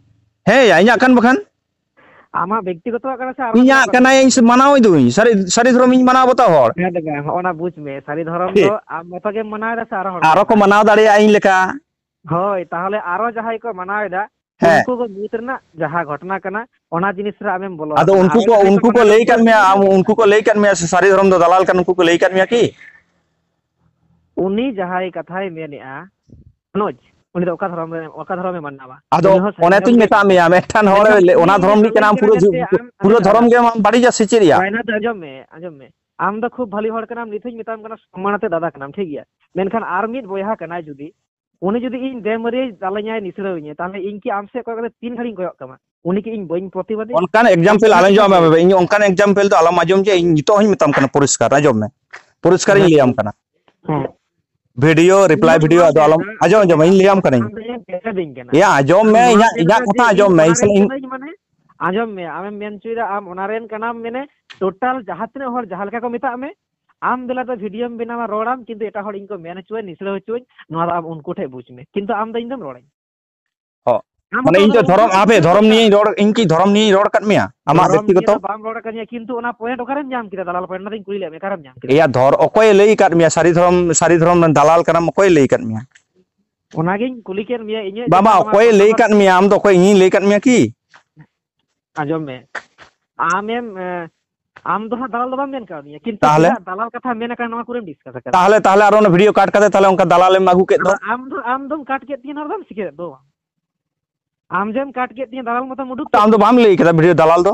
ᱦᱮᱸ ᱭᱟ, ᱤᱧᱟᱹᱜ ᱠᱟᱱ ᱵᱟᱠᱷᱟᱱ᱾ ᱟᱢᱟᱜ ᱵᱮᱠᱛᱤᱜᱚᱛᱚᱣᱟᱜ ᱠᱟᱱᱟ ᱥᱮ ᱟᱨᱦᱚᱸ ᱤᱧᱟᱹᱜ ᱡᱟᱦᱟᱸ ᱠᱟᱱᱟ, ᱤᱧ ᱥᱮ ᱢᱟᱱᱟᱣ ᱤᱫᱟᱹᱧ, ᱥᱟᱹᱨᱤ, ᱥᱟᱹᱨᱤ ᱫᱷᱚᱨᱚᱢ ᱤᱧ ᱢᱟᱱᱟᱣ ᱵᱟᱛᱟᱣ ᱦᱚᱲ᱾ ᱦᱮᱸ ᱫᱟᱫᱟ, ᱦᱚᱸᱜᱼᱚ ᱱᱟ ᱵᱩᱡᱽ ᱢᱮ, ᱥᱟᱹᱨᱤ ᱫᱷᱚᱨᱚᱢ ᱴᱷᱤᱠ᱾ ᱫᱚ ᱟᱢ ᱢᱚᱛᱚ ᱜᱮᱢ ᱢᱟᱱᱟᱣ ᱮᱫᱟ ᱥᱮ ᱟᱨᱦᱚᱸ ᱦᱚᱲ ᱠᱚ ᱟᱨᱚ ᱠᱚ ᱢᱟᱱᱟᱣ ᱮᱫᱟ? ᱢᱟᱱᱟᱣ ᱫᱟᱲᱮᱭᱟᱜᱼᱟ ᱤᱧ ᱞᱮᱠᱟ᱾ ᱦᱳᱭ, ᱛᱟᱦᱚᱞᱮ ᱟᱨᱚ ᱡᱟᱦᱟᱸᱭ ᱠᱚ ᱢᱟᱱᱟᱣ ᱮᱫᱟ, ᱦᱮᱸ᱾ ᱩᱱᱠᱩ ᱠᱚ ᱢᱩᱫᱽ ᱨᱮᱱᱟᱜ ᱡᱟᱦᱟᱸ ᱜᱷᱚᱴᱚᱱᱟ ᱠᱟᱱᱟ, ᱚᱱᱟ ᱡᱤᱱᱤᱥ ᱨᱮ ᱟᱢᱮᱢ ᱵᱚᱞᱚ ᱟᱫᱚ ᱟᱠᱟᱱᱟ᱾ ᱩᱱᱠᱩ ᱟᱨᱚ ᱠᱚ, ᱡᱟᱦᱟᱸᱭ ᱠᱚ ᱩᱱᱠᱩ ᱠᱚ ᱢᱟᱱᱟᱣ ᱞᱟᱹᱭ ᱮᱫᱟ, ᱠᱟᱫ ᱩᱱᱠᱩ ᱢᱮᱭᱟ, ᱟᱢ, ᱩᱱᱠᱩ ᱠᱚ ᱞᱟᱹᱭ ᱠᱟᱫ ᱢᱮᱭᱟ ᱥᱮ ᱥᱟᱹᱨᱤ ᱫᱷᱚᱨᱚᱢ ᱫᱚ ᱫᱟᱞᱟᱞ ᱠᱟᱱᱟ, ᱩᱱᱠᱩ ᱠᱚ ᱞᱟᱹᱭ ᱠᱟᱫ ᱢᱮᱭᱟ ᱠᱤ? ᱩᱱᱤ ᱡᱟᱦᱟᱸᱭ ᱠᱟᱛᱷᱟᱭ ᱢᱮᱱᱮᱜᱼᱟ, ᱢᱚᱱᱳᱡᱽ, ᱩᱱᱤ ᱫᱚ ᱚᱠᱟ ᱫᱷᱚᱨᱚᱢ ᱨᱮ, ᱚᱠᱟ ᱫᱷᱚᱨᱚᱢᱮ ᱢᱟᱱᱟᱣᱟ? ᱟᱫᱚ ᱩᱱᱤ ᱦᱚᱸ ᱥᱟᱹᱨᱤ ᱚᱱᱮ ᱫᱷᱚᱨᱚᱢ ᱛᱚᱧ ᱜᱮ ᱢᱮᱛᱟᱜ ᱢᱮᱭᱟ, ᱢᱤᱫᱴᱟᱝ ᱦᱚᱲ ᱢᱮᱱᱠᱷᱟᱱ ᱞᱮ-, ᱤᱧ ᱚᱱᱟ ᱫᱚ ᱫᱷᱚᱨᱚᱢ ᱨᱤᱱᱤᱡ ᱫᱟᱞᱟᱞ ᱠᱟᱱᱟᱢ, ᱠᱟᱱᱟ ᱯᱩᱨᱟᱹ ᱥᱮ ᱡᱷᱩ-, ᱟᱢ, ᱟᱸᱡᱚᱢ ᱯᱩᱨᱟᱹ ᱢᱮ, ᱫᱷᱚᱨᱚᱢ ᱟᱸᱡᱚᱢ ᱜᱮ ᱢᱮ᱾ ᱟᱢ ᱵᱟᱹᱲᱤᱡᱟ ᱥᱮ ᱪᱮᱫ ᱭᱟ? ᱦᱳᱭ, ᱚᱱᱟ ᱫᱚ ᱟᱸᱡᱚᱢ ᱢᱮ, ᱟᱸᱡᱚᱢ ᱢᱮ᱾ ᱟᱢ ᱫᱚ ᱠᱷᱩᱵ ᱵᱷᱟᱞᱤ ᱦᱚᱲ ᱠᱟᱱᱟᱢ, ᱱᱤᱛ ᱦᱚᱸᱧ ᱢᱮᱛᱟᱢ ᱠᱟᱱᱟ, ᱥᱚᱢᱢᱟᱱ ᱟᱛᱮ ᱫᱟᱫᱟ ᱠᱟᱱᱟᱢ, ᱴᱷᱤᱠ ᱜᱮᱭᱟ? ᱢᱮᱱᱠᱷᱟᱱ ᱟᱨ ᱢᱤᱫ ᱵᱚᱭᱦᱟ ᱠᱟᱱᱟᱭ ᱡᱩᱫᱤ, ᱩᱱᱤ ᱡᱩᱫᱤ ᱤᱧ ᱵᱮᱢᱟᱹᱨᱤᱭᱟᱹᱭ ᱫᱟᱞᱟᱹᱧᱟᱭ, ᱱᱤᱥᱲᱟᱹᱣᱤᱧᱟᱭ, ᱛᱟᱦᱞᱮ ᱤᱧ ᱠᱤ ᱟᱢ ᱥᱮᱫ ᱠᱚᱭᱚᱜ ᱠᱟᱛᱮ ᱛᱤᱱ ᱜᱷᱟᱹᱲᱤᱧ ᱠᱚᱭᱚᱜ ᱠᱟᱢᱟ? ᱩᱱᱤ ᱠᱤ ᱤᱧ ᱵᱟᱹᱧ ᱯᱨᱚᱛᱤᱵᱟᱫᱮᱭᱟ? ᱚᱱᱠᱟᱱ example ᱚᱱᱠᱟᱱᱟᱜ ᱟᱞᱚᱧ ᱡᱚᱢᱟ ᱡᱤᱱᱤᱥ ᱵᱟᱵᱮ, ᱤᱧ ᱚᱱᱠᱟᱱ example ᱫᱚ ᱟᱞᱚᱢ ᱟᱸᱡᱚᱢ ᱡᱮ ᱤᱧ ᱱᱤᱛᱚᱜ ᱦᱚᱸᱧ ᱢᱮᱛᱟᱢ ᱠᱟᱱᱟ ᱯᱚᱨᱤᱥᱠᱟᱨ, ᱟᱸᱡᱚᱢ ᱢᱮ, ᱯᱚᱨᱤᱥᱠᱟᱨᱤᱧ ᱦᱮᱸ᱾ ᱞᱟᱹᱭᱟᱢ ᱠᱟᱱᱟ᱾ ᱦᱮᱸ᱾ ᱵᱷᱤᱰᱤᱭᱳ ᱤᱧ ᱨᱤᱯᱞᱟᱭ ᱫᱚ ᱵᱷᱤᱰᱤᱭᱳ ᱱᱚᱣᱟᱧ ᱟᱫᱚ ᱟᱞᱚᱢ ᱢᱮᱱᱫᱟ, ᱟᱸᱡᱚᱢ, ᱟᱸᱡᱚᱢ, ᱤᱧ ᱞᱟᱹᱭᱟᱢ ᱠᱟᱹᱱᱟᱹᱧ᱾ ᱟᱢ ᱫᱚ ᱤᱧᱮᱢ ᱵᱮᱥᱮᱫᱤᱧ ᱠᱟᱱᱟ᱾ ᱮᱭᱟ, ᱟᱸᱡᱚᱢ ᱟᱢ ᱢᱮ, ᱱᱚᱣᱟᱢ ᱤᱧᱟᱹᱜ, ᱢᱮᱱ ᱤᱧᱟᱹᱜ ᱮᱫᱟ ᱠᱟᱛᱷᱟ ᱡᱮ ᱟᱸᱡᱚᱢ ᱤᱧ ᱢᱮ, ᱤᱧ ᱚᱱᱟ ᱥᱟᱞᱟᱜ ᱨᱮᱱ ᱤᱧ ᱠᱟᱹᱱᱟᱹᱧ ᱢᱟᱱᱮ? ᱟᱸᱡᱚᱢ ᱢᱮ, ᱟᱢᱮᱢ ᱢᱮᱱ ᱦᱚᱪᱚᱭᱮᱫᱟ ᱟᱢ ᱚᱱᱟ ᱨᱮᱱ ᱠᱟᱱᱟᱢ ᱢᱮᱱᱮ, total ᱡᱟᱦᱟᱸ ᱛᱤᱱᱟᱹᱜ ᱦᱚᱲ ᱡᱟᱦᱟᱸ ᱞᱮᱠᱟ ᱠᱚ ᱢᱮᱛᱟᱜ ᱢᱮ, ᱟᱢ ᱫᱮᱞᱟ ᱫᱚ ᱵᱷᱤᱰᱤᱭᱳᱢ ᱵᱮᱱᱟᱣᱟ, ᱨᱚᱲᱟᱢ, ᱠᱤᱱᱛᱩ ᱮᱴᱟᱜ ᱦᱚᱲ ᱤᱧ ᱠᱚ ᱢᱮᱱ ᱦᱚᱪᱚᱣᱟᱹᱧ, ᱱᱤᱥᱲᱟᱹ ᱦᱚᱪᱚᱣᱟᱹᱧ, ᱱᱚᱣᱟ ᱫᱚ ᱟᱢ ᱩᱱᱠᱩ ᱴᱷᱮᱡ ᱵᱩᱡᱽ ᱢᱮ, ᱠᱤᱱᱛᱩ ᱟᱢ ᱫᱚ ᱤᱧ ᱫᱚᱢ ᱨᱚᱲᱟᱹᱧ᱾ ᱦᱚᱸ᱾ ᱟᱢ ᱢᱟᱱᱮ ᱦᱚᱸᱛᱚ ᱤᱧ ᱫᱚ ᱚᱱᱟ ᱫᱷᱚᱨᱚᱢ, ᱟᱯᱮ ᱫᱷᱚᱨᱚᱢ ᱱᱤᱭᱮᱧ ᱨᱚᱲ, ᱤᱧ ᱠᱤ ᱫᱷᱚᱨᱚᱢ ᱱᱤᱭᱮᱧ ᱨᱚᱲ ᱟᱠᱟᱫ ᱢᱮᱭᱟ ᱟᱢᱟᱜ ᱫᱷᱚᱨᱚᱢ ᱵᱮᱠᱛᱤᱜᱚᱛᱚ? ᱱᱤᱭᱮ ᱫᱚ ᱵᱟᱢ ᱨᱚᱲ ᱟᱠᱟᱫᱤᱧᱟ, ᱠᱤᱱᱛᱩ ᱚᱱᱟ point ᱚᱠᱟᱨᱮᱢ ᱧᱟᱢ ᱠᱮᱫᱟ ᱫᱟᱞᱟᱞ point? ᱚᱱᱟᱛᱤᱧ ᱠᱩᱞᱤ ᱞᱮᱫ ᱢᱮᱭᱟ, ᱚᱠᱟᱨᱮᱢ ᱧᱟᱢ ᱠᱮᱫᱟ? ᱮᱭᱟ ᱫᱷᱚᱨ-, ᱚᱠᱚᱭᱮ ᱞᱟᱹᱭ ᱟᱠᱟᱫ ᱢᱮᱭᱟ ᱥᱟᱹᱨᱤ ᱫᱷᱚᱨᱚᱢ, ᱥᱟᱹᱨᱤ ᱫᱷᱚᱨᱚᱢ ᱨᱮᱱ ᱫᱟᱞᱟᱞ ᱠᱟᱱᱟᱢ, ᱚᱠᱚᱭᱮ ᱞᱟᱹᱭ ᱟᱠᱟᱫ ᱢᱮᱭᱟ? ᱚᱱᱟᱜᱤᱧ ᱠᱩᱞᱤ ᱠᱮᱫ ᱢᱮᱭᱟ, ᱤᱧᱟᱹᱜ ᱵᱟᱵᱟ, ᱡᱟᱦᱟᱸ ᱱᱚᱣᱟ ᱚᱠᱚᱭᱮ ᱞᱟᱹᱭ ᱠᱟᱫ ᱢᱮᱭᱟ? ᱟᱢ ᱫᱚ ᱚᱠᱚᱭ, ᱤᱧᱤᱧ ᱞᱟᱹᱭ ᱠᱟᱫ ᱢᱮᱭᱟ ᱠᱤ? ᱟᱸᱡᱚᱢ ᱢᱮ, ᱟᱢᱮᱢ, ᱮ, ᱟᱢ ᱫᱚ ᱦᱟᱸᱜ ᱫᱟᱞᱟᱞ ᱫᱚ ᱵᱟᱢ ᱢᱮᱱ ᱠᱟᱣᱫᱤᱧᱟ, ᱠᱤᱱᱛᱩ ᱛᱟᱦᱚᱞᱮ? ᱪᱮᱫᱟᱜ ᱫᱟᱞᱟᱞ ᱠᱟᱛᱷᱟ ᱢᱮᱱ ᱟᱠᱟᱱᱟ ᱱᱚᱣᱟ ᱠᱚᱨᱮᱢ discuss ᱟᱠᱟᱫᱟ? ᱛᱟᱦᱚᱞᱮ, ᱛᱟᱦᱚᱞᱮ ᱟᱨ ᱚᱱᱟ video cut ᱠᱟᱛᱮ ᱛᱟᱦᱚᱞᱮ ᱚᱱᱠᱟ ᱫᱟᱞᱟᱞᱮᱢ ᱟᱹᱜᱩ ᱠᱮᱫ ᱫᱚ? ᱟᱫᱚ ᱟᱢ ᱫᱚ, ᱟᱢ ᱫᱚᱢ cut ᱠᱮᱫ ᱛᱤᱧᱟᱹ, ᱱᱚᱣᱟ ᱫᱚ ᱵᱟᱢ ᱥᱤᱠᱟᱹᱨᱮᱫ ᱫᱚ᱾ ᱟᱢ ᱡᱮᱢ cut ᱠᱮᱫ ᱛᱤᱧᱟᱹ, ᱫᱟᱞᱟᱞ ᱢᱚᱛᱚᱢ ᱩᱰᱩᱠ ᱛᱚ ᱠᱮᱫ ᱟᱢ ᱫᱚ ᱛᱤᱧᱟᱹ᱾ ᱵᱟᱢ ᱞᱟᱹᱭ ᱠᱟᱫᱟ video ᱫᱟᱞᱟᱞ ᱫᱚ?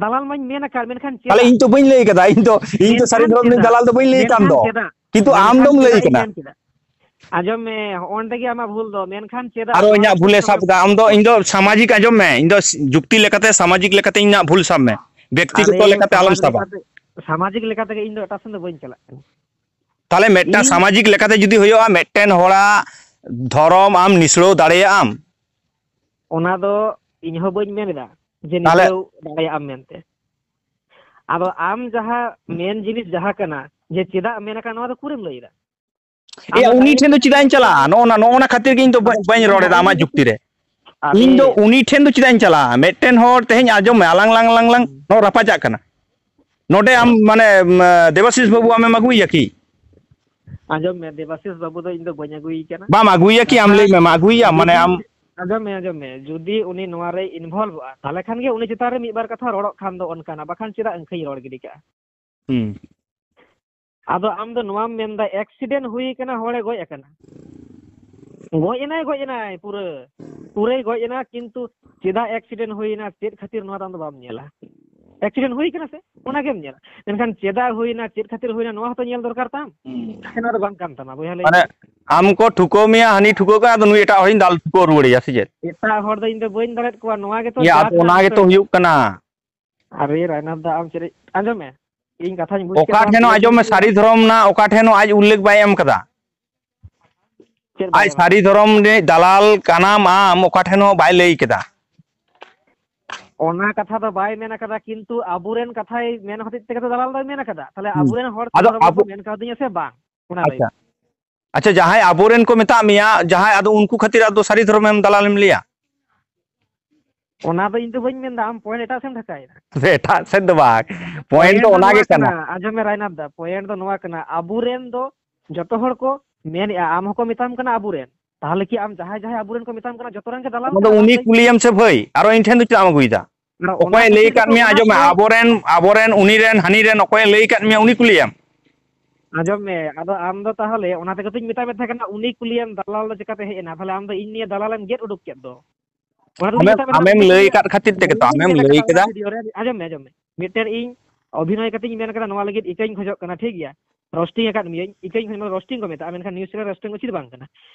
ᱫᱟᱞᱟᱞ ᱢᱟᱧ ᱢᱮᱱ ᱟᱠᱟᱫ, ᱢᱮᱱᱠᱷᱟᱱ ᱛᱟᱦᱚᱞᱮ ᱪᱮᱫᱟᱜ? ᱤᱧ ᱛᱚ ᱵᱟᱹᱧ ᱞᱟᱹᱭ ᱠᱟᱫᱟ, ᱤᱧ ᱫᱚ, ᱤᱧ ᱫᱚ ᱥᱟᱹᱨᱤ ᱢᱮᱱᱠᱷᱟᱱ ᱫᱷᱚᱨᱚᱢ ᱨᱤᱱ ᱪᱮᱫᱟᱜ? ᱫᱟᱞᱟᱞ ᱫᱚ ᱵᱟᱹᱧ ᱞᱟᱹᱭ ᱠᱟᱱ ᱢᱮᱱᱠᱷᱟᱱ ᱫᱚ᱾ ᱪᱮᱫᱟᱜ? ᱠᱤᱱᱛᱩ ᱟᱢ ᱢᱮᱱᱠᱷᱟᱱ ᱫᱚᱢ ᱞᱟᱹᱭ ᱪᱮᱫᱟᱜ ᱤᱧ ᱠᱟᱱᱟ᱾ ᱢᱮᱱ ᱠᱮᱫᱟ? ᱟᱸᱡᱚᱢ ᱢᱮ, ᱦᱚᱸᱜᱼᱚ ᱱᱚᱸᱰᱮ ᱜᱮ ᱟᱢᱟᱜ ᱵᱷᱩᱞ ᱫᱚ, ᱢᱮᱱᱠᱷᱟᱱ ᱪᱮᱫᱟᱜ ᱟᱨᱚ ᱱᱚᱣᱟ ᱤᱧᱟᱹᱜ ᱫᱚ ᱵᱷᱩᱞᱮ ᱥᱟᱵ ᱥᱟᱢᱟᱡᱽ ᱮᱫᱟ᱾ ᱟᱢ ᱫᱚ, ᱤᱧ ᱫᱚ ᱥᱟᱢᱟᱡᱤᱠ, ᱟᱸᱡᱚᱢ ᱢᱮ, ᱤᱧ ᱫᱚ ᱡᱩᱠᱛᱤ ᱞᱮᱠᱟᱛᱮ, ᱥᱟᱢᱟᱡᱤᱠ ᱞᱮᱠᱟᱛᱮ ᱤᱧᱟᱹᱜ ᱵᱷᱩᱞ ᱥᱟᱵ ᱢᱮ, ᱵᱮᱠᱛᱤᱜᱚᱛᱚ ᱟᱨᱮ, ᱞᱮᱠᱟᱛᱮ ᱟᱞᱚᱢ ᱥᱟᱢᱟᱡᱽ ᱥᱟᱵᱟ᱾ ᱞᱮᱠᱟᱛᱮ, ᱥᱟᱢᱟᱡᱤᱠ ᱞᱮᱠᱟ ᱛᱮᱜᱮ ᱤᱧ ᱫᱚ ᱮᱴᱟᱜ ᱥᱮᱱ ᱫᱚ ᱵᱟᱹᱧ ᱪᱟᱞᱟᱜ ᱠᱟᱱᱟ᱾ ᱛᱟᱦᱚᱞᱮ ᱢᱤᱫᱴᱟᱝ ᱤᱧ ᱥᱟᱢᱟᱡᱤᱠ ᱞᱮᱠᱟᱛᱮ ᱡᱩᱫᱤ ᱦᱩᱭᱩᱜᱼᱟ, ᱢᱤᱫᱴᱮᱱ ᱦᱚᱲᱟᱜ ᱫᱷᱚᱨᱚᱢ ᱟᱢ ᱱᱤᱥᱲᱟᱹᱣ ᱫᱟᱲᱮᱭᱟᱜ ᱟᱢ? ᱚᱱᱟ ᱫᱚ ᱤᱧ ᱦᱚᱸ ᱵᱟᱹᱧ ᱢᱮᱱ ᱮᱫᱟ ᱡᱮ ᱛᱟᱦᱚᱞᱮ ᱱᱤᱥᱲᱟᱹᱣ ᱫᱟᱲᱮᱭᱟᱜ ᱟᱢ ᱢᱮᱱᱛᱮ᱾ ᱟᱫᱚ ᱟᱢ ᱡᱟᱦᱟᱸ ᱢᱮᱱ ᱡᱤᱱᱤᱥ ᱡᱟᱦᱟᱸ ᱠᱟᱱᱟ, ᱡᱮ ᱪᱮᱫᱟᱜ ᱢᱮᱱ ᱟᱠᱟᱱ, ᱱᱚᱣᱟ ᱫᱚ ᱩᱠᱩᱨᱮᱢ ᱞᱟᱹᱭ ᱮᱫᱟ? ᱟᱢ ᱮᱭᱟ, ᱫᱚ ᱩᱱᱤ direct ᱴᱷᱮᱱ ᱫᱚ ᱪᱮᱫᱟᱜ ᱤᱧ ᱪᱟᱞᱟᱜᱼᱟ? ᱱᱚᱜᱼᱚ ᱱᱟ, ᱱᱚᱜᱼᱚ ᱱᱟ ᱠᱷᱟᱹᱛᱤᱨ ᱜᱮ ᱤᱧ ᱫᱚ ᱵᱟᱹᱧ, ᱵᱟᱹᱧ ᱨᱚᱲ ᱮᱫᱟ ᱟᱢᱟᱜ ᱡᱩᱠᱛᱤ ᱨᱮ᱾ ᱟᱨᱮ, ᱤᱧ ᱫᱚ ᱩᱱᱤ ᱴᱷᱮᱱ ᱫᱚ ᱪᱮᱫᱟᱜ ᱤᱧ ᱪᱟᱞᱟᱜᱼᱟ? ᱢᱤᱫᱴᱮᱱ ᱦᱚᱲ ᱛᱮᱦᱮᱧ ᱟᱸᱡᱚᱢ ᱢᱮ, ᱟᱞᱟᱝ ᱞᱟᱝ, ᱞᱟᱝ, ᱞᱟᱝ ᱱᱚᱣᱟ ᱨᱟᱯᱟᱪᱟᱜ ᱠᱟᱱᱟ᱾ ᱱᱚᱰᱮ ᱟᱢ ᱢᱟᱱᱮ, ᱩᱢ, ᱫᱮᱵᱟᱥᱤᱥ ᱵᱟᱹᱵᱩ ᱟᱢᱮᱢ ᱟᱹᱜᱩᱭᱮᱭᱟ ᱠᱤ? ᱟᱸᱡᱚᱢ ᱢᱮ, ᱫᱮᱵᱟᱥᱤᱥ ᱵᱟᱹᱵᱩ ᱫᱚ ᱤᱧ ᱫᱚ ᱵᱟᱹᱧ ᱟᱹᱜᱩᱭᱮ ᱠᱟᱱᱟ᱾ ᱵᱟᱢ ᱟᱹᱜᱩᱭᱮᱭᱟ ᱠᱤ? ᱟᱢ ᱠᱟᱛᱷᱟ ᱞᱟᱹᱭ ᱢᱮ, ᱢᱟ ᱟᱹᱜᱩᱭᱮᱭᱟᱢ? ᱢᱟᱱᱮ ᱡᱩᱫᱤ, ᱟᱢ ᱟᱸᱡᱚᱢ ᱢᱮ, ᱟᱸᱡᱚᱢ ᱢᱮ, ᱡᱩᱫᱤ ᱩᱱᱤ ᱱᱚᱣᱟ ᱨᱮᱭ involveᱚᱜᱼᱟ, ᱛᱟᱦᱚᱞᱮ ᱠᱷᱟᱱ ᱜᱮ ᱩᱱᱤ ᱪᱮᱛᱟᱱ ᱨᱮ ᱢᱤᱫ ᱵᱟᱨ ᱠᱟᱛᱷᱟ ᱨᱚᱲᱚᱜ ᱠᱷᱟᱱ ᱫᱚ ᱚᱱᱠᱟᱱᱟᱜ, ᱵᱟᱠᱷᱟᱱ ᱪᱮᱫᱟᱜ ᱟᱹᱝᱠᱷᱟᱹᱧ ᱨᱚᱲ ᱜᱤᱰᱤ ᱠᱟᱜᱼᱟ? ᱦᱩᱸ᱾ ᱟᱫᱚ ᱟᱢ ᱫᱚ ᱱᱚᱣᱟᱢ ᱢᱮᱱᱫᱟ accident ᱦᱩᱭ ᱠᱟᱱᱟ, ᱦᱚᱲᱮ ᱜᱚᱡ ᱟᱠᱟᱱᱟ᱾ ᱜᱚᱡ ᱮᱱᱟᱭ, ᱜᱚᱡ ᱮᱱᱟᱭ, ᱯᱩᱨᱟᱹ, ᱯᱩᱨᱟᱹᱭ ᱜᱚᱡ ᱮᱱᱟ, ᱠᱤᱱᱛᱩ ᱪᱮᱫᱟᱜ accident ᱦᱩᱭ ᱮᱱᱟ, ᱪᱮᱫ ᱠᱷᱟᱹᱛᱤᱨ, ᱱᱚᱣᱟ ᱫᱚ ᱟᱢ ᱫᱚ ᱵᱟᱢ ᱧᱮᱞᱟ᱾ Accident ᱦᱩᱭ ᱠᱟᱱᱟ ᱥᱮ, ᱚᱱᱟ ᱜᱮᱢ ᱧᱮᱞᱟ᱾ ᱢᱮᱱᱠᱷᱟᱱ ᱪᱮᱫᱟᱜ ᱦᱩᱭ ᱮᱱᱟ, ᱪᱮᱫ ᱠᱷᱟᱹᱛᱤᱨ ᱦᱩᱭ ᱮᱱᱟ, ᱱᱚᱣᱟ ᱦᱚᱸᱛᱚ ᱧᱮᱞ ᱫᱚᱨᱠᱟᱨ ᱛᱟᱢ᱾ ᱦᱩᱸ᱾ ᱥᱮ ᱱᱚᱣᱟ ᱫᱚ ᱵᱟᱝ ᱠᱟᱱ ᱛᱟᱢᱟ, ᱵᱚᱭᱦᱟ, ᱞᱟᱹᱭ ᱢᱟᱱᱮ, ᱢᱮ? ᱟᱢ ᱠᱚ ᱴᱷᱩᱠᱟᱹᱣ ᱢᱮᱭᱟ, ᱦᱟᱹᱱᱤ ᱴᱷᱩᱠᱟᱹᱣ ᱠᱟᱜᱼᱟ, ᱟᱫᱚ ᱱᱩᱭ ᱮᱴᱟᱜ ᱦᱚᱲᱤᱧ ᱫᱟᱞ ᱴᱷᱩᱠᱟᱹᱣ ᱨᱩᱣᱟᱹᱲᱮᱭᱟ, ᱥᱮ ᱪᱮᱫ? ᱮᱴᱟᱜ ᱦᱚᱲ ᱫᱚ ᱤᱧ ᱫᱚ ᱵᱟᱹᱧ ᱫᱟᱞᱮᱫ ᱠᱚᱣᱟ, ᱱᱚᱣᱟ ᱜᱮᱛᱚ ᱤᱭᱟᱹ, ᱡᱟᱦᱟᱸ ᱟᱫᱚ ᱛᱤᱱᱟᱹᱜ ᱚᱱᱟ ᱜᱮᱛᱚ ᱱᱤᱛᱚᱜ ᱦᱩᱭᱩᱜ ᱠᱟᱱᱟ᱾ ᱟᱨᱮ ᱨᱟᱭᱱᱟᱛᱷ ᱫᱟ, ᱟᱢ ᱪᱮᱫ ᱤᱧ, ᱟᱸᱡᱚᱢ ᱢᱮ, ᱤᱧ ᱠᱟᱛᱷᱟᱧ ᱵᱩᱡᱽ ᱚᱠᱟ ᱠᱮᱫ ᱛᱟᱢᱟ, ᱴᱷᱮᱱ ᱦᱚᱸ ᱟᱸᱡᱚᱢ ᱢᱮ, ᱠᱤᱱᱛᱩ ᱥᱟᱹᱨᱤ ᱫᱷᱚᱨᱚᱢ ᱨᱮᱱᱟᱜ ᱚᱠᱟ ᱴᱷᱮᱱ ᱦᱚᱸ ᱟᱡ ᱩᱞᱞᱮᱠᱷ ᱵᱟᱭ ᱮᱢ ᱠᱟᱫᱟ᱾ ᱪᱮᱫ ᱵᱟᱭ ᱟᱡ ᱮᱢ ᱥᱟᱹᱨᱤ ᱠᱟᱫᱟ? ᱫᱷᱚᱨᱚᱢ ᱨᱮ ᱫᱟᱞᱟᱞ ᱠᱟᱱᱟᱢ ᱟᱢ, ᱚᱠᱟ ᱴᱷᱮᱱ ᱦᱚᱸ ᱵᱟᱭ ᱞᱟᱹᱭ ᱠᱮᱫᱟ᱾ ᱚᱱᱟ ᱠᱟᱛᱷᱟ ᱫᱚ ᱵᱟᱭ ᱢᱮᱱ ᱠᱟᱫᱟ, ᱠᱤᱱᱛᱩ ᱟᱵᱚᱨᱮᱱ ᱠᱟᱛᱷᱟᱭ ᱢᱮᱱ ᱦᱚᱛᱮᱡ ᱛᱮᱜᱮ ᱛᱚ ᱫᱟᱞᱟᱞ ᱫᱚᱭ ᱢᱮᱱ ᱠᱟᱫᱟ᱾ ᱛᱟᱦᱞᱮ ᱦᱩᱸ᱾ ᱟᱵᱚᱨᱮᱱ ᱦᱚᱲ ᱟᱫᱚ ᱥᱟᱫᱷᱟᱨᱚᱱ ᱟᱵᱚ ᱠᱚ ᱢᱮᱱ ᱠᱟᱣᱫᱤᱧᱟ ᱥᱮ ᱵᱟᱝ? ᱚᱱᱟ ᱞᱟᱹᱭ ᱟᱪᱪᱷᱟ᱾ ᱢᱮ᱾ ᱟᱪᱪᱷᱟ, ᱡᱟᱦᱟᱸᱭ ᱟᱵᱚᱨᱮᱱ ᱠᱚ ᱢᱮᱛᱟᱜ ᱢᱮᱭᱟ, ᱡᱟᱦᱟᱸᱭ, ᱟᱫᱚ ᱩᱱᱠᱩ ᱠᱷᱟᱹᱛᱤᱨ ᱟᱫᱚ ᱥᱟᱹᱨᱤ ᱫᱷᱚᱨᱚᱢᱮᱢ ᱫᱟᱞᱟᱞᱮᱢ ᱞᱟᱹᱭᱟ? ᱚᱱᱟ ᱫᱚ ᱤᱧ ᱫᱚ ᱵᱟᱹᱧ ᱢᱮᱱᱫᱟ, ᱟᱢ ᱯᱚᱭᱮᱱᱴ ᱮᱴᱟᱜ ᱥᱮᱫ ᱮᱢ ᱰᱷᱟᱠᱟᱭᱮᱫᱟ᱾ ᱮᱴᱟᱜ ᱥᱮᱫ ᱫᱚ ᱵᱟᱝ, ᱯᱚᱭᱮᱱᱴ ᱫᱚ ᱚᱱᱟ ᱜᱮ ᱠᱟᱱᱟ᱾ ᱟᱸᱡᱚᱢ ᱢᱮ ᱨᱟᱭᱱᱟᱛᱷ ᱫᱟ, ᱯᱚᱭᱮᱱᱴ ᱫᱚ ᱱᱚᱣᱟ ᱠᱟᱱᱟ, ᱟᱵᱚᱨᱮᱱ ᱫᱚ ᱡᱚᱛᱚ ᱦᱚᱲ ᱠᱚ ᱢᱮᱱᱮᱜᱼᱟ, ᱟᱢ ᱦᱚᱸᱠᱚ ᱢᱮᱛᱟᱢ ᱠᱟᱱᱟ ᱟᱵᱚᱨᱮᱱ᱾ ᱛᱟᱦᱚᱞᱮ ᱠᱤ ᱟᱢ ᱡᱟᱦᱟᱸᱭ ᱡᱟᱦᱟᱸᱭ ᱟᱵᱚᱨᱮᱱ ᱠᱚ ᱢᱮᱛᱟᱢ ᱠᱟᱱᱟ, ᱡᱚᱛᱚ ᱨᱮᱱ ᱜᱮ ᱫᱟᱞᱟᱞ ᱚᱱᱟ ᱫᱚ ᱠᱟᱱᱟ? ᱩᱱᱤ ᱠᱩᱞᱤᱭᱮᱢ ᱥᱮ ᱵᱷᱟᱹᱭ, ᱟᱨᱚ ᱤᱧ ᱴᱷᱮᱱ ᱫᱚ ᱪᱮᱫᱟᱜ ᱮᱢ ᱟᱹᱜᱩᱭᱮᱫᱟ? ᱟᱨ ᱚᱱᱟ ᱚᱠᱚᱭᱮ ᱞᱟᱹᱭ ᱠᱷᱟᱹᱛᱤᱨ ᱟᱠᱟᱫ ᱛᱮᱫᱚ ᱢᱮᱭᱟ? ᱚᱱᱟ ᱟᱸᱡᱚᱢ ᱢᱮ, ᱠᱚ ᱟᱵᱚᱨᱮᱱ, ᱟᱵᱚᱨᱮᱱ, ᱩᱱᱤ ᱨᱮᱱ, ᱦᱟᱹᱱᱤ ᱨᱮᱱ ᱚᱠᱚᱭᱮ ᱞᱟᱹᱭ ᱟᱠᱟᱫ ᱢᱮᱭᱟ, ᱩᱱᱤ ᱠᱩᱞᱤᱭᱮᱢ᱾ ᱟᱸᱡᱚᱢ ᱢᱮ, ᱟᱫᱚ ᱟᱢ ᱫᱚ ᱛᱟᱦᱚᱞᱮ ᱚᱱᱟ ᱛᱮᱜᱮ ᱛᱚᱧ ᱢᱮᱛᱟᱜ ᱢᱮ ᱛᱟᱦᱮᱸ ᱠᱟᱱᱟ, ᱩᱱᱤ ᱠᱩᱞᱤᱭᱮᱢ, ᱫᱟᱞᱟᱞ ᱫᱚ ᱪᱤᱠᱟᱛᱮ ᱦᱮᱡ ᱮᱱᱟ? ᱛᱟᱦᱚᱞᱮ ᱟᱢ ᱫᱚ ᱤᱧ ᱱᱤᱭᱮ ᱫᱟᱞᱟᱞᱮᱢ ᱜᱮᱫ ᱩᱰᱩᱠ ᱠᱮᱫ ᱫᱚ᱾ ᱚᱱᱟ ᱛᱮᱜᱮ ᱟᱢᱮᱢ, ᱢᱮᱛᱟᱜ ᱢᱮ ᱟᱢᱮᱢ ᱛᱟᱦᱮᱸ ᱞᱟᱹᱭ ᱠᱟᱱᱟ, ᱟᱠᱟᱫ ᱠᱷᱟᱹᱛᱤᱨ ᱛᱮᱜᱮ ᱛᱚ, ᱫᱟᱞᱟᱞᱤᱧ ᱟᱢᱮᱢ ᱢᱮᱱ ᱞᱟᱹᱭ ᱟᱠᱟᱫᱟ ᱠᱮᱫᱟ᱾ ᱚᱱᱟ ᱵᱷᱤᱰᱤᱭᱳ ᱨᱮ᱾ ᱟᱸᱡᱚᱢ ᱢᱮ, ᱟᱸᱡᱚᱢ ᱢᱮ, ᱢᱤᱫᱴᱮᱱ ᱤᱧ ᱚᱵᱷᱤᱱᱚᱭ ᱠᱟᱛᱮᱧ ᱢᱮᱱ ᱠᱟᱫᱟ, ᱱᱚᱣᱟ ᱞᱟᱹᱜᱤᱫ ᱤᱠᱟᱹᱧ ᱠᱷᱚᱡᱚᱜ ᱠᱟᱱᱟ, ᱴᱷᱤᱠ ᱜᱮᱭᱟ? ᱨᱳᱥᱴᱤᱝ ᱟᱠᱟᱫ ᱢᱤᱭᱟᱹᱧ, ᱤᱠᱟᱹᱧ ᱠᱷᱚᱡᱚᱜ, ᱨᱳᱥᱴᱤᱝ ᱠᱚ ᱢᱮᱛᱟᱜᱼᱟ, ᱢᱮᱱᱠᱷᱟᱱ ᱱᱤᱭᱩᱡᱽ ᱨᱮ ᱨᱳᱥᱴᱤᱝ ᱩᱪᱤᱛ ᱵᱟᱝ ᱠᱟᱱᱟ᱾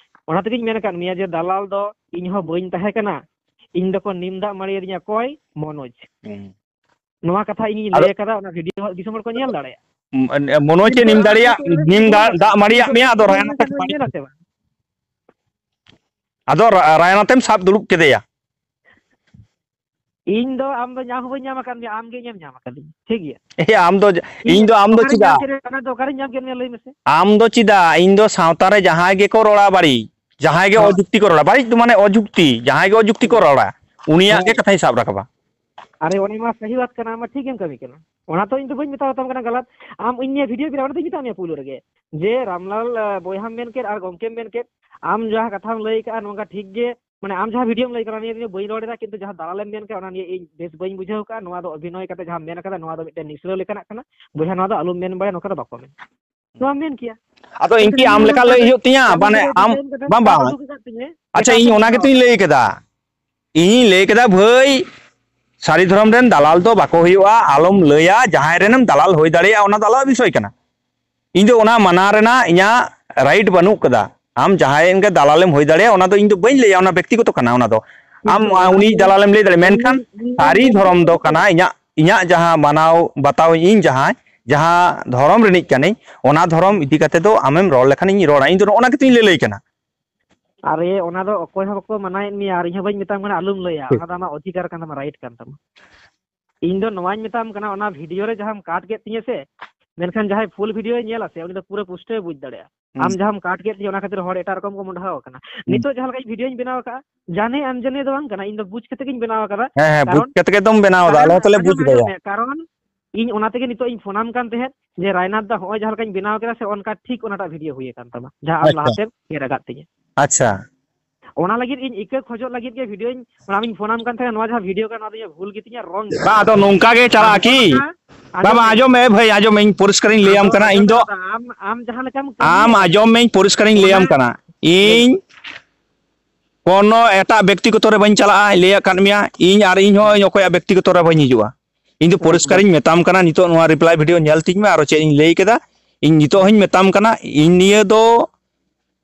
ᱚᱱᱟ ᱛᱮᱜᱮᱧ ᱢᱮᱱ ᱟᱠᱟᱫ ᱢᱮᱭᱟ ᱡᱮ ᱫᱟᱞᱟᱞ ᱫᱚ ᱤᱧ ᱦᱚᱸ ᱵᱟᱹᱧ ᱛᱟᱦᱮᱸ ᱠᱟᱱᱟ, ᱤᱧ ᱫᱚᱠᱚ ᱱᱤᱢ ᱫᱟᱜ ᱢᱟᱹᱲᱤ ᱟᱹᱫᱤᱧᱟ᱾ ᱚᱠᱚᱭ? ᱢᱚᱱᱳᱡᱽ᱾ ᱦᱩᱸ᱾ ᱱᱚᱣᱟ ᱠᱟᱛᱷᱟ ᱤᱧᱤᱧ ᱟᱫᱚ ᱞᱟᱹᱭ ᱟᱠᱟᱫᱟ, ᱚᱱᱟ ᱵᱷᱤᱰᱤᱭᱳ ᱫᱤᱥᱚᱢ ᱦᱚᱲ ᱠᱚ ᱧᱮᱞ ᱫᱟᱲᱮᱭᱟᱜᱼᱟ᱾ ᱢ-, ᱢᱚᱱᱳᱡᱽ ᱮ ᱱᱤᱢ ᱫᱟᱲᱮᱭᱟᱜ, ᱱᱤᱢ ᱫᱟᱜ, ᱫᱟᱜ ᱢᱟᱹᱲᱤᱭᱟᱜ ᱢᱮᱭᱟ, ᱟᱫᱚ ᱨᱟᱭᱱᱟᱛᱷ ᱮ ᱧᱮᱞᱟ ᱥᱮ ᱵᱟᱝ? ᱟᱫᱚ ᱨᱟ-, ᱨᱟᱭᱱᱟᱛᱷ ᱮᱢ ᱥᱟᱵ ᱫᱩᱲᱩᱵ ᱠᱮᱫᱮᱭᱟ᱾ ᱤᱧ ᱫᱚ ᱟᱢ ᱫᱚ ᱧᱟᱢ ᱦᱚᱸ ᱵᱟᱹᱧ ᱧᱟᱢ ᱟᱠᱟᱫ ᱢᱮᱭᱟ, ᱟᱢ ᱜᱮ ᱤᱧᱮᱢ ᱧᱟᱢ ᱟᱠᱟᱫᱤᱧ, ᱴᱷᱤᱠ ᱜᱮᱭᱟ? ᱮ, ᱟᱢ ᱫᱚ, ᱤᱧ ᱤᱧ ᱫᱚ, ᱟᱢ ᱫᱚ ᱚᱠᱟᱨᱤᱧ ᱧᱟᱢ ᱪᱮᱫᱟᱜ? ᱠᱮᱫ ᱢᱮᱭᱟ, ᱚᱱᱟ ᱫᱚ ᱚᱠᱟᱨᱤᱧ ᱧᱟᱢ ᱠᱮᱫ ᱢᱮᱭᱟ, ᱞᱟᱹᱭ ᱢᱮᱥᱮ? ᱟᱢ ᱫᱚ ᱪᱮᱫᱟᱜ? ᱤᱧ ᱫᱚ ᱥᱟᱶᱛᱟ ᱨᱮ ᱡᱟᱦᱟᱸᱭ ᱜᱮᱠᱚ ᱨᱚᱲᱟ ᱵᱟᱹᱲᱤᱡ, ᱡᱟᱦᱟᱸᱭ ᱜᱮ ᱦᱚᱸ᱾ ᱚᱡᱩᱠᱛᱤ ᱠᱚ ᱨᱚᱲᱟ, ᱵᱟᱹᱲᱤᱡ ᱫᱚ ᱢᱟᱱᱮ ᱚᱡᱩᱠᱛᱤ, ᱡᱟᱦᱟᱸᱭ ᱜᱮ ᱚᱡᱩᱠᱛᱤ ᱠᱚ ᱦᱚᱸ᱾ ᱨᱚᱲᱟ, ᱩᱱᱤᱭᱟᱜ ᱜᱮ ᱦᱚᱸ᱾ ᱠᱟᱛᱷᱟᱧ ᱥᱟᱵ ᱨᱟᱠᱟᱵᱟ᱾ ᱟᱨᱮ, ᱚᱱᱟ ᱢᱟ ᱥᱟᱹᱦᱤ ᱵᱟᱛ ᱠᱟᱱᱟ, ᱟᱢ ᱢᱟ ᱴᱷᱤᱠ ᱜᱮᱢ ᱠᱟᱹᱢᱤ ᱠᱟᱱᱟ᱾ ᱚᱱᱟ ᱛᱚ ᱤᱧ ᱫᱚ ᱵᱟᱹᱧ ᱢᱮᱛᱟᱣ ᱛᱟᱢ ᱠᱟᱱᱟ ᱜᱟᱞᱟᱛ᱾ ᱟᱢ ᱤᱧ ᱱᱤᱭᱟᱹ ᱵᱷᱤᱰᱤᱭᱳ ᱵᱮᱱᱟᱣ ᱨᱮᱫᱚᱧ ᱢᱮᱛᱟᱜ ᱢᱮᱭᱟ ᱯᱩᱭᱞᱩ ᱨᱮᱜᱮ ᱡᱮ ᱨᱟᱢᱞᱟᱞ, ᱟ, ᱵᱚᱭᱦᱟᱢ ᱢᱮᱱ ᱠᱮᱫ ᱟᱨ ᱜᱚᱢᱠᱮᱢ ᱢᱮᱱ ᱠᱮᱫ, ᱟᱢ ᱡᱟᱦᱟᱸ ᱠᱟᱛᱷᱟᱢ ᱞᱟᱹᱭ ᱠᱟᱜᱼᱟ ᱱᱚᱝᱠᱟ ᱴᱷᱤᱠ ᱜᱮ, ᱢᱟᱱᱮ ᱟᱢ ᱡᱟᱦᱟᱸ ᱵᱷᱤᱰᱤᱭᱳᱢ ᱞᱟᱹᱭ ᱠᱟᱫᱟ ᱱᱤᱭᱟᱹ ᱫᱚ ᱵᱟᱹᱧ ᱨᱚᱲ ᱮᱫᱟ, ᱠᱤᱱᱛᱩ ᱡᱟᱦᱟᱸ ᱫᱟᱞᱟᱞᱮᱢ ᱢᱮᱱ ᱠᱟᱜᱼᱟ ᱚᱱᱟ ᱱᱤᱭᱮ ᱤᱧ ᱵᱮᱥ ᱵᱟᱹᱧ ᱵᱩᱡᱷᱟᱹᱣ ᱠᱟᱜᱼᱟ᱾ ᱱᱚᱣᱟ ᱫᱚ ᱚᱵᱷᱤᱱᱚᱭ ᱠᱟᱛᱮ ᱡᱟᱦᱟᱸᱢ ᱢᱮᱱ ᱠᱟᱫᱟ ᱱᱚᱣᱟ ᱫᱚ ᱢᱤᱫᱴᱮᱱ ᱱᱤᱥᱲᱟᱹ ᱞᱮᱠᱟᱱᱟᱜ ᱠᱟᱱᱟ᱾ ᱵᱚᱭᱦᱟ, ᱱᱚᱣᱟ ᱫᱚ ᱟᱞᱚᱢ ᱢᱮᱱ ᱵᱟᱲᱟᱭᱟ, ᱱᱚᱝᱠᱟ ᱫᱚ ᱵᱟᱠᱚ ᱢᱮᱱ᱾ ᱱᱚᱣᱟᱢ ᱢᱮᱱ ᱠᱮᱭᱟ᱾ ᱟᱫᱚ ᱤᱧ ᱠᱤ ᱟᱢ ᱞᱮᱠᱟ ᱞᱟᱹᱭ ᱦᱩᱭᱩᱜ ᱛᱤᱧᱟ? ᱢᱟᱱᱮ ᱟᱢ, ᱵᱟᱝ, ᱵᱟᱝ᱾ ᱟᱪᱪᱷᱟ, ᱤᱧ ᱚᱱᱟ ᱜᱮᱛᱚᱧ ᱞᱟᱹᱭ ᱠᱮᱫᱟ᱾ ᱤᱧᱤᱧ ᱞᱟᱹᱭ ᱠᱮᱫᱟ, ᱵᱷᱟᱹᱭ, ᱥᱟᱹᱨᱤ ᱫᱷᱚᱨᱚᱢ ᱨᱮᱱ ᱫᱟᱞᱟᱞ ᱫᱚ ᱵᱟᱠᱚ ᱦᱩᱭᱩᱜᱼᱟ, ᱟᱞᱚᱢ ᱞᱟᱹᱭᱟ, ᱡᱟᱦᱟᱸᱭ ᱨᱮᱱᱮᱢ ᱫᱟᱞᱟᱞ ᱦᱩᱭ ᱫᱟᱲᱮᱭᱟᱜᱼᱟ, ᱚᱱᱟ ᱫᱚ ᱟᱞᱟᱜ ᱵᱤᱥᱚᱭ ᱠᱟᱱᱟ᱾ ᱤᱧ ᱫᱚ ᱚᱱᱟ ᱢᱟᱱᱟ ᱨᱮᱱᱟᱜ ᱤᱧᱟᱹᱜ ᱨᱟᱭᱤᱴ ᱵᱟᱹᱱᱩᱜ ᱠᱟᱫᱟ᱾ ᱟᱢ ᱡᱟᱦᱟᱸᱭ ᱜᱮ ᱫᱟᱞᱟᱞᱮᱢ ᱦᱩᱭ ᱫᱟᱲᱮᱭᱟᱜᱼᱟ, ᱚᱱᱟ ᱫᱚ ᱤᱧ ᱫᱚ ᱵᱟᱹᱧ ᱞᱟᱹᱭᱟ, ᱚᱱᱟ ᱵᱮᱠᱛᱤᱜᱚᱛᱚ ᱠᱟᱱᱟ᱾ ᱚᱱᱟ ᱫᱚ ᱟᱢ, ᱤᱧ ᱫᱚ ᱚᱱᱟ ᱩᱱᱤ ᱫᱚ ᱫᱟᱞᱟᱞᱮᱢ ᱞᱟᱹᱭ ᱫᱟᱲᱮᱭᱟᱜᱼᱟ, ᱤᱧ ᱢᱮᱱᱠᱷᱟᱱ ᱫᱚ, ᱤᱧ ᱫᱚ ᱥᱟᱹᱨᱤ ᱫᱷᱚᱨᱚᱢ ᱫᱚ ᱠᱟᱱᱟ ᱤᱧᱟᱹᱜ, ᱤᱧᱟᱹᱜ ᱡᱟᱦᱟᱸ ᱢᱟᱱᱟᱣ ᱵᱟᱛᱟᱣ ᱤᱧ, ᱡᱟᱦᱟᱸ, ᱡᱟᱦᱟᱸ ᱫᱷᱚᱨᱚᱢ ᱨᱤᱱᱤᱡ ᱠᱟᱹᱱᱟᱹᱧ, ᱚᱱᱟ ᱫᱷᱚᱨᱚᱢ ᱤᱫᱤ ᱠᱟᱛᱮ ᱫᱚ ᱟᱢᱮᱢ ᱨᱚᱲ ᱞᱮᱠᱷᱟᱱ ᱤᱧ ᱨᱚᱲᱟ᱾ ᱤᱧ ᱫᱚ ᱱᱚᱜᱼᱚ ᱱᱟ ᱜᱮᱛᱚᱧ ᱞᱟᱹᱞᱟᱹᱭ ᱠᱟᱱᱟ᱾ ᱟᱨᱮ, ᱚᱱᱟ ᱫᱚ ᱚᱠᱚᱭ ᱦᱚᱸ ᱵᱟᱠᱚ ᱢᱟᱱᱟᱭᱮᱫ ᱢᱮᱭᱟ, ᱟᱨ ᱤᱧ ᱦᱚᱸ ᱵᱟᱹᱧ ᱢᱮᱛᱟᱢ ᱠᱟᱱᱟ ᱟᱞᱚᱢ ᱞᱟᱹᱭᱟ, ᱴᱷᱤᱠ᱾ ᱚᱱᱟ ᱫᱚ ᱟᱢᱟᱜ ᱚᱫᱷᱤᱠᱟᱨ ᱠᱟᱱ ᱛᱟᱢᱟ, ᱨᱟᱭᱤᱴ ᱠᱟᱱ ᱛᱟᱢᱟ᱾ ᱤᱧ ᱫᱚ ᱱᱚᱣᱟᱧ ᱢᱮᱛᱟᱢ ᱠᱟᱱᱟ, ᱚᱱᱟ ᱵᱷᱤᱰᱤᱭᱳ ᱨᱮ ᱡᱟᱦᱟᱸᱢ ᱠᱟᱴ ᱠᱮᱫ ᱛᱤᱧᱟᱹ ᱥᱮ, ᱢᱮᱱᱠᱷᱟᱱ ᱡᱟᱦᱟᱸᱭ ᱯᱷᱩᱞ ᱵᱷᱤᱰᱤᱭᱳᱭ ᱧᱮᱞᱟ ᱥᱮ, ᱩᱱᱤ ᱫᱚ ᱯᱩᱨᱟᱹ ᱯᱩᱥᱴᱟᱹᱣ ᱵᱩᱡᱽ ᱫᱟᱲᱮᱭᱟᱜᱼᱟ᱾ ᱦᱩᱸ᱾ ᱟᱢ ᱡᱟᱦᱟᱸᱢ ᱠᱟᱴ ᱠᱮᱫ ᱛᱤᱧᱟᱹ, ᱚᱱᱟ ᱠᱷᱟᱹᱛᱤᱨ ᱦᱚᱲ ᱮᱴᱟᱜ ᱨᱚᱠᱚᱢ ᱠᱚ ᱢᱚᱰᱷᱟᱣ ᱟᱠᱟᱱᱟ᱾ ᱦᱩᱸ᱾ ᱱᱤᱛᱚᱜ ᱡᱟᱦᱟᱸ ᱞᱮᱠᱟ ᱤᱧ ᱵᱷᱤᱰᱤᱭᱳᱧ ᱵᱮᱱᱟᱣ ᱟᱠᱟᱫᱼᱟ, ᱡᱟᱱᱮ ᱟᱱᱡᱟᱱᱮ ᱫᱚ ᱵᱟᱝ ᱠᱟᱱᱟ, ᱤᱧ ᱫᱚ ᱵᱩᱡᱽ ᱠᱟᱛᱮ ᱜᱤᱧ ᱵᱮᱱᱟᱣ ᱟᱠᱟᱫᱟ᱾ ᱦᱮᱸ, ᱦᱮᱸ, ᱵᱩᱡᱽ ᱠᱟᱨᱚᱱ, ᱠᱟᱛᱮ ᱜᱮᱛᱚᱢ ᱵᱮᱱᱟᱣ ᱮᱫᱟ, ᱟᱞᱮ ᱠᱟᱨᱚᱱ, ᱦᱚᱸᱛᱚᱞᱮ ᱵᱩᱡᱽ ᱟᱸᱡᱚᱢ ᱢᱮ, ᱟᱸᱡᱚᱢ ᱜᱮᱭᱟ᱾ ᱢᱮ, ᱠᱟᱨᱚᱱ ᱤᱧ ᱚᱱᱟ ᱛᱮᱜᱮ ᱱᱤᱛᱚᱜ ᱤᱧ ᱯᱷᱳᱱᱟᱢ ᱠᱟᱱ ᱛᱟᱦᱮᱸᱫ ᱡᱮ, ᱨᱟᱭᱱᱟᱛᱷ ᱫᱟ, ᱦᱚᱸᱜᱼᱚᱭ ᱡᱟᱦᱟᱸ ᱞᱮᱠᱟᱧ ᱵᱮᱱᱟᱣ ᱠᱮᱫᱟ ᱥᱮ, ᱚᱱᱠᱟ ᱴᱷᱤᱠ ᱚᱱᱟᱴᱟᱜ ᱵᱷᱤᱰᱤᱭᱳ ᱦᱩᱭ ᱟᱠᱟᱱ ᱛᱟᱢᱟ, ᱡᱟᱦᱟᱸ ᱟᱢ ᱟᱪᱪᱷᱟ᱾ ᱞᱟᱦᱟᱛᱮᱢ ᱧᱮᱞ ᱟᱠᱟᱫ ᱛᱤᱧᱟᱹ᱾ ᱟᱪᱪᱷᱟ᱾ ᱚᱱᱟ ᱞᱟᱹᱜᱤᱫ ᱤᱧ ᱤᱠᱟᱹ ᱠᱷᱚᱡᱚᱜ ᱞᱟᱹᱜᱤᱫ ᱜᱮ ᱵᱷᱤᱰᱤᱭᱳᱧ, ᱚᱱᱟ ᱟᱢᱤᱧ ᱯᱷᱳᱱᱟᱢ ᱠᱟᱱ ᱛᱟᱦᱮᱸᱫ, ᱱᱚᱣᱟ ᱡᱟᱦᱟᱸ ᱵᱷᱤᱰᱤᱭᱳ ᱠᱟᱱᱟ, ᱱᱚᱣᱟ ᱫᱚ ᱤᱧᱟᱹᱜ ᱵᱷᱩᱞ ᱜᱮᱛᱤᱧᱟ, ᱨᱚᱝ ᱜᱮᱛᱤᱧᱟ᱾ ᱵᱟᱝ, ᱟᱫᱚ ᱱᱚᱝᱠᱟ ᱜᱮ ᱪᱟᱞᱟᱜᱼᱟ ᱟᱸᱡᱚᱢ ᱠᱤ? ᱢᱮ, ᱟᱸᱡᱚᱢ ᱵᱟᱝ, ᱵᱟᱝ, ᱢᱮ᱾ ᱟᱸᱡᱚᱢ ᱢᱮ, ᱵᱷᱟᱹᱭ, ᱟᱸᱡᱚᱢ ᱢᱮ, ᱤᱧ ᱯᱚᱨᱤᱥᱠᱟᱨᱤᱧ ᱞᱟᱹᱭᱟᱢ ᱟᱸᱡᱚᱢ, ᱠᱟᱱᱟ, ᱟᱸᱡᱚᱢ ᱤᱧ ᱫᱚ ᱢᱮ, ᱟᱢ, ᱟᱢ ᱡᱟᱦᱟᱸ ᱞᱮᱠᱟᱢ ᱟᱢ ᱠᱟᱹᱢᱤᱭᱮᱫᱟ, ᱟᱸᱡᱚᱢ ᱢᱮ, ᱤᱧ ᱯᱚᱨᱤᱥᱠᱟᱨᱤᱧ ᱞᱟᱹᱭᱟᱢ ᱚᱱᱟ ᱠᱟᱱᱟ, ᱞᱟᱹᱭ ᱤᱧ ᱢᱮ᱾ ᱠᱳᱱᱳ ᱮᱴᱟᱜ ᱵᱮᱠᱛᱤᱜᱚᱛᱚ ᱨᱮ ᱵᱟᱹᱧ ᱪᱟᱞᱟᱜᱼᱟ, ᱞᱟᱹᱭ ᱟᱠᱟᱫ ᱢᱮᱭᱟ, ᱤᱧ ᱟᱨ ᱤᱧ ᱦᱚᱸ ᱚᱠᱚᱭᱟᱜ ᱵᱮᱠᱛᱤᱜᱚᱛᱚ ᱨᱮ ᱵᱟᱹᱧ ᱦᱤᱡᱩᱜᱼᱟ᱾ ᱤᱧ ᱫᱚ ᱦᱮᱸ, ᱦᱮᱸ᱾ ᱯᱚᱨᱤᱥᱠᱟᱨᱤᱧ ᱢᱮᱛᱟᱢ ᱠᱟᱱᱟ, ᱱᱤᱛᱚᱜ ᱱᱚᱣᱟ ᱨᱤᱯᱞᱟᱭ ᱵᱷᱤᱰᱤᱭᱳ ᱧᱮᱞ ᱛᱤᱧ ᱢᱮ, ᱟᱨᱚ ᱪᱮᱫ ᱤᱧ ᱞᱟᱹᱭ ᱠᱮᱫᱟ, ᱤᱧ ᱱᱤᱛᱚᱜ ᱦᱚᱸᱧ ᱢᱮᱛᱟᱢ ᱠᱟᱱᱟ, ᱤᱧ ᱱᱤᱭᱟᱹ ᱫᱚ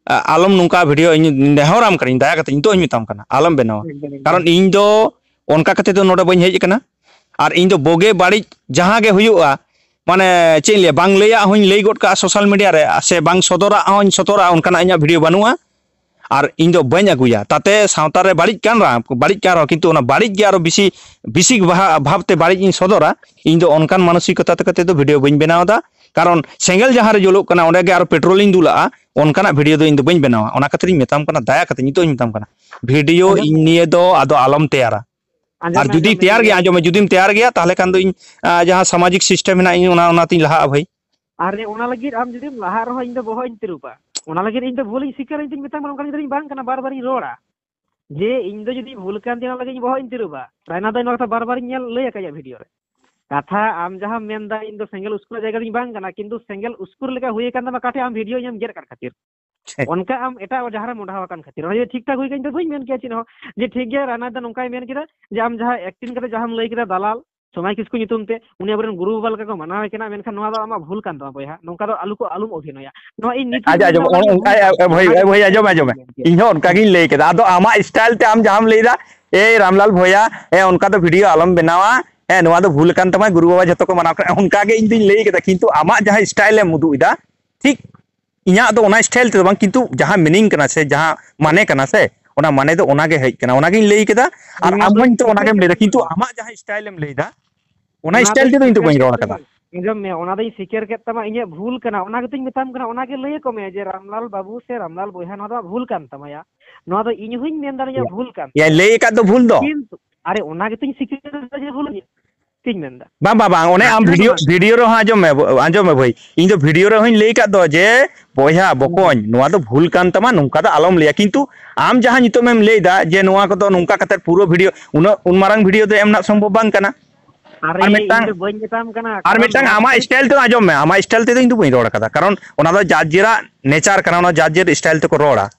ᱟ-, ᱟᱞᱚᱢ ᱱᱚᱝᱠᱟ ᱵᱷᱤᱰᱤᱭᱳ, ᱤᱧ ᱱᱮᱦᱚᱨᱟᱢ ᱠᱟᱹᱱᱟᱹᱧ, ᱫᱟᱭᱟ ᱠᱟᱛᱮ ᱱᱤᱛᱚᱜ ᱦᱚᱧ ᱢᱮᱛᱟᱢ ᱠᱟᱱᱟ, ᱟᱞᱚᱢ ᱵᱮᱱᱟᱣᱟ᱾ ᱮᱠᱫᱚᱢ, ᱮᱠᱫᱚᱢ᱾ ᱠᱟᱨᱚᱱ ᱤᱧ ᱫᱚ ᱚᱱᱠᱟ ᱠᱟᱛᱮ ᱫᱚ ᱱᱚᱰᱮ ᱵᱟᱹᱧ ᱦᱮᱡ ᱟᱠᱟᱱᱟ᱾ ᱟᱨ ᱤᱧ ᱫᱚ ᱵᱳᱜᱮ ᱵᱟᱹᱲᱤᱡ ᱡᱟᱦᱟᱸ ᱜᱮ ᱦᱩᱭᱩᱜᱼᱟ, ᱢᱟᱱᱮ, ᱪᱮᱫ ᱤᱧ ᱞᱟᱹᱭᱟ, ᱵᱟᱝ ᱞᱟᱹᱭᱟᱜ ᱦᱚᱧ ᱞᱟᱹᱭ ᱜᱚᱫ ᱠᱟᱜᱼᱟ ᱥᱳᱥᱟᱞ ᱢᱤᱰᱤᱭᱟ ᱨᱮ, ᱥᱮ ᱵᱟᱝ ᱥᱚᱫᱚᱨᱟᱜ ᱦᱚᱧ ᱥᱚᱫᱚᱨᱟ, ᱚᱱᱠᱟᱱᱟᱜ ᱤᱧᱟᱹᱜ ᱵᱷᱤᱰᱤᱭᱳ ᱵᱟᱹᱱᱩᱜᱼᱟ᱾ ᱟᱨ ᱤᱧ ᱫᱚ ᱵᱟᱹᱧ ᱟᱹᱜᱩᱭᱟ, ᱛᱟᱛᱮ ᱥᱟᱶᱛᱟ ᱨᱮ ᱵᱟᱹᱲᱤᱡ ᱠᱟᱱ ᱨᱮᱦᱚᱸ, ᱵᱟᱹᱲᱤᱡ ᱠᱟᱱ ᱨᱮᱦᱚᱸ, ᱠᱤᱱᱛᱩ ᱚᱱᱟ ᱵᱟᱹᱲᱤᱡ ᱜᱮ ᱟᱨᱚ ᱵᱮᱥᱤ, ᱵᱮᱥᱤ ᱵᱷᱟ-, ᱵᱷᱟᱵᱽ ᱛᱮ ᱵᱟᱹᱲᱤᱡ ᱤᱧ ᱥᱚᱫᱚᱨᱟ, ᱤᱧ ᱫᱚ ᱚᱱᱠᱟᱱ ᱢᱟᱱᱚᱥᱤᱠᱚᱛᱟ ᱛᱮ ᱠᱟᱛᱮ ᱫᱚ ᱵᱷᱤᱰᱤᱭᱳ ᱵᱟᱹᱧ ᱵᱮᱱᱟᱣ ᱮᱫᱟ᱾ ᱠᱟᱨᱚᱱ ᱥᱮᱸᱜᱮᱞ ᱡᱟᱦᱟᱸ ᱨᱮ ᱡᱩᱞᱩᱜ ᱠᱟᱱᱟ, ᱚᱸᱰᱮ ᱜᱮ ᱟᱨᱚ ᱯᱮᱴᱨᱳᱞᱤᱧ ᱫᱩᱞᱟᱜᱼᱟ, ᱚᱱᱠᱟᱱᱟᱜ ᱵᱷᱤᱰᱤᱭᱳ ᱫᱚ ᱤᱧ ᱫᱚ ᱵᱟᱹᱧ ᱵᱮᱱᱟᱣᱟ᱾ ᱚᱱᱟ ᱠᱷᱟᱹᱛᱤᱨᱤᱧ ᱢᱮᱛᱟᱢ ᱠᱟᱱᱟ, ᱫᱟᱭᱟ ᱠᱟᱛᱮ ᱱᱤᱛᱚᱜ ᱤᱧ ᱢᱮᱛᱟᱢ ᱠᱟᱱᱟ, ᱵᱷᱤᱰᱤᱭᱳ ᱟᱸᱡᱚᱢ ᱤᱧ ᱢᱮ᱾ ᱱᱤᱭᱮ ᱫᱚ ᱟᱫᱚ ᱟᱞᱚᱢ ᱛᱮᱭᱟᱨᱟ᱾ ᱟᱸᱡᱚᱢ ᱟᱨ ᱢᱮ, ᱡᱩᱫᱤ ᱟᱸᱡᱚᱢ ᱢᱮ, ᱛᱮᱭᱟᱨ ᱤᱧ ᱜᱮᱭᱟ, ᱞᱟᱹᱭᱟ᱾ ᱟᱸᱡᱚᱢ ᱢᱮ, ᱡᱩᱫᱤᱢ ᱛᱮᱭᱟᱨ ᱜᱮᱭᱟ, ᱛᱟᱦᱚᱞᱮ ᱠᱷᱟᱱ ᱫᱚ ᱤᱧ, ᱟ, ᱡᱟᱦᱟᱸ ᱥᱟᱢᱟᱡᱤᱠ ᱥᱤᱥᱴᱮᱢ ᱦᱮᱱᱟᱜ, ᱤᱧ ᱚᱱᱟ, ᱚᱱᱟᱛᱤᱧ ᱞᱟᱦᱟᱜᱼᱟ, ᱵᱷᱟᱹᱭ᱾ ᱟᱨ ᱚᱱᱟ ᱞᱟᱹᱜᱤᱫ ᱟᱢ ᱡᱩᱫᱤᱢ ᱞᱟᱦᱟᱜ ᱨᱮᱦᱚᱸ, ᱤᱧ ᱫᱚ ᱵᱚᱦᱚᱜ ᱤᱧ ᱛᱤᱨᱩᱵᱟ᱾ ᱚᱱᱟ ᱞᱟᱹᱜᱤᱫ ᱤᱧ ᱫᱚ ᱵᱷᱩᱞᱤᱧ ᱥᱤᱠᱟᱹᱨ, ᱤᱧ ᱫᱩᱧ ᱢᱮᱛᱟᱢ ᱠᱟᱱᱟ, ᱚᱱᱠᱟᱱ ᱜᱤᱫᱽᱨᱟᱹᱧ ᱵᱟᱝ ᱠᱟᱱᱟ, ᱵᱟᱨ ᱵᱟᱨᱤᱧ ᱨᱚᱲᱟ᱾ ᱡᱮ ᱤᱧ ᱫᱚ ᱡᱩᱫᱤ ᱵᱷᱩᱞ ᱠᱟᱱ ᱛᱤᱧᱟ, ᱚᱱᱟ ᱞᱟᱹᱜᱤᱫ ᱤᱧ ᱵᱚᱦᱚᱜ ᱤᱧ ᱛᱤᱨᱩᱵᱟ᱾ ᱨᱟᱭᱱᱟ ᱫᱚ ᱱᱚᱣᱟ ᱠᱟᱛᱷᱟ ᱵᱟᱨ ᱵᱟᱨᱤᱧ ᱧᱮᱞ, ᱞᱟᱹᱭ ᱟᱠᱟᱫ ᱤᱧᱟᱹ ᱵᱷᱤᱰᱤᱭᱳ ᱨᱮ᱾ ᱠᱟᱛᱷᱟ ᱟᱢ ᱡᱟᱦᱟᱸᱢ ᱢᱮᱱᱫᱟ, ᱤᱧ ᱫᱚ ᱥᱮᱸᱜᱮᱞ ᱩᱥᱠᱩᱨ ᱡᱟᱭᱜᱟ ᱨᱤᱧ ᱵᱟᱝ ᱠᱟᱱᱟ, ᱠᱤᱱᱛᱩ ᱥᱮᱸᱜᱮᱞ ᱩᱥᱠᱩᱨ ᱞᱮᱠᱟ ᱦᱩᱭ ᱟᱠᱟᱱ ᱛᱟᱢᱟ, ᱚᱠᱟ ᱴᱷᱮᱡ ᱟᱢ ᱵᱷᱤᱰᱤᱭᱳ ᱤᱧᱮᱢ ᱜᱮᱫ ᱟᱠᱟᱫ ᱠᱷᱟᱹᱛᱤᱨ᱾ ᱴᱷᱤᱠ᱾ ᱚᱱᱠᱟ ᱟᱢ ᱮᱴᱟᱜ ᱡᱟᱦᱟᱸ ᱨᱮ ᱢᱚᱰᱷᱟᱣ ᱟᱠᱟᱱ ᱠᱷᱟᱹᱛᱤᱨ᱾ ᱚᱱᱟ ᱡᱩᱫᱤ ᱴᱷᱤᱠ ᱴᱷᱟᱠ ᱦᱩᱭ ᱠᱟᱱ, ᱤᱧ ᱫᱚ ᱵᱟᱹᱧ ᱢᱮᱱ ᱠᱮᱭᱟ ᱪᱮᱫ ᱦᱚᱸ, ᱡᱮ ᱴᱷᱤᱠ ᱜᱮᱭᱟ, ᱨᱟᱭᱱᱟ ᱫᱚ ᱱᱚᱝᱠᱟᱭ ᱢᱮᱱ ᱠᱮᱫᱟ, ᱡᱮ ᱟᱢ ᱡᱟᱦᱟᱸ ᱮᱠᱴᱤᱝ ᱠᱟᱛᱮ ᱡᱟᱦᱟᱸᱢ ᱞᱟᱹᱭ ᱠᱮᱫᱟ, ᱫᱟᱞᱟᱞ ᱥᱚᱢᱟᱭ ᱠᱤᱥᱠᱩ ᱧᱩᱛᱩᱢ ᱛᱮ, ᱩᱱᱤ ᱟᱵᱚᱨᱮᱱ ᱜᱩᱨᱩ ᱵᱟᱵᱟ ᱞᱮᱠᱟ ᱠᱚ ᱢᱟᱱᱟᱣᱮ ᱠᱟᱱᱟ, ᱢᱮᱱᱠᱷᱟᱱ ᱱᱚᱣᱟ ᱫᱚ ᱟᱢᱟᱜ ᱵᱷᱩᱞ ᱠᱟᱱ ᱛᱟᱢᱟ ᱵᱚᱭᱦᱟ, ᱱᱚᱝᱠᱟ ᱫᱚ ᱟᱞᱚ ᱠᱚ, ᱟᱞᱚᱢ ᱚᱵᱷᱤᱱᱚᱭᱟ᱾ ᱱᱚᱣᱟ ᱤᱧ ᱱᱤᱛ ᱟᱡ ᱦᱚᱸ ᱟᱸᱡᱚᱢ, ᱚᱱᱟ ᱚᱱ-, ᱜᱮ ᱚᱱᱠᱟ, ᱵᱩᱡᱷᱟᱹᱣ ᱮ, ᱵᱟᱹᱧ ᱵᱷᱟᱹᱭ, ᱧᱟᱢ ᱮ, ᱵᱷᱟᱹᱭ, ᱟᱸᱡᱚᱢ, ᱟᱸᱡᱚᱢ᱾ ᱠᱮᱫᱟ᱾ ᱤᱧ ᱦᱚᱸ ᱚᱱᱠᱟ ᱜᱤᱧ ᱞᱟᱹᱭ ᱠᱮᱫᱟ᱾ ᱟᱫᱚ ᱟᱢᱟᱜ style ᱛᱮ ᱟᱢ ᱡᱟᱦᱟᱸᱢ ᱞᱟᱹᱭ ᱫᱟ, "ᱮᱭ ᱨᱟᱢᱞᱟᱞ ᱵᱷᱚᱭᱟ, ᱮ, ᱚᱱᱠᱟ ᱫᱚ video ᱟᱞᱚᱢ ᱵᱮᱱᱟᱣᱟ, ᱮ, ᱱᱚᱣᱟ ᱫᱚ ᱵᱷᱩᱞ ᱠᱟᱱ ᱛᱟᱢᱟ, ᱜᱩᱨᱩ ᱵᱟᱵᱟ ᱡᱷᱚᱛᱚ ᱠᱚ ᱢᱟᱱᱟᱣ ᱠᱟᱱᱟ", ᱚᱱᱠᱟ ᱜᱮ ᱤᱧ ᱫᱩᱧ ᱞᱟᱹᱭ ᱠᱮᱫᱟ᱾ ᱠᱤᱱᱛᱩ ᱟᱢᱟᱜ ᱡᱟᱦᱟᱸ style ᱮᱢ ᱩᱫᱩᱜ ᱮᱫᱟ, ᱴᱷᱤᱠ ᱤᱧᱟᱹᱜ ᱫᱚ ᱚᱱᱟ style ᱛᱮᱫᱚ ᱵᱟᱝ, ᱠᱤᱱᱛᱩ ᱡᱟᱦᱟᱸ meaning ᱠᱟᱱᱟ ᱥᱮ, ᱡᱟᱦᱟᱸ ᱢᱟᱱᱮ ᱠᱟᱱᱟ ᱥᱮ, ᱚᱱᱟ ᱢᱟᱱᱮ ᱫᱚ ᱚᱱᱟ ᱜᱮ ᱦᱮᱡ ᱠᱟᱱᱟ, ᱚᱱᱟ ᱜᱤᱧ ᱞᱟᱹᱭ ᱠᱮᱫᱟ᱾ ᱟᱨ ᱚᱱᱟ ᱟᱢ ᱫᱚ ᱦᱚᱸ ᱱᱤᱛᱚᱜ ᱚᱱᱟ ᱜᱮᱢ ᱞᱟᱹᱭ ᱫᱟ, ᱠᱤᱱᱛᱩ ᱟᱢᱟᱜ ᱡᱟᱦᱟᱸ style ᱮᱢ ᱞᱟᱹᱭ ᱫᱟ, ᱚᱱᱟ style ᱛᱮᱫᱚ ᱤᱧ ᱫᱚ ᱵᱟᱹᱧ ᱨᱚᱲ ᱠᱟᱫᱟ᱾ ᱟᱸᱡᱚᱢ ᱢᱮ, ᱚᱱᱟ ᱫᱚᱧ ᱥᱤᱠᱟᱹᱨ ᱠᱮᱫ ᱛᱟᱢᱟ, ᱤᱧᱟᱹᱜ ᱵᱷᱩᱞ ᱠᱟᱱᱟ, ᱚᱱᱟ ᱜᱮᱛᱚᱧ ᱢᱮᱛᱟᱢ ᱠᱟᱱᱟ, ᱚᱱᱟ ᱜᱮ ᱞᱟᱹᱭ ᱟᱠᱚ ᱢᱮ ᱡᱮ ᱨᱟᱢᱞᱟᱞ ᱵᱟᱹᱵᱩ ᱥᱮ ᱨᱟᱢᱞᱟᱞ ᱵᱚᱭᱦᱟ, ᱱᱚᱣᱟ ᱫᱚ ᱵᱷᱩᱞ ᱠᱟᱱ ᱛᱟᱢᱟ ᱭᱟ, ᱱᱚᱣᱟ ᱫᱚ ᱤᱧ ᱦᱚᱸᱧ ᱢᱮᱱ ᱫᱟ ᱤᱧᱟᱹᱜ ᱵᱷᱩᱞ ᱠᱟᱱ ᱭᱟ, ᱛᱤᱧᱟ᱾ ᱞᱟᱹᱭ ᱟᱠᱟᱫ ᱫᱚ ᱵᱷᱩᱞ ᱫᱚ᱾ ᱠᱤᱱᱛᱩ ᱟᱨᱮ, ᱚᱱᱟ ᱜᱮᱛᱚᱧ ᱥᱤᱠᱟᱹᱨ ᱫᱟ ᱡᱮ ᱵᱷᱩᱞ ᱤᱧ ᱛᱤᱧ ᱢᱮᱱ ᱫᱟ᱾ ᱵᱟᱝ, ᱵᱟᱝ, ᱵᱟᱝ, ᱚᱱᱮ ᱟᱢ ᱟᱸᱡᱚᱢ ᱵᱷᱤᱰᱤᱭᱳ, ᱢᱮ᱾ ᱵᱷᱤᱰᱤᱭᱳ ᱨᱮᱦᱚᱸ ᱟᱸᱡᱚᱢ ᱢᱮ, ᱟᱸᱡᱚᱢ ᱢᱮ ᱵᱷᱟᱹᱭ, ᱤᱧ ᱫᱚ ᱵᱷᱤᱰᱤᱭᱳ ᱨᱮᱦᱚᱸᱧ ᱞᱟᱹᱭ ᱟᱠᱟᱫ ᱫᱚ ᱡᱮ, "ᱵᱚᱭᱦᱟ ᱦᱩᱸ᱾ ᱵᱚᱠᱚᱧ, ᱱᱚᱣᱟ ᱫᱚ ᱵᱷᱩᱞ ᱠᱟᱱ ᱛᱟᱢᱟ, ᱱᱚᱝᱠᱟ ᱫᱚ ᱟᱞᱚᱢ ᱞᱟᱹᱭᱟ", ᱠᱤᱱᱛᱩ ᱟᱢ ᱡᱟᱦᱟᱸ ᱱᱤᱛᱚᱜ ᱮᱢ ᱞᱟᱹᱭ ᱫᱟ ᱡᱮ ᱱᱚᱣᱟ ᱠᱚᱫᱚ ᱱᱚᱝᱠᱟ ᱠᱟᱛᱮ ᱯᱩᱨᱟᱹ ᱵᱷᱤᱰᱤᱭᱳ, ᱩᱱᱟᱹᱜ, ᱩᱱ ᱢᱟᱨᱟᱝ ᱵᱷᱤᱰᱤᱭᱳ ᱫᱚ ᱮᱢ ᱨᱮᱱᱟᱜ ᱥᱚᱢᱵᱷᱚᱵ ᱵᱟᱝ ᱠᱟᱱᱟ᱾ ᱟᱨᱮ, ᱟᱨ ᱢᱤᱫᱴᱟᱝ, ᱤᱧ ᱫᱚ ᱵᱟᱹᱧ ᱢᱮᱛᱟᱢ ᱠᱟᱱᱟ, ᱟᱨ ᱠᱟᱨᱚᱱ ᱢᱤᱫᱴᱟᱝ ᱱᱚᱣᱟ ᱟᱢᱟᱜ ᱫᱚ ᱥᱴᱟᱭᱤᱞ ᱛᱮ ᱟᱸᱡᱚᱢ ᱢᱮ, ᱟᱢᱟᱜ ᱥᱴᱟᱭᱤᱞ ᱛᱮᱫᱚ ᱤᱧ ᱫᱚ ᱵᱟᱹᱧ ᱨᱚᱲ ᱠᱟᱫᱟ, ᱠᱟᱨᱚᱱ ᱚᱱᱟ ᱫᱚ ᱡᱟᱨ ᱡᱮᱨᱟᱜ ᱱᱮᱪᱟᱨ ᱠᱟᱱᱟ, ᱚᱱᱟ ᱡᱟᱨ ᱡᱮᱨ ᱥᱴᱟᱭᱤᱞ ᱛᱮᱠᱚ ᱨᱚᱲᱟ᱾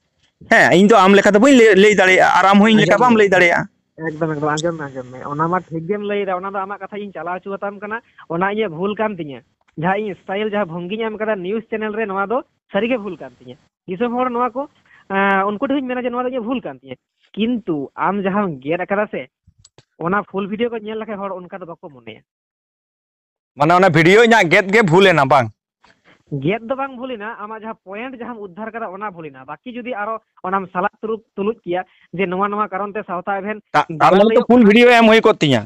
ᱦᱮᱸ, ᱤᱧ ᱫᱚ ᱟᱢ ᱞᱮᱠᱟ ᱫᱚ ᱵᱟᱹᱧ ᱞᱟᱹᱭ, ᱞᱟᱹᱭ ᱫᱟᱲᱮᱭᱟᱜᱼᱟ, ᱟᱨ ᱟᱢ ᱦᱚᱸ ᱤᱧ ᱞᱮᱠᱟ ᱟᱸᱡᱚᱢ ᱵᱟᱢ ᱢᱮ᱾ ᱞᱟᱹᱭ ᱫᱟᱲᱮᱭᱟᱜᱼᱟ᱾ ᱮᱠᱫᱚᱢ, ᱮᱠᱫᱚᱢ, ᱟᱸᱡᱚᱢ ᱢᱮ, ᱟᱸᱡᱚᱢ ᱢᱮ, ᱚᱱᱟ ᱢᱟ ᱴᱷᱤᱠ ᱜᱮᱢ ᱞᱟᱹᱭ ᱫᱟ, ᱚᱱᱟ ᱫᱚ ᱟᱢᱟᱜ ᱠᱟᱛᱷᱟ ᱤᱧ ᱪᱟᱞᱟᱣ ᱦᱚᱪᱚ ᱟᱛᱟᱢ ᱠᱟᱱᱟ, ᱚᱱᱟ ᱤᱧᱟᱹᱜ ᱵᱷᱩᱞ ᱠᱟᱱ ᱛᱤᱧᱟᱹ᱾ ᱡᱟᱦᱟᱸ ᱤᱧ ᱥᱴᱟᱭᱤᱞ, ᱡᱟᱦᱟᱸ ᱵᱷᱚᱝᱜᱤᱧ ᱮᱢ ᱠᱟᱫᱟ ᱱᱤᱭᱩᱡᱽ ᱪᱮᱱᱮᱞ ᱨᱮ, ᱱᱚᱣᱟ ᱫᱚ ᱥᱟᱹᱨᱤᱜᱮ ᱵᱷᱩᱞ ᱠᱟᱱ ᱛᱤᱧᱟᱹ᱾ ᱫᱤᱥᱚᱢ ᱦᱚᱲ ᱱᱚᱣᱟ ᱠᱚ, ᱟᱸ, ᱩᱱᱠᱩ ᱴᱷᱮᱱ ᱤᱧ ᱢᱮᱱᱟ ᱡᱮ ᱱᱚᱣᱟ ᱫᱚ ᱤᱧᱟᱹᱜ ᱵᱷᱩᱞ ᱠᱟᱱ ᱛᱤᱧᱟᱹ, ᱠᱤᱱᱛᱩ ᱟᱢ ᱡᱟᱦᱟᱸᱢ ᱜᱮᱫ ᱟᱠᱟᱫᱟ ᱥᱮ, ᱚᱱᱟ ᱯᱷᱩᱞ ᱵᱷᱤᱰᱤᱭᱳ ᱠᱚ ᱧᱮᱞ ᱞᱮᱠᱷᱟᱱ ᱦᱚᱲ ᱚᱱᱠᱟ ᱫᱚ ᱵᱟᱠᱚ ᱢᱚᱱᱮᱭᱟ᱾ ᱢᱟᱱᱮ ᱚᱱᱟ ᱵᱷᱤᱰᱤᱭᱳ ᱤᱧᱟᱹᱜ ᱜᱮᱫ ᱜᱮ ᱵᱷᱩᱞ ᱮᱱᱟ ᱵᱟᱝ? ᱜᱮᱫ ᱫᱚ ᱵᱟᱝ ᱵᱷᱩᱞ ᱮᱱᱟ, ᱟᱢᱟᱜ ᱡᱟᱦᱟᱸ ᱯᱚᱭᱮᱱᱴ ᱡᱟᱦᱟᱸᱢ ᱩᱫᱽᱫᱷᱟᱨ ᱠᱟᱫᱟ ᱚᱱᱟ ᱵᱷᱩᱞ ᱮᱱᱟ, ᱵᱟᱹᱠᱤ ᱡᱩᱫᱤ ᱟᱨᱚ ᱚᱱᱟᱢ ᱥᱟᱞᱟ ᱛᱩᱞᱩᱡ, ᱛᱩᱞᱩᱡ ᱠᱮᱭᱟ ᱡᱮ ᱱᱚᱣᱟ, ᱱᱚᱣᱟ ᱠᱟᱨᱚᱱ ᱛᱮ ᱥᱟᱶᱛᱟ ᱮᱵᱷᱮᱱ ᱛᱟ-, ᱛᱟᱨ ᱵᱟᱝ ᱢᱟᱱᱮ ᱛᱚ ᱞᱟᱹᱭᱚᱜ ᱯᱷᱩᱞ ᱠᱟᱱᱟ᱾ ᱵᱷᱤᱰᱤᱭᱳ ᱮᱢ ᱦᱩᱭ ᱠᱚᱜ ᱛᱤᱧᱟ᱾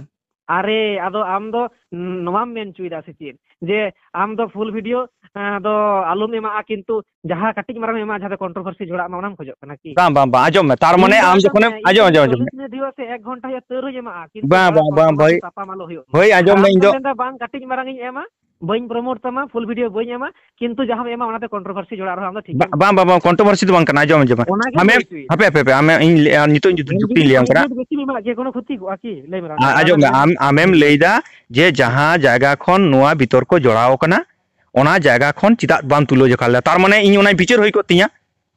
ᱟᱨᱮ, ᱟᱫᱚ ᱟᱢ ᱫᱚ ᱱᱚᱣᱟᱢ ᱢᱮᱱ ᱦᱚᱪᱚᱭᱮᱫᱟ ᱥᱮ ᱪᱮᱫ ᱡᱮ ᱟᱢ ᱫᱚ ᱯᱷᱩᱞ ᱵᱷᱤᱰᱤᱭᱳ, ᱮᱸ, ᱫᱚ ᱟᱞᱚᱢ ᱮᱢᱟᱜᱼᱟ, ᱠᱤᱱᱛᱩ ᱡᱟᱦᱟᱸ ᱠᱟᱹᱴᱤᱡ ᱢᱟᱨᱟᱝ ᱮᱢ ᱮᱢᱟᱜᱼᱟ, ᱡᱟᱦᱟᱸ ᱫᱚ ᱠᱚᱱᱴᱨᱳᱵᱷᱟᱨᱥᱤ ᱡᱷᱚᱲᱟᱜ ᱢᱟ, ᱚᱱᱟᱢ ᱠᱷᱚᱡᱚᱜ ᱠᱟᱱᱟ ᱠᱤ? ᱵᱟᱝ, ᱵᱟᱝ, ᱵᱟᱝ, ᱟᱸᱡᱚᱢ ᱢᱮ, ᱛᱟᱨ ᱢᱟᱱᱮ ᱤᱧ ᱫᱚ ᱟᱢ ᱟᱸᱡᱚᱢ ᱡᱚᱠᱷᱚᱱᱮᱢ, ᱢᱮ, ᱤᱧ ᱟᱸᱡᱚᱢ, ᱫᱚ ᱟᱸᱡᱚᱢ, ᱟᱸᱡᱚᱢ᱾ ᱪᱚᱞᱞᱤᱥ ᱢᱤᱱᱤᱴ ᱦᱩᱭᱩᱜᱼᱟ ᱥᱮ ᱮᱠ ᱜᱷᱚᱱᱴᱟ ᱦᱩᱭᱩᱜᱼᱟ, ᱛᱟᱹᱣ ᱨᱮᱦᱚᱸᱧ ᱮᱢᱟᱜᱼᱟ, ᱠᱤᱱᱛᱩ ᱵᱟᱝ, ᱵᱟᱝ, ᱵᱟᱝ, ᱵᱟᱝ, ᱵᱟᱝ, ᱵᱷᱟᱹᱭ᱾ ᱛᱟᱯᱟᱢ ᱟᱞᱚ ᱦᱩᱭᱩᱜ ᱢᱟ᱾ ᱦᱳᱭ, ᱟᱸᱡᱚᱢ ᱟᱨ ᱢᱮ, ᱤᱧ ᱟᱢ ᱫᱚ ᱢᱮᱱᱫᱟ ᱵᱟᱝ ᱠᱟᱹᱴᱤᱡ ᱢᱟᱨᱟᱝ ᱤᱧ ᱮᱢᱟ, ᱵᱟᱹᱧ ᱯᱨᱚᱢᱳᱴ ᱛᱟᱢᱟ, ᱯᱷᱩᱞ ᱵᱷᱤᱰᱤᱭᱳ ᱵᱟᱹᱧ ᱮᱢᱟ, ᱠᱤᱱᱛᱩ ᱡᱟᱦᱟᱸᱢ ᱮᱢᱟ ᱚᱱᱟᱛᱮ ᱠᱚᱱᱴᱨᱳᱵᱷᱟᱨᱥᱤ ᱡᱷᱚᱲᱟᱜ ᱨᱮᱦᱚᱸ ᱟᱢ ᱫᱚ ᱴᱷᱤᱠ ᱵᱟ-, ᱜᱮᱢ ᱵᱟᱝ, ᱵᱟᱝ, ᱵᱟᱝ, ᱠᱚᱱᱴᱨᱳᱵᱷᱟᱨᱥᱤ ᱫᱚ ᱵᱟᱝ ᱠᱟᱱᱟ, ᱟᱸᱡᱚᱢ, ᱟᱸᱡᱚᱢ᱾ ᱚᱱᱟ ᱜᱮ ᱟᱢᱮᱢ, ᱞᱟᱹᱭ ᱦᱚᱪᱚᱭᱮᱫ᱾ ᱦᱟᱯᱮ, ᱦᱟᱯᱮ, ᱦᱟᱯᱮ, ᱟᱢᱮ, ᱤᱧ ᱞᱟᱹᱭ-, ᱱᱤᱛᱚᱜ ᱤᱧ ᱡᱩᱛ-, ᱤᱧ ᱡᱩᱛᱤᱧ ᱞᱟᱹᱭᱟᱢ ᱠᱟᱱᱟ᱾ ᱡᱩᱫᱤ ᱵᱟᱝ ᱡᱩᱛᱤᱧ ᱮᱢᱟᱜ ᱜᱮᱭᱟ, ᱠᱳᱱᱳ ᱠᱷᱚᱛᱤ ᱠᱚᱜᱼᱟ ᱠᱤ? ᱞᱟᱹᱭ ᱢᱮ ᱨᱟᱢ, ᱟ-, ᱟᱢ ᱟᱸᱡᱚᱢ ᱢᱮ, ᱞᱟᱹᱭ ᱢᱮ᱾ ᱟᱢ, ᱟᱢᱮᱢ ᱞᱟᱹᱭᱫᱟ ᱡᱮ ᱡᱟᱦᱟᱸ ᱡᱟᱭᱜᱟ ᱠᱷᱚᱱ ᱱᱚᱣᱟ ᱵᱤᱛᱚᱨᱠᱚ ᱡᱚᱲᱟᱣ ᱠᱟᱱᱟ, ᱚᱱᱟ ᱡᱟᱭᱜᱟ ᱠᱷᱚᱱ ᱪᱮᱫᱟᱜ ᱵᱟᱢ ᱛᱩᱞᱟᱹ ᱡᱚᱠᱷᱟ ᱞᱮᱫᱟ? ᱛᱟᱨ ᱢᱟᱱᱮ ᱤᱧ ᱚᱱᱟᱧ ᱵᱤᱪᱟᱹᱨ ᱦᱩᱭ ᱠᱚᱜ ᱛᱤᱧᱟ᱾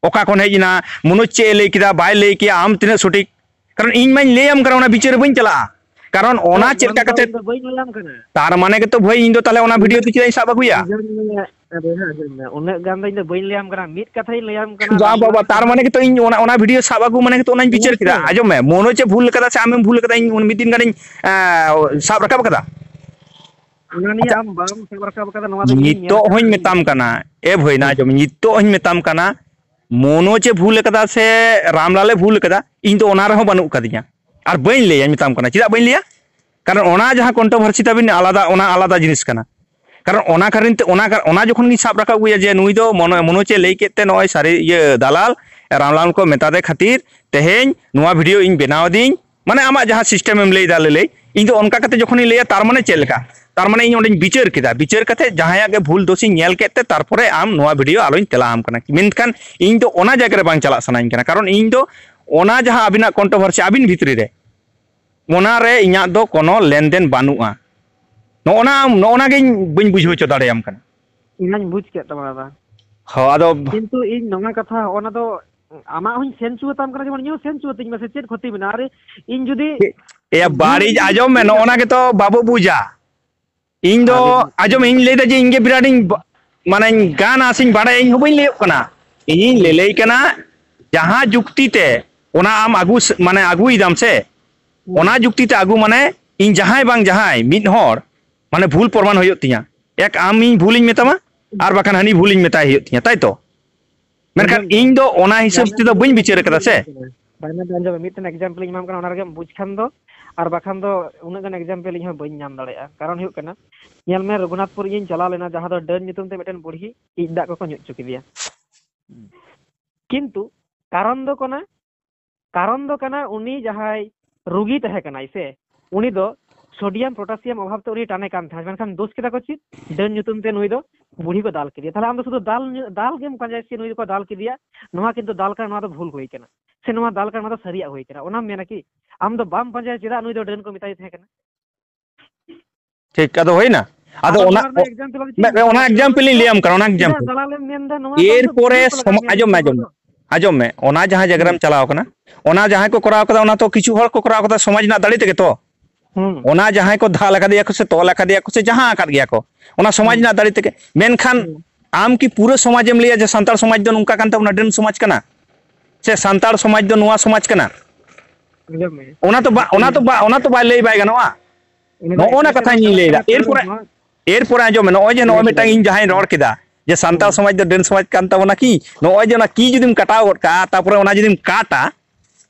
ᱚᱠᱟ ᱠᱷᱚᱱ ᱦᱮᱡ ᱮᱱᱟ, ᱢᱚᱱᱳᱡᱽ ᱪᱮᱫ ᱮ ᱞᱟᱹᱭ ᱠᱮᱫᱟ, ᱵᱟᱭ ᱞᱟᱹᱭ ᱠᱮᱭᱟ, ᱟᱢ ᱛᱤᱱᱟᱹᱜ ᱥᱚᱴᱷᱤᱠ? ᱠᱟᱨᱚᱱ ᱤᱧ ᱢᱟᱧ ᱞᱟᱹᱭᱟᱢ ᱠᱟᱱᱟ, ᱚᱱᱟ ᱵᱤᱪᱟᱹᱨ ᱨᱮ ᱵᱟᱹᱧ ᱪᱟᱞᱟᱜᱼᱟ᱾ ᱠᱟᱨᱚᱱ ᱚᱱᱟ ᱟᱨᱮ, ᱪᱮᱫ ᱚᱱᱟ ᱞᱮᱠᱟ ᱫᱚ ᱠᱟᱛᱮ, ᱤᱧ ᱫᱚ ᱵᱟᱹᱧ ᱞᱟᱹᱭᱟᱢ ᱠᱟᱱᱟ᱾ ᱛᱟᱨ ᱢᱟᱱᱮ ᱜᱮᱛᱚ ᱵᱷᱟᱹᱭ, ᱤᱧ ᱫᱚ ᱛᱟᱦᱞᱮ ᱚᱱᱟ ᱵᱷᱤᱰᱤᱭᱳ ᱫᱚ ᱪᱮᱫᱟᱜ ᱤᱧ ᱥᱟᱵ ᱟᱹᱜᱩᱭᱟ? ᱟᱸᱡᱚᱢ ᱢᱮ, ᱟᱨᱮ, ᱦᱮᱸ, ᱟᱸᱡᱚᱢ ᱢᱮ, ᱩᱱᱟᱹᱜ ᱜᱟᱱ ᱫᱚ ᱤᱧ ᱫᱚ ᱵᱟᱹᱧ ᱞᱟᱹᱭᱟᱢ ᱠᱟᱱᱟ, ᱢᱤᱫ ᱠᱟᱛᱷᱟᱧ ᱞᱟᱹᱭᱟᱢ ᱠᱟᱱᱟ, ᱵᱟᱝ, ᱨᱟᱢᱞᱟᱞ ᱵᱟᱵᱟ, ᱛᱟᱨ ᱠᱟᱛᱷᱟ᱾ ᱢᱟᱱᱮ ᱜᱮᱛᱚ ᱤᱧ ᱚᱱᱟ, ᱚᱱᱟ ᱵᱷᱤᱰᱤᱭᱳ ᱥᱟᱵ ᱟᱹᱜᱩ ᱢᱟᱱᱮ ᱜᱮᱛᱚ ᱚᱱᱟᱧ ᱵᱤᱪᱟᱹᱨ ᱠᱮᱫᱟ᱾ ᱟᱸᱡᱚᱢ ᱢᱮ, ᱢᱚᱱᱳᱡᱽ ᱮ ᱵᱷᱩᱞ ᱠᱟᱫᱟ ᱥᱮ ᱟᱢᱮᱢ ᱵᱷᱩᱞ ᱠᱟᱫᱟ, ᱤᱧ ᱩᱱ ᱢᱤᱫ ᱫᱤᱱ ᱜᱟᱱᱤᱧ, ᱮᱸ, ᱥᱟᱵ ᱨᱟᱠᱟᱵ ᱠᱟᱫᱟ᱾ ᱚᱱᱟ ᱱᱤᱭᱮ ᱟᱪᱪᱷᱟ, ᱟᱢ ᱵᱟᱢ ᱥᱟᱵ ᱨᱟᱠᱟᱵ ᱠᱟᱫᱟ, ᱱᱚᱣᱟ ᱫᱚ ᱤᱧᱤᱧ ᱧᱮᱞ ᱱᱤᱛᱚᱜ ᱠᱟᱜᱼᱟ, ᱦᱚᱧ ᱤᱧ ᱢᱮᱛᱟᱢ ᱠᱟᱱᱟ, ᱮ ᱵᱷᱟᱹᱭ, ᱱᱟ ᱦᱩᱸ᱾ ᱟᱸᱡᱚᱢ, ᱱᱤᱛᱚᱜ ᱦᱚᱧ ᱢᱮᱛᱟᱢ ᱠᱟᱱᱟ, ᱢᱚᱱᱳᱡᱽ ᱮ ᱵᱷᱩᱞ ᱠᱟᱫᱟ ᱥᱮ ᱨᱟᱢᱞᱟᱞ ᱮ ᱵᱷᱩᱞ ᱠᱟᱫᱟ, ᱤᱧ ᱫᱚ ᱚᱱᱟ ᱨᱮᱦᱚᱸ ᱵᱟᱹᱱᱩᱜ ᱠᱟᱫᱤᱧᱟ᱾ ᱟᱨ ᱵᱟᱹᱧ ᱞᱟᱹᱭᱟ, ᱢᱮᱛᱟᱢ ᱠᱟᱱᱟ, ᱪᱮᱫᱟᱜ ᱵᱟᱹᱧ ᱞᱟᱹᱭᱟ? ᱠᱟᱨᱚᱱ ᱚᱱᱟ ᱡᱟᱦᱟᱸ ᱠᱚᱱᱴᱨᱳᱵᱷᱟᱨᱥᱤ ᱛᱟᱵᱤᱱ, ᱟᱞᱟᱫᱟ, ᱚᱱᱟ ᱟᱞᱟᱫᱟ ᱡᱤᱱᱤᱥ ᱠᱟᱱᱟ᱾ ᱠᱟᱨᱚᱱ ᱚᱱᱟ ᱠᱟᱨᱚᱱ ᱛᱮ, ᱚᱱᱟ ᱠᱟᱨ-, ᱚᱱᱟ ᱡᱚᱠᱷᱚᱱ ᱜᱤᱧ ᱥᱟᱵ ᱨᱟᱠᱟᱵ ᱟᱹᱜᱩᱭᱟ ᱡᱮ ᱱᱩᱭ ᱫᱚ ᱢᱚᱱᱳ-, ᱢᱚᱱᱳᱡᱽ ᱮ ᱞᱟᱹᱭ ᱠᱮᱫ ᱛᱮ ᱱᱚᱜᱼᱚᱭ ᱥᱟᱹᱨᱤ, ᱤᱭᱟᱹ, ᱫᱟᱞᱟᱞ ᱨᱟᱢᱞᱟᱞ ᱠᱚ ᱢᱮᱛᱟ ᱫᱮ ᱠᱷᱟᱹᱛᱤᱨ ᱛᱮᱦᱮᱧ ᱱᱚᱣᱟ ᱵᱷᱤᱰᱤᱭᱳ ᱤᱧ ᱵᱮᱱᱟᱣ ᱫᱤᱧ, ᱢᱟᱱᱮ ᱟᱢᱟᱜ ᱡᱟᱦᱟᱸ ᱥᱤᱥᱴᱮᱢ ᱮᱢ ᱞᱟᱹᱭ ᱫᱟ ᱞᱟᱹᱞᱟᱹᱭ, ᱤᱧ ᱫᱚ ᱚᱱᱠᱟ ᱠᱟᱛᱮ ᱡᱚᱠᱷᱚᱱᱤᱧ ᱞᱟᱹᱭᱟ, ᱛᱟᱨ ᱢᱟᱱᱮ ᱪᱮᱫ ᱞᱮᱠᱟ? ᱛᱟᱨ ᱢᱟᱱᱮ ᱤᱧ ᱚᱸᱰᱮᱧ ᱵᱤᱪᱟᱹᱨ ᱠᱮᱫᱟ, ᱵᱤᱪᱟᱹᱨ ᱠᱟᱛᱮ ᱡᱟᱦᱟᱸᱭᱟᱜ ᱜᱮ ᱵᱷᱩᱞ ᱫᱳᱥᱤᱧ ᱧᱮᱞ ᱠᱮᱫ ᱛᱮ ᱛᱟᱨᱯᱚᱨᱮ ᱟᱢ ᱱᱚᱣᱟ ᱵᱷᱤᱰᱤᱭᱳ ᱟᱞᱚᱧ ᱛᱮᱞᱟ ᱟᱢ ᱠᱟᱱᱟ᱾ ᱢᱮᱱᱠᱷᱟᱱ ᱤᱧ ᱫᱚ ᱚᱱᱟ ᱡᱟᱭᱜᱟ ᱨᱮ ᱵᱟᱝ ᱪᱟᱞᱟᱜ ᱥᱟᱱᱟᱧ ᱠᱟᱱᱟ, ᱠᱟᱨᱚᱱ ᱤᱧ ᱫᱚ ᱚᱱᱟ ᱡᱟᱦᱟᱸ ᱟᱹᱵᱤᱱᱟᱜ ᱠᱚᱱᱴᱨᱳᱵᱷᱟᱨᱥᱤ ᱟᱹᱵᱤᱱ ᱵᱷᱤᱛᱨᱤ ᱨᱮ, ᱚᱱᱟ ᱨᱮ ᱤᱧᱟᱹᱜ ᱫᱚ ᱠᱳᱱᱳ ᱞᱮᱱᱫᱮᱱ ᱵᱟᱹᱱᱩᱜᱼᱟ᱾ ᱱᱚᱜᱼᱚ ᱱᱟ, ᱱᱚᱜᱼᱚ ᱱᱟ ᱜᱤᱧ ᱵᱟᱹᱧ ᱵᱩᱡᱷᱟᱹᱣ ᱦᱚᱪᱚ ᱫᱟᱲᱮᱭᱟᱢ ᱠᱟᱱᱟ᱾ ᱤᱧ ᱢᱟᱧ ᱵᱩᱡᱽ ᱠᱮᱫ ᱛᱟᱢᱟ ᱫᱟᱫᱟ᱾ ᱦᱚᱸ, ᱟᱫᱚ ᱠᱤᱱᱛᱩ ᱤᱧ ᱱᱚᱣᱟ ᱠᱟᱛᱷᱟ, ᱚᱱᱟ ᱫᱚ ᱟᱢᱟᱜ ᱦᱚᱸᱧ ᱥᱮᱱ ᱦᱚᱪᱚ ᱟᱛᱟᱢ ᱠᱟᱱᱟ, ᱡᱮᱢᱚᱱ ᱤᱧ ᱦᱚᱸ ᱥᱮᱱ ᱦᱚᱪᱚ ᱟᱹᱛᱤᱧ ᱢᱮ ᱥᱮ, ᱪᱮᱫ ᱠᱷᱚᱛᱤ ᱢᱮᱱᱟᱜᱼᱟ? ᱟᱨ ᱤᱧ ᱡᱩᱫᱤ ᱮᱭᱟ, ᱵᱟᱹᱲᱤᱡ ᱟᱸᱡᱚᱢ ᱢᱮ, ᱱᱚᱜᱼᱚ ᱱᱟ ᱜᱮᱛᱚ ᱵᱟᱵᱚ ᱵᱩᱡᱟ᱾ ᱤᱧ ᱫᱚ ᱟᱹᱰᱤ ᱢᱚᱡᱽ᱾ ᱟᱸᱡᱚᱢ, ᱤᱧ ᱞᱟᱹᱭ ᱫᱟ ᱡᱮ ᱤᱧ ᱜᱮ ᱵᱤᱨᱟᱴ ᱤᱧ ᱵᱟ-, ᱢᱟᱱᱮᱧ ᱜᱟᱱᱟ ᱥᱮᱧ ᱵᱟᱲᱟᱭᱟ, ᱤᱧ ᱦᱚᱸ ᱵᱟᱹᱧ ᱞᱟᱹᱭᱚᱜ ᱠᱟᱱᱟ᱾ ᱤᱧᱤᱧ ᱦᱩᱸ᱾ ᱞᱟᱹᱞᱟᱹᱭ ᱠᱟᱱᱟ, ᱡᱟᱦᱟᱸ ᱡᱩᱠᱛᱤ ᱛᱮ ᱚᱱᱟ ᱟᱢ ᱟᱹᱜᱩ ᱥ-, ᱢᱟᱱᱮ ᱟᱹᱜᱩᱭ ᱫᱟᱢ ᱥᱮ, ᱦᱩᱸ᱾ ᱚᱱᱟ ᱡᱩᱠᱛᱤ ᱛᱮ ᱟᱹᱜᱩ ᱢᱟᱱᱮ ᱤᱧ ᱡᱟᱦᱟᱸᱭ ᱵᱟᱝ ᱡᱟᱦᱟᱸᱭ ᱢᱤᱫ ᱦᱚᱲ ᱢᱟᱱᱮ ᱵᱷᱩᱞ ᱯᱨᱚᱢᱟᱱ ᱦᱩᱭᱩᱜ ᱛᱤᱧᱟ᱾ ᱮᱠ ᱟᱢ ᱤᱧ ᱵᱷᱩᱞᱤᱧ ᱢᱮᱛᱟᱢᱟ, ᱟᱨ ᱵᱟᱠᱷᱟᱱ ᱦᱟᱹᱱᱤ ᱵᱷᱩᱞᱤᱧ ᱢᱮᱛᱟᱭ ᱦᱩᱭᱩᱜ ᱛᱤᱧᱟ, ᱛᱟᱭ ᱛᱚ? ᱢᱮᱱᱠᱷᱟᱱ ᱟᱸᱡᱚᱢ ᱢᱮ᱾ ᱤᱧ ᱫᱚ ᱚᱱᱟ ᱦᱤᱥᱟᱹᱵ ᱡᱟᱦᱟᱸ ᱛᱮᱫᱚ ᱵᱟᱹᱧ ᱵᱤᱪᱟᱹᱨ ᱟᱠᱟᱫᱟ ᱥᱮ᱾ ᱵᱟᱭ ᱢᱮᱱᱫᱟ, ᱟᱸᱡᱚᱢ ᱢᱮ, ᱢᱤᱫᱴᱮᱱ ᱮᱠᱡᱟᱢᱯᱚᱞ ᱤᱧ ᱮᱢᱟᱢ ᱠᱟᱱᱟ, ᱚᱱᱟ ᱨᱮᱜᱮᱢ ᱵᱩᱡᱽ ᱠᱷᱟᱱ ᱫᱚ, ᱟᱨ ᱵᱟᱠᱷᱟᱱ ᱫᱚ ᱩᱱᱟᱹᱜ ᱜᱟᱱ ᱮᱠᱡᱟᱢᱯᱚᱞ ᱤᱧ ᱦᱚᱸ ᱵᱟᱹᱧ ᱧᱟᱢ ᱫᱟᱲᱮᱭᱟᱜᱼᱟ᱾ ᱠᱟᱨᱚᱱ ᱦᱩᱭᱩᱜ ᱠᱟᱱᱟ, ᱧᱮᱞ ᱢᱮ, ᱨᱚᱜᱷᱩᱱᱟᱛᱷᱯᱩᱨ ᱤᱧ ᱪᱟᱞᱟᱣ ᱞᱮᱱᱟ, ᱡᱟᱦᱟᱸ ᱫᱚ ᱰᱟᱹᱱ ᱧᱩᱛᱩᱢ ᱛᱮ ᱢᱤᱫᱴᱮᱱ ᱵᱩᱲᱦᱤ ᱤᱡ ᱫᱟᱜ ᱠᱚᱠᱚ ᱧᱩ ᱦᱚᱪᱚ ᱠᱮᱫᱮᱭᱟ᱾ ᱠᱤᱱᱛᱩ ᱠᱟᱨᱚᱱ ᱫᱚ ᱠᱟᱱᱟ, ᱠᱟᱨᱚᱱ ᱫᱚ ᱠᱟᱱᱟ, ᱩᱱᱤ ᱡᱟᱦᱟᱸᱭ ᱨᱩᱜᱤ ᱛᱟᱦᱮᱸ ᱠᱟᱱᱟᱭ ᱥᱮ, ᱩᱱᱤ ᱫᱚ ᱥᱳᱰᱤᱭᱟᱢ ᱯᱚᱴᱟᱥᱤᱭᱟᱢ ᱚᱵᱷᱟᱵ ᱛᱮ ᱩᱱᱤ ᱴᱟᱱᱮ ᱠᱟᱱ ᱛᱟᱦᱮᱸᱫ᱾ ᱢᱮᱱᱠᱷᱟᱱ ᱫᱳᱥ ᱠᱮᱫᱟ ᱠᱚ ᱪᱮᱫ? ᱰᱟᱹᱱ ᱧᱩᱛᱩᱢ ᱛᱮ ᱱᱩᱭ ᱫᱚ ᱵᱩᱲᱦᱤ ᱠᱚ ᱫᱟᱞ ᱠᱮᱫᱮᱭᱟ᱾ ᱛᱟᱦᱞᱮ ᱟᱢ ᱫᱚ ᱥᱩᱫᱷᱩ ᱫᱟᱞ ᱧᱩ-, ᱫᱟᱞ ᱜᱮᱢ ᱯᱟᱸᱡᱟᱭᱟ ᱥᱮ ᱱᱩᱭ ᱫᱚᱠᱚ ᱫᱟᱞ ᱠᱮᱫᱮᱭᱟ, ᱱᱚᱣᱟ ᱠᱤᱱᱛᱩ ᱫᱟᱞ ᱠᱟᱱᱟ, ᱱᱚᱣᱟ ᱫᱚ ᱵᱷᱩᱞ ᱦᱩᱭ ᱠᱟᱱᱟ, ᱥᱮ ᱱᱚᱣᱟ ᱫᱟᱞ ᱠᱟᱱᱟ, ᱱᱚᱣᱟ ᱫᱚ ᱥᱟᱹᱨᱤᱭᱟᱜ ᱦᱩᱭ ᱠᱟᱱᱟ, ᱚᱱᱟᱢ ᱢᱮᱱᱟ ᱠᱤ? ᱟᱢ ᱫᱚ ᱵᱟᱢ ᱯᱟᱸᱡᱟᱭᱟ ᱪᱮᱫᱟᱜ ᱱᱩᱭ ᱫᱚ ᱰᱟᱹᱱ ᱠᱚ ᱢᱮᱛᱟᱭ ᱛᱟᱦᱮᱸ ᱠᱟᱱᱟ? ᱴᱷᱤᱠ, ᱟᱫᱚ ᱦᱩᱭᱱᱟ? ᱟᱫᱚ ᱟᱫᱚ ᱚᱱᱟ, ᱱᱚᱣᱟ ᱨᱮᱱᱟᱜ ᱮᱠᱡᱟᱢᱯᱮᱞ ᱟᱫᱚ ᱪᱮᱫ ᱢᱮ-, ᱮᱢ ᱚᱱᱟ ᱮᱢᱟ? ᱮᱠᱡᱟᱢᱯᱮᱞ ᱤᱧ ᱞᱟᱹᱭᱟᱢ ᱠᱟᱱᱟ, ᱚᱱᱟ ᱪᱮᱫᱟᱜ ᱮᱠᱡᱟᱢᱯᱮᱞ᱾ ᱫᱟᱞᱟᱞᱮᱢ ᱢᱮᱱᱫᱟ? ᱱᱚᱣᱟ ᱫᱚ ᱟᱢ ᱫᱚ ᱮᱨᱯᱚᱨᱮ ᱵᱷᱩᱞ ᱥᱚᱢᱟ-, ᱞᱟᱜᱟᱣ ᱢᱮᱭᱟ ᱟᱸᱡᱚᱢ ᱢᱮ, ᱱᱤᱛᱚᱜ ᱟᱸᱡᱚᱢ ᱫᱚ᱾ ᱢᱮ, ᱟᱸᱡᱚᱢ ᱢᱮ᱾ ᱚᱱᱟ ᱡᱟᱦᱟᱸ ᱡᱟᱭᱜᱟ ᱦᱩᱸ᱾ ᱨᱮᱢ ᱪᱟᱞᱟᱣ ᱠᱟᱱᱟ, ᱚᱱᱟ ᱡᱟᱦᱟᱸᱭ ᱠᱚ ᱠᱚᱨᱟᱣ ᱠᱟᱫᱟ, ᱚᱱᱟ ᱛᱚ ᱠᱤᱪᱷᱩ ᱦᱚᱲ ᱠᱚ ᱠᱚᱨᱟᱣ ᱠᱟᱫᱟ ᱥᱚᱢᱟᱡᱽ ᱨᱮᱱᱟᱜ ᱫᱟᱲᱮ ᱛᱮᱜᱮ ᱛᱚ᱾ ᱦᱩᱸ᱾ ᱚᱱᱟ ᱡᱟᱦᱟᱸᱭ ᱠᱚ ᱫᱟᱞ ᱟᱠᱟᱫᱮᱭᱟ ᱠᱚ ᱥᱮ ᱛᱚᱞ ᱟᱠᱟᱫᱮᱭᱟ ᱠᱚ ᱥᱮ ᱡᱟᱦᱟᱸ ᱟᱠᱟᱫ ᱜᱮᱭᱟ ᱠᱚ, ᱚᱱᱟ ᱥᱚᱢᱟᱡᱽ ᱦᱩᱸ᱾ ᱨᱮᱱᱟᱜ ᱫᱟᱲᱮ ᱛᱮᱜᱮ᱾ ᱢᱮᱱᱠᱷᱟᱱ ᱦᱩᱸ᱾ ᱟᱢ ᱠᱤ ᱯᱩᱨᱟᱹ ᱥᱚᱢᱟᱡᱽ ᱮᱢ ᱞᱟᱹᱭᱟ ᱡᱮ ᱥᱟᱱᱛᱟᱲ ᱥᱚᱢᱟᱡᱽ ᱫᱚ ᱱᱚᱝᱠᱟ ᱠᱟᱱ ᱛᱟᱵᱚᱱᱟ, ᱰᱟᱹᱱ ᱥᱚᱢᱟᱡᱽ ᱠᱟᱱᱟ? ᱥᱮ ᱥᱟᱱᱛᱟᱲ ᱥᱚᱢᱟᱡᱽ ᱫᱚ ᱱᱚᱣᱟ ᱥᱚᱢᱟᱡᱽ ᱠᱟᱱᱟ? ᱟᱸᱡᱚᱢ ᱢᱮ᱾ ᱚᱱᱟ ᱛᱚ ᱵᱟ-, ᱚᱱᱟ ᱛᱚ ᱵᱟ-, ᱚᱱᱟ ᱛᱚ ᱵᱟᱭ ᱞᱟᱹᱭ ᱵᱟᱭ ᱜᱟᱱᱚᱜᱼᱟ᱾ ᱚᱱᱟ ᱫᱚ ᱱᱚᱜᱼᱚ ᱱᱟ ᱮᱠᱥᱮᱥ ᱠᱟᱛᱷᱟ ᱨᱮᱱᱟᱜ ᱤᱧᱤᱧ ᱠᱟᱱᱟ, ᱞᱟᱹᱭᱫᱟ᱾ ᱠᱟᱨᱚᱱ ᱮᱨᱯᱚᱨᱮ, ᱱᱚᱣᱟ ᱮᱨᱯᱚᱨᱮ ᱟᱸᱡᱚᱢ ᱢᱮ, ᱱᱚᱜᱼᱚᱭ ᱡᱮ ᱱᱚᱜᱼᱚᱭ ᱞᱟᱹᱭ ᱢᱤᱫᱴᱟᱝ ᱠᱮᱫᱟ᱾ ᱤᱧ ᱡᱟᱦᱟᱸᱧ ᱨᱚᱲ ᱠᱮᱫᱟ ᱡᱮ ᱥᱟᱱᱛᱟᱲ ᱦᱩᱸ᱾ ᱥᱚᱢᱟᱡᱽ ᱫᱚ ᱰᱟᱹᱱ ᱥᱚᱢᱟᱡᱽ ᱠᱟᱱ ᱛᱟᱵᱚᱱᱟ ᱠᱤ? ᱱᱚᱜᱼᱚᱭ ᱡᱮ ᱚᱱᱟ ᱠᱤ ᱡᱩᱫᱤᱢ ᱠᱟᱴᱟᱣ ᱜᱚᱫ ᱠᱟᱜᱼᱟ, ᱛᱟᱨᱯᱚᱨᱮ ᱚᱱᱟ ᱡᱩᱫᱤᱢ ᱠᱟᱴᱟ,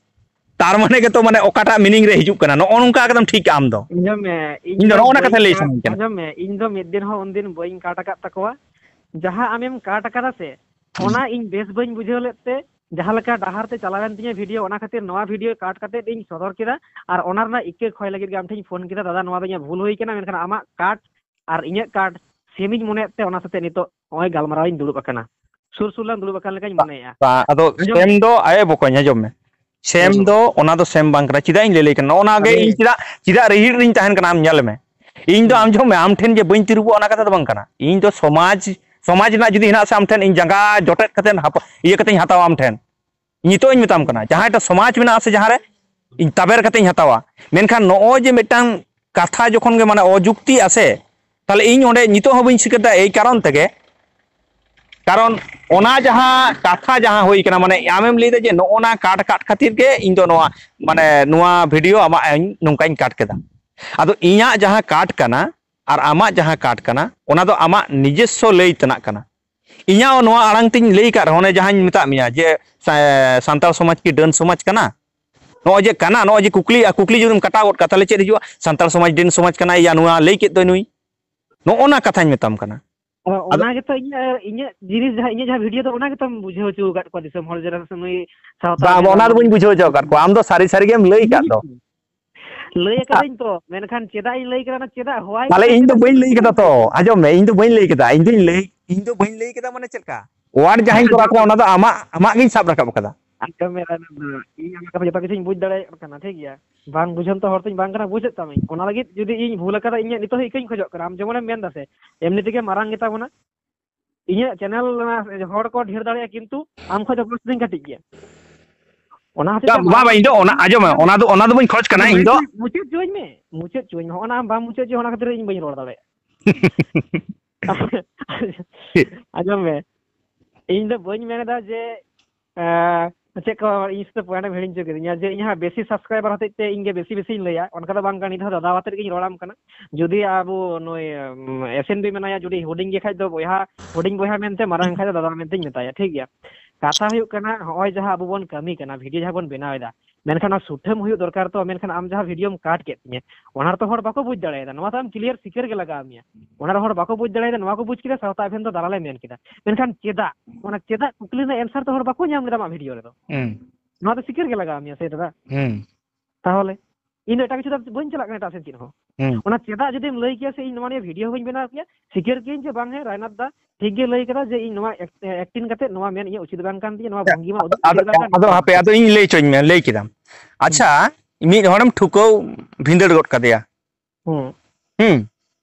ᱛᱟᱨ ᱢᱟᱱᱮ ᱜᱮᱛᱚ ᱢᱟᱱᱮ ᱚᱠᱟᱴᱟᱜ ᱢᱤᱱᱤᱝ ᱨᱮ ᱦᱤᱡᱩᱜ ᱠᱟᱱᱟ, ᱱᱚᱜᱼᱚ ᱱᱚᱝᱠᱟ ᱮᱠᱫᱚᱢ ᱴᱷᱤᱠ ᱟᱢ ᱫᱚ᱾ ᱟᱸᱡᱚᱢ ᱢᱮ, ᱤᱧ ᱫᱚ ᱱᱚᱜᱼᱚ ᱱᱟ ᱠᱟᱛᱷᱟ ᱞᱟᱹᱭ ᱠᱟᱴ- ᱥᱟᱱᱟᱧ ᱠᱟᱱᱟ᱾ ᱟᱸᱡᱚᱢ ᱢᱮ, ᱤᱧ ᱫᱚ ᱢᱤᱫ ᱫᱤᱱ ᱦᱚᱸ ᱩᱱᱫᱤᱱ ᱵᱟᱹᱧ ᱠᱟᱴ ᱟᱠᱟᱫ ᱛᱟᱠᱚᱣᱟ᱾ ᱡᱟᱦᱟᱸ ᱟᱢᱮᱢ ᱠᱟᱴ ᱟᱠᱟᱫᱟ ᱥᱮ, ᱚᱱᱟ ᱤᱧ ᱵᱮᱥ ᱵᱟᱹᱧ ᱵᱩᱡᱷᱟᱹᱣ ᱞᱮᱫ ᱛᱮ ᱡᱟᱦᱟᱸ ᱞᱮᱠᱟ ᱰᱟᱦᱟᱨ ᱛᱮ ᱪᱟᱞᱟᱣᱮᱱ ᱛᱤᱧᱟᱹ ᱵᱷᱤᱰᱤᱭᱳ, ᱚᱱᱟ ᱠᱷᱟᱹᱛᱤᱨ ᱱᱚᱣᱟ ᱵᱷᱤᱰᱤᱭᱳ ᱠᱟᱴ ᱠᱟᱛᱮ ᱤᱧ ᱥᱚᱫᱚᱨ ᱠᱮᱫᱟ᱾ ᱟᱨ ᱚᱱᱟ ᱨᱮᱱᱟᱜ ᱤᱠᱟᱹ ᱠᱷᱚᱭ ᱞᱟᱹᱜᱤᱫ ᱜᱮ ᱟᱢ ᱴᱷᱮᱱ ᱤᱧ ᱯᱷᱳᱱ ᱠᱮᱫᱟ, ᱫᱟᱫᱟ, ᱱᱚᱣᱟ ᱫᱚ ᱤᱧᱟᱹᱜ ᱵᱷᱩᱞ ᱦᱩᱭ ᱠᱟᱱᱟ, ᱢᱮᱱᱠᱷᱟᱱ ᱟᱢᱟᱜ ᱠᱟᱴ ᱟᱨ ᱤᱧᱟᱹᱜ ᱠᱟᱴ ᱥᱮᱢᱤᱧ ᱢᱚᱱᱮᱭᱮᱫ ᱛᱮ ᱚᱱᱟ ᱥᱟᱛᱮ ᱱᱤᱛᱚᱜ ᱱᱚᱜᱼᱚᱭ ᱜᱟᱞᱢᱟᱨᱟᱣ ᱤᱧ ᱫᱩᱲᱩᱵ ᱟᱠᱟᱱᱟ᱾ ᱥᱩᱨ ᱥᱩᱨ ᱞᱟᱝ ᱫᱩᱲᱩᱵ ᱟᱠᱟᱱ ᱞᱮᱠᱟᱧ ᱢᱚᱱᱮᱭᱮᱫᱼᱟ᱾ ᱵᱟᱝ, ᱟᱫᱚ ᱟᱸᱡᱚᱢ ᱥᱮᱢ ᱫᱚ ᱟᱭᱮ ᱵᱚᱠᱚᱧ, ᱟᱸᱡᱚᱢ ᱢᱮ, ᱥᱮᱢ ᱦᱩᱸ᱾ ᱫᱚ ᱚᱱᱟ ᱫᱚ ᱥᱮᱢ ᱵᱟᱝ ᱠᱟᱱᱟ᱾ ᱪᱮᱫᱟᱜ ᱤᱧ ᱞᱟᱹᱭ ᱞᱟᱹᱭ ᱠᱟᱱᱟ, ᱱᱚᱜᱼᱚ ᱱᱚᱣᱟ ᱜᱮ ᱟᱨᱮ, ᱤᱧ ᱪᱮᱫᱟᱜ ᱪᱮᱫᱟᱜ ᱨᱤᱦᱤᱲ ᱨᱤᱧ ᱛᱟᱦᱮᱱ ᱠᱟᱱᱟ, ᱟᱢ ᱧᱮᱞ ᱢᱮ᱾ ᱤᱧ ᱫᱚ ᱦᱩᱸ᱾ ᱟᱢ ᱡᱚᱢ ᱢᱮ, ᱟᱢ ᱴᱷᱮᱱ ᱡᱮ ᱵᱟᱹᱧ ᱛᱤᱨᱩᱵᱚᱜᱼᱟ, ᱚᱱᱟ ᱠᱟᱛᱷᱟ ᱫᱚ ᱵᱟᱝ ᱠᱟᱱᱟ᱾ ᱤᱧ ᱫᱚ ᱥᱚᱢᱟᱡᱽ ᱥᱚᱢᱟᱡᱽ ᱨᱮᱱᱟᱜ ᱡᱩᱫᱤ ᱦᱮᱱᱟᱜ ᱥᱮ ᱟᱢ ᱴᱷᱮᱱ, ᱤᱧ ᱡᱟᱸᱜᱟ ᱡᱚᱴᱮᱫ ᱠᱟᱛᱮ ᱦᱟᱯ- ᱤᱭᱟᱹ ᱠᱟᱛᱮᱧ ᱦᱟᱛᱟᱣᱟ ᱟᱢ ᱴᱷᱮᱱ᱾ ᱱᱤᱛᱚᱜ ᱤᱧ ᱢᱮᱛᱟᱢ ᱠᱟᱱᱟ, ᱡᱟᱦᱟᱸᱭᱴᱟᱜ ᱥᱚᱢᱟᱡᱽ ᱢᱮᱱᱟᱜᱼᱟ ᱥᱮ ᱡᱟᱦᱟᱸ ᱨᱮ, ᱤᱧ ᱛᱟᱵᱮᱨ ᱠᱟᱛᱮᱧ ᱦᱟᱛᱟᱣᱟ᱾ ᱢᱮᱱᱠᱷᱟᱱ ᱱᱚᱜᱼᱚᱭ ᱡᱮ ᱢᱤᱫᱴᱟᱝ ᱠᱟᱛᱷᱟ ᱡᱚᱠᱷᱚᱱ ᱜᱮ ᱢᱟᱱᱮ ᱚᱡᱩᱠᱛᱤ ᱟᱥᱮ, ᱛᱟᱦᱞᱮ ᱤᱧ ᱚᱸᱰᱮ ᱱᱤᱛᱚᱜ ᱦᱚᱸ ᱵᱟᱹᱧ ᱥᱤᱠᱟᱹᱨ ᱫᱟ᱾ ᱮᱭ ᱠᱟᱨᱚᱱ ᱛᱮᱜᱮ, ᱠᱟᱨᱚᱱ ᱚᱱᱟ ᱡᱟᱦᱟᱸ ᱠᱟᱛᱷᱟ ᱡᱟᱦᱟᱸ ᱦᱩᱭ ᱠᱟᱱᱟ, ᱢᱟᱱᱮ ᱟᱢᱮᱢ ᱞᱟᱹᱭ ᱫᱟ ᱡᱮ ᱱᱚᱜᱼᱚ ᱱᱟ ᱠᱟᱴ ᱠᱟᱴ ᱠᱷᱟᱹᱛᱤᱨ ᱜᱮ ᱤᱧ ᱫᱚ ᱱᱚᱣᱟ, ᱢᱟᱱᱮ ᱱᱚᱣᱟ ᱵᱷᱤᱰᱤᱭᱳ ᱟᱢᱟᱜ ᱤᱧ ᱱᱚᱝᱠᱟᱧ ᱠᱟᱴ ᱠᱮᱫᱟ᱾ ᱟᱫᱚ ᱤᱧᱟᱹᱜ ᱡᱟᱦᱟᱸ ᱠᱟᱴ ᱠᱟᱱᱟ ᱟᱨ ᱟᱢᱟᱜ ᱡᱟᱦᱟᱸ ᱠᱟᱴ ᱠᱟᱱᱟ, ᱚᱱᱟ ᱫᱚ ᱟᱢᱟᱜ ᱱᱤᱡᱮᱥᱥᱚ ᱞᱟᱹᱭ ᱛᱮᱱᱟᱜ ᱠᱟᱱᱟ᱾ ᱤᱧᱟᱹᱜ ᱱᱚᱣᱟ ᱟᱲᱟᱝ ᱛᱤᱧ ᱞᱟᱹᱭ ᱟᱠᱟᱫ ᱨᱮᱦᱚᱸ, ᱚᱱᱮ ᱡᱟᱦᱟᱸᱧ ᱢᱮᱛᱟᱫ ᱢᱮᱭᱟ ᱡᱮ ᱥᱟ-, ᱥᱟᱱᱛᱟᱲ ᱥᱚᱢᱟᱡᱽ ᱠᱤ ᱰᱟᱹᱱ ᱥᱚᱢᱟᱡᱽ ᱠᱟᱱᱟ? ᱱᱚᱜᱼᱚᱭ ᱡᱮ ᱠᱟᱱᱟ, ᱱᱚᱜᱼᱚᱭ ᱡᱮ ᱠᱩᱠᱞᱤ, ᱟᱨ ᱠᱩᱠᱞᱤ ᱡᱩᱫᱤᱢ ᱠᱟᱴᱟᱣ ᱜᱚᱫ ᱠᱟᱜᱼᱟ, ᱛᱟᱦᱞᱮ ᱪᱮᱫ ᱦᱤᱡᱩᱜᱼᱟ? ᱥᱟᱱᱛᱟᱲ ᱥᱚᱢᱟᱡᱽ ᱰᱟᱹᱱ ᱥᱚᱢᱟᱡᱽ ᱠᱟᱱᱟ, ᱭᱟ ᱱᱚᱣᱟ ᱞᱟᱹᱭ ᱠᱮᱫ ᱫᱚᱭ ᱱᱩᱭ, ᱱᱚᱜᱼᱚ ᱱᱟ ᱠᱟᱛᱷᱟᱧ ᱢᱮᱛᱟᱢ ᱠᱟᱱᱟ᱾ ᱟᱫᱚ ᱟᱫᱚ ᱚᱱᱟ ᱜᱮᱛᱚ ᱤᱧᱟᱹᱜ, ᱤᱧᱟᱹᱜ ᱡᱤᱱᱤᱥ ᱡᱟᱦᱟᱸ, ᱤᱧᱟᱹᱜ ᱡᱟᱦᱟᱸ ᱵᱷᱤᱰᱤᱭᱳ ᱫᱚ ᱚᱱᱟ ᱜᱮᱛᱚᱢ ᱵᱩᱡᱷᱟᱹᱣ ᱦᱚᱪᱚ ᱟᱠᱟᱫ ᱠᱚᱣᱟ ᱫᱤᱥᱚᱢ ᱦᱚᱲ, ᱡᱮ ᱱᱩᱭ ᱥᱟᱶᱛᱟ ᱵᱟᱝ, ᱨᱮᱱ ᱚᱱᱟ ᱫᱚ ᱟᱵᱚ ᱵᱟᱹᱧ ᱵᱩᱡᱷᱟᱹᱣ ᱦᱚᱪᱚ ᱟᱠᱟᱫ ᱠᱚᱣᱟ᱾ ᱟᱢ ᱫᱚ ᱥᱟᱹᱨᱤ ᱥᱟᱹᱨᱤ ᱜᱮᱢ ᱞᱟᱹᱭ ᱟᱠᱟᱫ ᱫᱚ᱾ ᱞᱟᱹᱭ ᱟᱠᱟᱫᱟᱹᱧ ᱛᱚ, ᱢᱮᱱᱠᱷᱟᱱ ᱪᱮᱫᱟᱜ ᱤᱧ ᱞᱟᱹᱭ ᱠᱮᱫᱟ ᱚᱱᱟ, ᱪᱮᱫᱟᱜ, why ᱛᱟᱦᱞᱮ ᱠᱟᱱᱟ, ᱤᱧ ᱫᱚ ᱪᱮᱫᱟᱜ ᱵᱟᱹᱧ ᱤᱧ ᱞᱟᱹᱭ ᱠᱮᱫᱟ ᱛᱚ, ᱟᱸᱡᱚᱢ ᱢᱮ, ᱤᱧ ᱫᱚ ᱵᱟᱹᱧ ᱞᱟᱹᱭ ᱠᱮᱫᱟ᱾ ᱤᱧ ᱫᱚᱧ ᱞᱟᱹᱭ, ᱤᱧ ᱫᱚ ᱵᱟᱹᱧ ᱞᱟᱹᱭ ᱠᱮᱫᱟ ᱢᱟᱱᱮ ᱪᱮᱫ ᱞᱮᱠᱟ? ᱳᱣᱟᱨᱰ ᱡᱟᱦᱟᱸᱧ ᱠᱚᱨᱟᱣ ᱠᱮᱫᱟ, ᱚᱱᱟ ᱫᱚ ᱟᱢᱟᱜ, ᱟᱢᱟᱜ ᱜᱤᱧ ᱥᱟᱵ ᱨᱟᱠᱟᱵ ᱠᱟᱫᱟ᱾ ᱟᱸᱡᱚᱢ ᱢᱮ, ᱨᱟᱭᱱᱟᱱᱫᱟ, ᱤᱧ ᱟᱢᱟᱜ ᱠᱟᱛᱷᱟ ᱡᱚᱛᱚ ᱠᱤᱪᱷᱩᱧ ᱵᱩᱡᱽ ᱫᱟᱲᱮᱭᱟᱜ ᱠᱟᱱᱟ, ᱴᱷᱤᱠ ᱜᱮᱭᱟ? ᱵᱟᱝ ᱵᱩᱡᱷᱟᱹᱣ ᱛᱚ ᱦᱚᱲ ᱛᱚᱧ ᱵᱟᱝ ᱠᱟᱱᱟ, ᱵᱩᱡᱮᱫ ᱛᱟᱢᱟᱹᱧ᱾ ᱚᱱᱟ ᱞᱟᱹᱜᱤᱫ ᱡᱩᱫᱤ ᱤᱧ ᱵᱷᱩᱞ ᱟᱠᱟᱫᱟ, ᱤᱧᱟᱹᱜ ᱱᱤᱛᱚᱜ ᱦᱚᱸ ᱤᱠᱟᱹᱧ ᱠᱷᱚᱡᱚᱜ ᱠᱟᱱᱟ᱾ ᱟᱢ ᱡᱮᱢᱚᱱᱮᱢ ᱢᱮᱱ ᱫᱟ ᱥᱮ, ᱮᱢᱱᱤ ᱛᱮᱜᱮ ᱢᱟᱨᱟᱝ ᱜᱮᱛᱟ ᱵᱚᱱᱟ᱾ ᱤᱧᱟᱹᱜ ᱪᱮᱱᱮᱞ ᱦᱚᱲ ᱠᱚ ᱰᱷᱮᱨ ᱫᱟᱲᱮᱭᱟᱜᱼᱟ, ᱠᱤᱱᱛᱩ ᱟᱢ ᱠᱷᱚᱡ ᱫᱚ ᱵᱚᱭᱚᱥ ᱫᱚᱧ ᱠᱟᱹᱴᱤᱡ ᱜᱮᱭᱟ᱾ ᱚᱱᱟ ᱦᱚᱛᱮᱡ ᱛᱮ ᱵᱟᱝ, ᱢᱟᱨᱟᱝ ᱵᱟᱝ, ᱤᱧ ᱫᱚ ᱜᱮᱛᱟ ᱚᱱᱟ, ᱵᱚᱱᱟ᱾ ᱟᱸᱡᱚᱢ ᱢᱮ, ᱟᱸᱡᱚᱢ ᱚᱱᱟ ᱫᱚ, ᱚᱱᱟ ᱫᱚ ᱵᱟᱹᱧ ᱠᱷᱚᱡᱽ ᱠᱟᱱᱟ ᱟᱸᱡᱚᱢ ᱤᱧ ᱢᱮ, ᱫᱚ᱾ ᱢᱩᱪᱟᱹᱫ ᱦᱚᱪᱚᱣᱟᱹᱧ ᱢᱮ, ᱢᱩᱪᱟᱹᱫ ᱦᱚᱪᱚᱣᱟᱹᱧ ᱢᱮ᱾ ᱦᱚᱸᱜᱼᱚ ᱱᱟ ᱟᱢ ᱵᱟᱢ ᱢᱩᱪᱟᱹᱫ ᱦᱚᱪᱚᱣᱟᱹᱧ, ᱚᱱᱟ ᱠᱷᱟᱹᱛᱤᱨ ᱤᱧ ᱵᱟᱹᱧ ᱨᱚᱲ ᱫᱟᱲᱮᱭᱟᱜᱼᱟ᱾ ᱟᱸᱡᱚᱢ ᱢᱮ, ᱤᱧ ᱫᱚ ᱵᱟᱹᱧ ᱢᱮᱱ ᱮᱫᱟ ᱡᱮ, ᱮᱸ, ᱪᱮᱫ ᱠᱚ ᱤᱧ ᱥᱟᱛᱮ point ᱮᱢ ᱦᱤᱲᱤᱧ ᱦᱚᱪᱚ ᱠᱤᱫᱤᱧᱟ, ᱡᱮ ᱤᱧ ᱦᱟᱸᱜ ᱵᱮᱥᱤ subscriber ᱦᱚᱛᱮᱡ ᱛᱮ ᱤᱧ ᱜᱮ ᱵᱮᱥᱤ ᱵᱮᱥᱤᱧ ᱞᱟᱹᱭᱟ, ᱚᱱᱠᱟ ᱫᱚ ᱵᱟᱝ ᱠᱟᱱᱟ᱾ ᱱᱤᱛ ᱦᱚᱸ ᱫᱟᱫᱟ ᱟᱛᱮᱫ ᱜᱤᱧ ᱨᱚᱲᱟᱢ ᱠᱟᱱᱟ᱾ ᱡᱩᱫᱤ ᱟᱵᱚ ᱱᱩᱭ, ᱩᱢ, S N B ᱢᱮᱱᱟᱭᱟ, ᱡᱩᱫᱤ ᱦᱩᱰᱤᱧ ᱜᱮ ᱠᱷᱟᱡ ᱫᱚ ᱵᱚᱭᱦᱟ, ᱦᱩᱰᱤᱧ ᱵᱚᱭᱦᱟ ᱢᱮᱱᱛᱮ, ᱢᱟᱨᱟᱝ ᱠᱷᱟᱡ ᱫᱚ ᱫᱟᱫᱟ ᱢᱮᱱᱛᱮᱧ ᱢᱮᱛᱟᱭᱟ, ᱴᱷᱤᱠ ᱜᱮᱭᱟ? ᱠᱟᱛᱷᱟ ᱦᱩᱭᱩᱜ ᱠᱟᱱᱟ, ᱦᱚᱸᱜᱼᱚᱭ ᱡᱟᱦᱟᱸ ᱟᱵᱚ ᱵᱚᱱ ᱠᱟᱹᱢᱤ ᱠᱟᱱᱟ, ᱵᱷᱤᱰᱤᱭᱳ ᱡᱟᱦᱟᱸ ᱵᱚᱱ ᱵᱮᱱᱟᱣ ᱮᱫᱟ, ᱢᱮᱱᱠᱷᱟᱱ ᱚᱱᱟ ᱥᱩᱴᱷᱟᱹᱢ ᱦᱩᱭᱩᱜ ᱫᱚᱨᱠᱟᱨ ᱛᱚ᱾ ᱢᱮᱱᱠᱷᱟᱱ ᱟᱢ ᱡᱟᱦᱟᱸ ᱵᱷᱤᱰᱤᱭᱳᱢ ᱠᱟᱴ ᱠᱮᱫ ᱛᱤᱧᱟᱹ, ᱚᱱᱟ ᱨᱮᱛᱚ ᱦᱚᱲ ᱵᱟᱠᱚ ᱵᱩᱡᱽ ᱫᱟᱲᱮᱭᱟᱫᱟ᱾ ᱱᱚᱣᱟ ᱫᱚ ᱟᱢ ᱠᱞᱤᱭᱟᱨ ᱥᱤᱠᱟᱹᱨ ᱜᱮ ᱞᱟᱜᱟᱣ ᱢᱮᱭᱟ᱾ ᱚᱱᱟ ᱨᱮ ᱦᱚᱲ ᱵᱟᱠᱚ ᱵᱩᱡᱽ ᱫᱟᱲᱮᱭᱟᱫᱟ, ᱱᱚᱣᱟ ᱠᱚ ᱵᱩᱡᱽ ᱠᱮᱫᱟ, ᱥᱟᱶᱛᱟ ᱟᱵᱷᱮᱱ ᱫᱚ ᱫᱟᱞᱟᱞᱮ ᱢᱮᱱ ᱠᱮᱫᱟ᱾ ᱢᱮᱱᱠᱷᱟᱱ ᱪᱮᱫᱟᱜ? ᱚᱱᱟ ᱪᱮᱫᱟᱜ ᱠᱩᱠᱞᱤ ᱨᱮᱱᱟᱜ ᱮᱱᱥᱟᱨ ᱛᱚ ᱦᱚᱲ ᱵᱟᱠᱚ ᱧᱟᱢ ᱞᱮᱫᱟ ᱟᱢᱟᱜ ᱵᱷᱤᱰᱤᱭᱳ ᱨᱮᱫᱚ᱾ ᱦᱩᱸ᱾ ᱱᱚᱣᱟ ᱫᱚ ᱥᱤᱠᱟᱹᱨ ᱜᱮ ᱞᱟᱜᱟᱣ ᱢᱮᱭᱟ ᱥᱮ ᱫᱟᱫᱟ᱾ ᱦᱩᱸ᱾ ᱛᱟᱦᱚᱞᱮ ᱤᱧ ᱫᱚ ᱮᱴᱟᱜ ᱠᱤᱪᱷᱩ ᱫᱚ ᱵᱟᱹᱧ ᱪᱟᱞᱟᱜ ᱠᱟᱱᱟ, ᱮᱴᱟᱜ ᱥᱮᱫ ᱪᱮᱫ ᱦᱚᱸ᱾ ᱦᱩᱸ᱾ ᱚᱱᱟ ᱪᱮᱫᱟᱜ ᱡᱩᱫᱤᱢ ᱞᱟᱹᱭ ᱠᱮᱭᱟ ᱥᱮ ᱤᱧ ᱱᱚᱣᱟ ᱱᱤᱭᱟᱹ ᱵᱷᱤᱰᱤᱭᱳ ᱦᱚᱸ ᱵᱟᱹᱧ ᱵᱮᱱᱟᱣ ᱠᱮᱭᱟ, ᱥᱤᱠᱟᱹᱨ ᱠᱤᱭᱟᱹᱧ ᱡᱮ ᱵᱟᱝ, ᱦᱮᱸ, ᱨᱟᱭᱱᱟᱛᱷ ᱫᱟ ᱴᱷᱤᱠ ᱜᱮ ᱞᱟᱹᱭ ᱠᱮᱫᱟ ᱡᱮ ᱤᱧ ᱱᱚᱣᱟ ᱮᱠ-, ᱮᱠᱴᱤᱝ ᱠᱟᱛᱮ ᱱᱚᱣᱟ ᱢᱮᱱ ᱤᱧᱟᱹᱜ ᱩᱪᱤᱛ ᱵᱟᱝ ᱠᱟᱱ ᱛᱤᱧᱟᱹ, ᱱᱚᱣᱟ ᱟᱫᱚ, ᱵᱷᱚᱝᱜᱤᱢᱟ ᱩᱫᱩᱜ ᱟᱫᱚ, ᱩᱪᱤᱛ ᱵᱟᱝ ᱠᱟᱱ ᱟᱫᱚ ᱛᱤᱧᱟᱹ᱾ ᱦᱟᱯᱮ, ᱟᱫᱚ ᱤᱧ ᱞᱟᱹᱭ ᱦᱚᱪᱚᱧ ᱢᱮ, ᱞᱟᱹᱭ ᱠᱮᱫᱟᱢ᱾ ᱦᱩᱸ᱾ ᱟᱪᱪᱷᱟ, ᱢᱤᱫ ᱦᱚᱲᱮᱢ ᱴᱷᱩᱠᱟᱹᱣ ᱵᱷᱤᱸᱫᱟᱹᱲ ᱜᱚᱫ ᱠᱟᱫᱮᱭᱟ᱾ ᱦᱩᱸ᱾ ᱦᱩᱸ᱾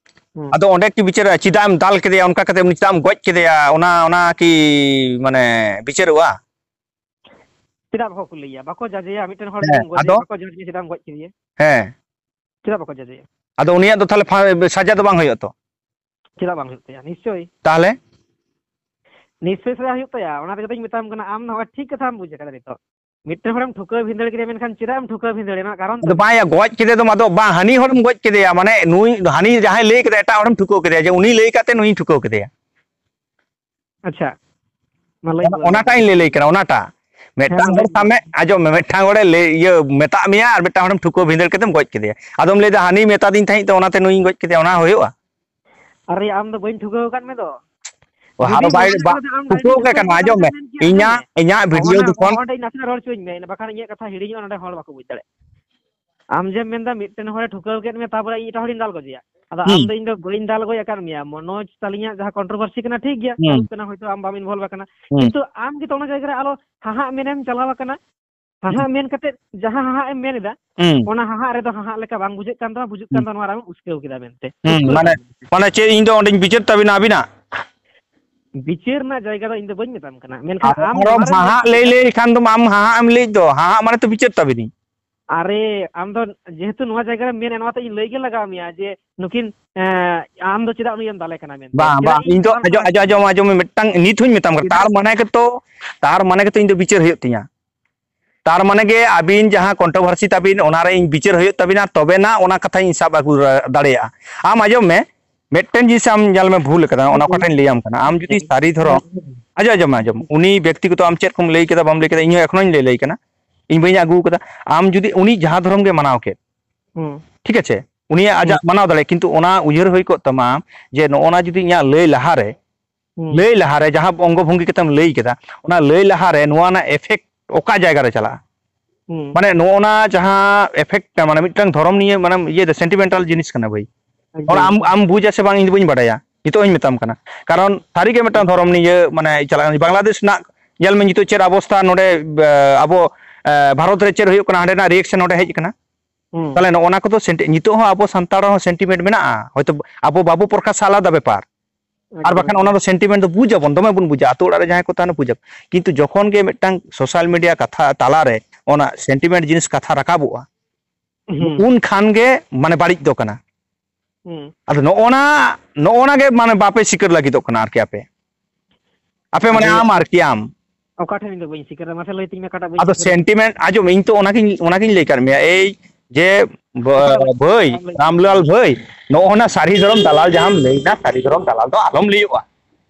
ᱦᱩᱸ᱾ ᱟᱫᱚ ᱚᱸᱰᱮ ᱠᱤ ᱵᱤᱪᱟᱹᱨ ᱪᱮᱫᱟᱜ ᱮᱢ ᱫᱟᱞ ᱠᱮᱫᱮᱭᱟ, ᱚᱱᱠᱟ ᱠᱟᱛᱮ ᱩᱱᱤ ᱪᱮᱫᱟᱜ ᱮᱢ ᱜᱚᱡ ᱠᱮᱫᱮᱭᱟ? ᱚᱱᱟ, ᱚᱱᱟ ᱠᱤ ᱢᱟᱱᱮ ᱵᱤᱪᱟᱹᱨᱚᱜᱼᱟ? ᱪᱮᱫᱟᱜ ᱵᱟᱠᱚ ᱠᱩᱞᱤᱭᱮᱭᱟ? ᱵᱟᱠᱚ ᱡᱟᱡᱮᱭᱟ, ᱢᱤᱫᱴᱮᱱ ᱦᱚᱲ ᱦᱮᱸ, ᱡᱩᱫᱤᱢ ᱜᱚᱡᱮᱭᱟ, ᱟᱫᱚ? ᱵᱟᱠᱚ ᱡᱟᱡᱽ ᱜᱮᱭᱟ, ᱪᱮᱫᱟᱜ ᱮᱢ ᱜᱚᱡ ᱠᱮᱫᱮᱭᱟ? ᱦᱮᱸ᱾ ᱪᱮᱫᱟᱜ ᱵᱟᱠᱚ ᱡᱟᱡᱮᱭᱟ? ᱟᱫᱚ ᱩᱱᱤᱭᱟᱜ ᱫᱚ ᱛᱟᱦᱞᱮ ᱯᱷᱟ-, ᱥᱟᱡᱟ ᱫᱚ ᱵᱟᱝ ᱦᱩᱭᱩᱜᱼᱟ ᱛᱚ? ᱪᱮᱫᱟᱜ ᱵᱟᱝ ᱦᱩᱭᱩᱜ ᱛᱟᱭᱟ? ᱱᱤᱥᱪᱳᱭ᱾ ᱛᱟᱦᱞᱮ? ᱱᱤᱥᱪᱳᱭ ᱥᱟᱡᱟ ᱦᱩᱭᱩᱜ ᱛᱟᱭᱟ, ᱚᱱᱟ ᱛᱮᱜᱮ ᱛᱚᱧ ᱢᱮᱛᱟᱢ ᱠᱟᱱᱟ᱾ ᱟᱢ ᱱᱚᱣᱟ ᱴᱷᱤᱠ ᱠᱟᱛᱷᱟᱢ ᱵᱩᱡ ᱟᱠᱟᱫᱟ ᱱᱤᱛᱚᱜ᱾ ᱢᱤᱫᱴᱮᱱ ᱦᱚᱲᱮᱢ ᱴᱷᱩᱠᱟᱹᱣ ᱵᱷᱤᱸᱫᱟᱹᱲ ᱠᱮᱫᱮᱭᱟ, ᱢᱮᱱᱠᱷᱟᱱ ᱪᱮᱫᱟᱜ ᱮᱢ ᱴᱷᱩᱠᱟᱹᱣ ᱵᱷᱤᱸᱫᱟᱹᱲᱮᱭᱟ? ᱚᱱᱟ ᱠᱟᱨᱚᱱ ᱟᱫᱚ ᱛᱟᱢ ᱵᱟᱝᱭᱟ, ᱪᱮᱫ? ᱜᱚᱡ ᱠᱮᱫᱮ ᱫᱚ ᱟᱫᱚ ᱵᱟᱝ, ᱦᱟᱹᱱᱤ ᱦᱚᱲᱮᱢ ᱜᱚᱡ ᱠᱮᱫᱮᱭᱟ, ᱢᱟᱱᱮ ᱱᱩᱭ, ᱦᱟᱹᱱᱤ ᱡᱟᱦᱟᱸᱭ ᱞᱟᱹᱭ ᱠᱮᱫᱟ ᱮᱴᱟᱜ ᱦᱚᱲᱮᱢ ᱴᱷᱩᱠᱟᱹᱣ ᱠᱮᱫᱮᱭᱟ ᱡᱮ ᱩᱱᱤ ᱞᱟᱹᱭ ᱠᱟᱛᱮ ᱱᱩᱭᱤᱧ ᱴᱷᱩᱠᱟᱹᱣ ᱠᱮᱫᱮᱭᱟ᱾ ᱟᱪᱪᱷᱟ, ᱢᱟ ᱞᱟᱹᱭ ᱚᱱᱟ, ᱛᱟᱞᱟᱝ ᱢᱮ ᱚᱱᱟᱴᱟᱜ ᱤᱧ ᱛᱟᱦᱚᱞᱮ᱾ ᱞᱟᱹᱭ, ᱞᱟᱹᱭ ᱠᱟᱱᱟ, ᱚᱱᱟᱴᱟᱜ᱾ ᱦᱮᱸ, ᱢᱤᱫᱴᱟᱝ ᱢᱟ ᱞᱟᱹᱭ ᱦᱚᱲ ᱥᱟᱵ ᱛᱟᱞᱟᱝ ᱢᱮ, ᱢᱮ᱾ ᱟᱸᱡᱚᱢ ᱢᱮ, ᱢᱤᱫᱴᱟᱝ ᱦᱚᱲᱮ ᱞᱟᱹᱭ, ᱤᱭᱟᱹ, ᱢᱮᱛᱟᱜ ᱢᱮᱭᱟ ᱟᱨ ᱢᱤᱫᱴᱟᱝ ᱦᱚᱲᱮᱢ ᱴᱷᱩᱠᱟᱹᱣ ᱵᱷᱤᱸᱫᱟᱹᱲ ᱠᱟᱛᱮᱢ ᱜᱚᱡ ᱠᱮᱫᱮᱭᱟ᱾ ᱟᱫᱚᱢ ᱞᱟᱹᱭᱫᱟ, "ᱦᱟᱹᱱᱤ ᱢᱮᱛᱟᱫᱤᱧ ᱛᱟᱦᱮᱸᱫ ᱛᱮ ᱚᱱᱟᱛᱮ ᱱᱩᱭᱤᱧ ᱜᱚᱡ ᱠᱮᱫᱮᱭᱟ", ᱚᱱᱟ ᱦᱩᱭᱩᱜᱼᱟ? ᱟᱨᱮ, ᱟᱢ ᱫᱚ ᱵᱟᱹᱧ ᱴᱷᱩᱠᱟᱹᱣ ᱟᱠᱟᱫ ᱢᱮ ᱫᱚ᱾ ᱚ, ᱡᱩᱫᱤ ᱟᱨᱚ ᱵᱟᱭ, ᱢᱚᱱᱮ ᱵᱟ-, ᱠᱟᱜ ᱢᱮ ᱟᱢ ᱴᱷᱩᱠᱟᱹᱣ ᱰᱟᱭᱨᱮᱠᱴ ᱜᱮ ᱢᱮᱛᱟᱹᱧ ᱠᱟᱱᱟ, ᱠᱷᱟᱱ ᱟᱸᱡᱚᱢ ᱢᱮ᱾ ᱟᱢ ᱢᱮᱱ ᱠᱮᱭᱟ, ᱟᱸᱡᱚᱢ ᱤᱧᱟᱹᱜ, ᱢᱮ᱾ ᱤᱧᱟᱹᱜ ᱵᱷᱤᱰᱤᱭᱳ ᱚᱱᱟ ᱡᱚᱠᱷᱚᱱ ᱚᱸᱰᱮ ᱱᱟᱥᱮᱱᱟᱜ ᱨᱚᱲ ᱦᱚᱪᱚᱧ ᱢᱮ, ᱵᱟᱠᱷᱟᱱ ᱤᱧᱟᱹᱜ ᱠᱟᱛᱷᱟ ᱦᱤᱲᱤᱧᱚᱜᱼᱟ, ᱱᱚᱰᱮ ᱦᱚᱲ ᱵᱟᱠᱚ ᱵᱩᱡᱽ ᱫᱟᱲᱮᱭᱟᱜᱼᱟ᱾ ᱟᱢ ᱡᱮᱢ ᱢᱮᱱᱫᱟ ᱢᱤᱫᱴᱮᱱ ᱦᱚᱲᱮ ᱴᱷᱩᱠᱟᱹᱣ ᱠᱮᱫ ᱢᱮᱭᱟ, ᱛᱟᱯᱚᱨᱮ ᱤᱧ ᱮᱴᱟᱜ ᱦᱚᱲᱤᱧ ᱫᱟᱞ ᱜᱚᱡᱮᱭᱟ᱾ ᱟᱫᱚ ᱟᱢ ᱦᱩᱸ᱾ ᱫᱚ ᱤᱧ ᱫᱚ ᱵᱟᱹᱧ ᱫᱟᱞ ᱜᱚᱡ ᱟᱠᱟᱫ ᱢᱮᱭᱟ᱾ ᱢᱚᱱᱳᱡᱽ ᱛᱟᱹᱞᱤᱧᱟᱜ ᱡᱟᱦᱟᱸ ᱠᱚᱱᱴᱨᱳᱵᱷᱟᱨᱥᱤ ᱠᱟᱱᱟ, ᱴᱷᱤᱠ ᱜᱮᱭᱟ, ᱦᱩᱸ᱾ ᱪᱟᱹᱞᱩᱜ ᱠᱟᱱᱟ, ᱦᱚᱭᱛᱳ ᱟᱢ ᱵᱟᱢ ᱤᱱᱵᱷᱚᱞᱵᱷ ᱟᱠᱟᱱᱟ᱾ ᱦᱩᱸ᱾ ᱠᱤᱱᱛᱩ ᱟᱢ ᱜᱮᱛᱚ ᱚᱱᱟ ᱡᱟᱭᱜᱟ ᱨᱮ ᱟᱨᱚ ᱦᱟᱦᱟᱜ ᱢᱮᱱᱮᱢ ᱪᱟᱞᱟᱣ ᱟᱠᱟᱱᱟ᱾ ᱦᱟᱦᱟᱜ ᱢᱮᱱ ᱠᱟᱛᱮ ᱡᱟᱦᱟᱸ ᱦᱟᱦᱟᱜ ᱮᱢ ᱢᱮᱱ ᱮᱫᱟ, ᱦᱩᱸ᱾ ᱚᱱᱟ ᱦᱟᱦᱟᱜ ᱨᱮᱫᱚ ᱦᱟᱦᱟᱜ ᱞᱮᱠᱟ ᱵᱟᱝ ᱵᱩᱡᱷᱟᱹᱜ ᱠᱟᱱ ᱛᱟᱢᱟ, ᱵᱩᱡᱷᱟᱹᱜ ᱠᱟᱱ ᱦᱩᱸ᱾ ᱛᱟᱢᱟ ᱱᱚᱣᱟ ᱨᱮᱢ ᱩᱥᱠᱟᱹᱣ ᱠᱮᱫᱟ ᱢᱮᱱᱛᱮ᱾ ᱦᱩᱸ, ᱩᱥᱠᱟᱹᱣ ᱢᱟᱱᱮ, ᱠᱟᱱᱟ ᱢᱮᱱᱛᱮ᱾ ᱢᱟᱱᱮ ᱪᱮᱫ, ᱤᱧ ᱫᱚ ᱚᱸᱰᱮᱧ ᱵᱤᱪᱟᱹᱨ ᱛᱟᱵᱤᱱᱟ ᱟᱹᱵᱤᱱᱟᱜ? ᱵᱤᱪᱟᱹᱨ ᱨᱮᱱᱟᱜ ᱡᱟᱭᱜᱟ ᱫᱚ ᱤᱧ ᱫᱚ ᱵᱟᱹᱧ ᱢᱮᱛᱟᱢ ᱠᱟᱱᱟ, ᱢᱮᱱᱠᱷᱟᱱ ᱟᱨ ᱟᱢ ᱟᱨᱚᱢ ᱱᱚᱣᱟ ᱨᱮᱢ ᱦᱟᱦᱟᱜ ᱞᱟᱹᱭ, ᱞᱟᱹᱭ ᱠᱷᱟᱱ ᱫᱚᱢ ᱟᱢ ᱦᱟᱦᱟᱜ ᱮᱢ ᱞᱟᱹᱭ ᱫᱚ, ᱦᱟᱦᱟᱜ ᱢᱟᱱᱮ ᱛᱚ ᱵᱤᱪᱟᱹᱨ ᱛᱟᱵᱤᱱᱤᱧ᱾ ᱟᱨᱮ, ᱟᱢ ᱫᱚ ᱡᱮᱦᱮᱛᱩ ᱱᱚᱣᱟ ᱡᱟᱭᱜᱟ ᱨᱮᱢ ᱢᱮᱱᱟ, ᱱᱚᱣᱟ ᱛᱚ ᱤᱧ ᱞᱟᱹᱭ ᱜᱮ ᱞᱟᱜᱟᱣ ᱢᱮᱭᱟ ᱡᱮ ᱱᱩᱠᱤᱱ, ᱮᱸ, ᱟᱢ ᱫᱚ ᱪᱮᱫᱟᱜ ᱩᱱᱤ ᱮᱢ ᱫᱟᱞᱮ ᱠᱟᱱᱟ ᱢᱮᱱᱛᱮ? ᱵᱟᱝ, ᱪᱮᱫᱟᱜ ᱵᱟᱝ, ᱤᱧ ᱤᱧ ᱫᱚ ᱪᱮᱛᱟᱱ ᱟᱸᱡᱚᱢ, ᱠᱷᱚᱱᱮᱢ ᱟᱸᱡᱚᱢ, ᱟᱸᱡᱚᱢ, ᱟᱸᱡᱚᱢ ᱢᱮ, ᱢᱤᱫᱴᱟᱝ ᱱᱤᱛ ᱦᱚᱧ ᱢᱮᱛᱟᱢ ᱠᱟᱱᱟ, ᱪᱮᱫᱟᱜ? ᱛᱟᱨ ᱢᱟᱱᱮ ᱜᱮᱛᱚ, ᱛᱟᱨ ᱢᱟᱱᱮ ᱜᱮᱛᱚ ᱤᱧ ᱫᱚ ᱵᱤᱪᱟᱹᱨ ᱦᱩᱭᱩᱜ ᱛᱤᱧᱟ᱾ ᱛᱟᱨ ᱢᱟᱱᱮ ᱜᱮ ᱟᱹᱵᱤᱱ ᱡᱟᱦᱟᱸ ᱠᱚᱱᱴᱨᱳᱵᱷᱟᱨᱥᱤ ᱛᱟᱹᱵᱤᱱ, ᱚᱱᱟ ᱨᱮ ᱤᱧ ᱵᱤᱪᱟᱹᱨ ᱦᱩᱭᱩᱜ ᱛᱟᱹᱵᱤᱱᱟ, ᱛᱚᱵᱮᱱᱟ ᱚᱱᱟ ᱠᱟᱛᱷᱟᱧ ᱥᱟᱵ ᱟᱹᱜᱩ ᱫᱟᱲᱮᱭᱟᱜᱼᱟ᱾ ᱟᱢ ᱟᱸᱡᱚᱢ ᱢᱮ, ᱢᱤᱫᱴᱮᱱ ᱡᱤᱱᱤᱥ ᱟᱢ ᱧᱮᱞ ᱢᱮ, ᱵᱷᱩᱞ ᱟᱠᱟᱫᱟ, ᱚᱱᱟ ᱚᱠᱟᱴᱟᱜ ᱤᱧ ᱞᱟᱹᱭᱟᱢ ᱠᱟᱱᱟ᱾ ᱟᱢ ᱡᱩᱫᱤ ᱥᱟᱹᱨᱤ ᱫᱷᱚᱨᱚᱢ, ᱟᱸᱡᱚᱢ, ᱟᱸᱡᱚᱢ ᱢᱮ, ᱟᱸᱡᱚᱢ ᱢᱮ᱾ ᱩᱱᱤ ᱵᱮᱠᱛᱤᱜᱚᱛᱚ ᱟᱢ ᱪᱮᱫ ᱠᱚᱢ ᱞᱟᱹᱭ ᱠᱮᱫᱟ, ᱵᱟᱢ ᱞᱟᱹᱭ ᱠᱮᱫᱟ, ᱤᱧ ᱦᱚᱸ ᱮᱠᱷᱚᱱᱚᱧ ᱞᱟᱹᱭ, ᱞᱟᱹᱭ ᱠᱟᱱᱟ᱾ ᱤᱧ ᱵᱟᱹᱧ ᱟᱹᱜᱩ ᱠᱟᱫᱟ᱾ ᱟᱢ ᱡᱩᱫᱤ ᱩᱱᱤ ᱡᱟᱦᱟᱸ ᱫᱷᱚᱨᱚᱢ ᱜᱮ ᱢᱟᱱᱟᱣ ᱠᱮᱫ, ᱦᱩᱸ᱾ ᱴᱷᱤᱠ ᱟᱪᱷᱮ, ᱩᱱᱤᱭᱟᱜ ᱟᱡᱟᱜ ᱦᱩᱸ᱾ ᱢᱟᱱᱟᱣ ᱫᱟᱲᱮᱭᱟᱜ, ᱠᱤᱱᱛᱩ ᱚᱱᱟ ᱩᱭᱦᱟᱹᱨ ᱦᱩᱭ ᱠᱚᱜ ᱛᱟᱢᱟ ᱡᱮ ᱱᱚᱜᱼᱚ ᱱᱟ ᱡᱩᱫᱤ ᱤᱧᱟᱹᱜ ᱞᱟᱹᱭ ᱞᱟᱦᱟᱨᱮ, ᱦᱩᱸ᱾ ᱞᱟᱹᱭ ᱞᱟᱦᱟᱨᱮ ᱡᱟᱦᱟᱸ ᱚᱝᱜᱚ ᱵᱷᱚᱝᱜᱤ ᱠᱟᱛᱮᱢ ᱞᱟᱹᱭ ᱠᱮᱫᱟ, ᱚᱱᱟ ᱞᱟᱹᱭ ᱞᱟᱦᱟᱨᱮ ᱱᱚᱣᱟ ᱨᱮᱱᱟᱜ effect ᱚᱠᱟ ᱡᱟᱭᱜᱟ ᱨᱮ ᱪᱟᱞᱟᱜᱼᱟ? ᱦᱩᱸ᱾ ᱢᱟᱱᱮ ᱱᱚᱜᱼᱚ ᱱᱟ ᱡᱟᱦᱟᱸ effect ᱢᱟᱱᱮ ᱢᱤᱫᱴᱟᱝ ᱫᱷᱚᱨᱚᱢ ᱱᱤᱭᱮ ᱢᱟᱱᱮ ᱤᱭᱟᱹ sentimental ᱡᱤᱱᱤᱥ ᱠᱟᱱᱟ ᱵᱷᱟᱹᱭ᱾ ᱮᱠᱫᱚᱢ᱾ ᱚᱱᱟ ᱟᱢ, ᱟᱢ ᱵᱩᱡᱟ ᱥᱮ ᱵᱟᱝ ᱤᱧ ᱫᱚ ᱵᱟᱹᱧ ᱵᱟᱰᱟᱭᱟ, ᱱᱤᱛᱚᱜ ᱦᱚᱧ ᱢᱮᱛᱟᱢ ᱠᱟᱱᱟ᱾ ᱠᱟᱨᱚᱱ ᱥᱟᱹᱨᱤᱜᱮ ᱢᱤᱫᱴᱟᱝ ᱫᱷᱚᱨᱚᱢ ᱱᱤᱭᱮ ᱢᱟᱱᱮ ᱪᱟᱞᱟᱜ ᱠᱟᱱᱟ᱾ ᱵᱟᱝᱞᱟᱫᱮᱥ ᱨᱮᱱᱟᱜ ᱧᱮᱞ ᱢᱮ ᱱᱤᱛᱚᱜ ᱪᱮᱫ ᱚᱵᱚᱥᱛᱷᱟ ᱱᱚᱰᱮ, ᱮ, ᱟᱵᱚ, ᱮ, ᱵᱷᱟᱨᱚᱛ ᱨᱮ ᱪᱮᱫ ᱦᱩᱭᱩᱜ ᱠᱟᱱᱟ, ᱦᱟᱸᱰᱮᱱᱟᱜ reaction ᱱᱚᱰᱮ ᱦᱮᱡ ᱟᱠᱟᱱᱟ᱾ ᱦᱩᱸ᱾ ᱛᱟᱦᱞᱮ ᱱᱚᱜᱼᱚ ᱱᱟ ᱠᱚᱫᱚ senti-, ᱱᱤᱛᱚᱜ ᱦᱚᱸ ᱟᱵᱚ ᱥᱟᱱᱛᱟᱲ ᱦᱚᱸ sentiment ᱢᱮᱱᱟᱜᱼᱟ, ᱦᱚᱭᱛᱳ ᱟᱵᱚ ᱵᱟᱵᱚ ᱯᱨᱚᱠᱟᱥᱟ ᱟᱞᱟᱫᱟ ᱵᱮᱯᱟᱨ, ᱟᱨ ᱮᱠᱫᱚᱢ, ᱵᱟᱠᱷᱟᱱ ᱚᱱᱟ ᱮᱠᱫᱚᱢ᱾ ᱫᱚ sentiment ᱫᱚ ᱵᱩᱡᱽ ᱟᱵᱚᱱ, ᱫᱚᱢᱮ ᱵᱚᱱ ᱵᱩᱡᱟ, ᱟᱛᱳ ᱚᱲᱟᱜ ᱨᱮ ᱡᱟᱦᱟᱸᱭ ᱠᱚ ᱛᱟᱦᱮᱱᱟ ᱵᱩᱡᱽ ᱟᱵᱚᱱ᱾ ᱠᱤᱱᱛᱩ ᱡᱚᱠᱷᱚᱱ ᱜᱮ ᱢᱤᱫᱴᱟᱝ social media ᱠᱟᱛᱷᱟ ᱛᱟᱞᱟᱨᱮ ᱚᱱᱟ sentiment ᱡᱤᱱᱤᱥ ᱠᱟᱛᱷᱟ ᱨᱟᱠᱟᱵᱚᱜᱼᱟ, ᱦᱩᱸ᱾ ᱩᱱ ᱠᱷᱟᱱ ᱜᱮ ᱢᱟᱱᱮ ᱵᱟᱹᱲᱤᱡ ᱫᱚ ᱠᱟᱱᱟ᱾ ᱦᱩᱸ᱾ ᱟᱫᱚ ᱱᱚᱜᱼᱚ ᱱᱟ, ᱱᱚᱜᱼᱚ ᱱᱟ ᱜᱮ ᱢᱟᱱᱮ ᱵᱟᱯᱮ ᱥᱤᱠᱟᱹᱨ ᱞᱟᱹᱜᱤᱫᱚᱜ ᱠᱟᱱᱟ ᱟᱨᱠᱤ ᱟᱯᱮ᱾ ᱟᱯᱮ ᱢᱟᱱᱮ ᱟᱫᱚ ᱟᱢ ᱟᱨᱠᱤ ᱟᱢ᱾ ᱚᱠᱟ ᱴᱷᱮᱱ ᱤᱧ ᱫᱚ ᱵᱟᱹᱧ ᱥᱤᱠᱟᱹᱨᱟ? ᱢᱟᱥᱮ ᱞᱟᱹᱭ ᱛᱤᱧ ᱢᱮ, ᱚᱠᱟᱴᱟᱜ ᱵᱟᱹᱧ ᱟᱫᱚ ᱥᱤᱠᱟᱹᱨᱟ? Sentiment, ᱟᱸᱡᱚᱢ, ᱤᱧ ᱛᱚ ᱚᱱᱟᱜᱤᱧ, ᱚᱱᱟᱜᱤᱧ ᱞᱟᱹᱭ ᱠᱟᱫ ᱢᱮᱭᱟ᱾ ᱮᱭ ᱡᱮ ᱵᱟᱹ-, ᱚᱠᱟᱴᱟᱜ ᱵᱟᱹᱧ ᱵᱷᱟᱹᱭ, ᱥᱤᱠᱟᱹᱨᱟ? ᱞᱟᱹᱭ ᱨᱟᱢᱞᱟᱞ ᱵᱷᱟᱹᱭ, ᱱᱚᱜᱼᱚ ᱱᱟ ᱥᱟᱹᱨᱤ ᱫᱷᱚᱨᱚᱢ ᱫᱟᱞᱟᱞ ᱡᱟᱦᱟᱸᱢ ᱞᱟᱹᱭᱫᱟ, ᱥᱟᱹᱨᱤ ᱫᱷᱚᱨᱚᱢ ᱫᱟᱞᱟᱞ ᱫᱚ ᱟᱞᱚᱢ ᱞᱟᱹᱭᱚᱜᱼᱟ᱾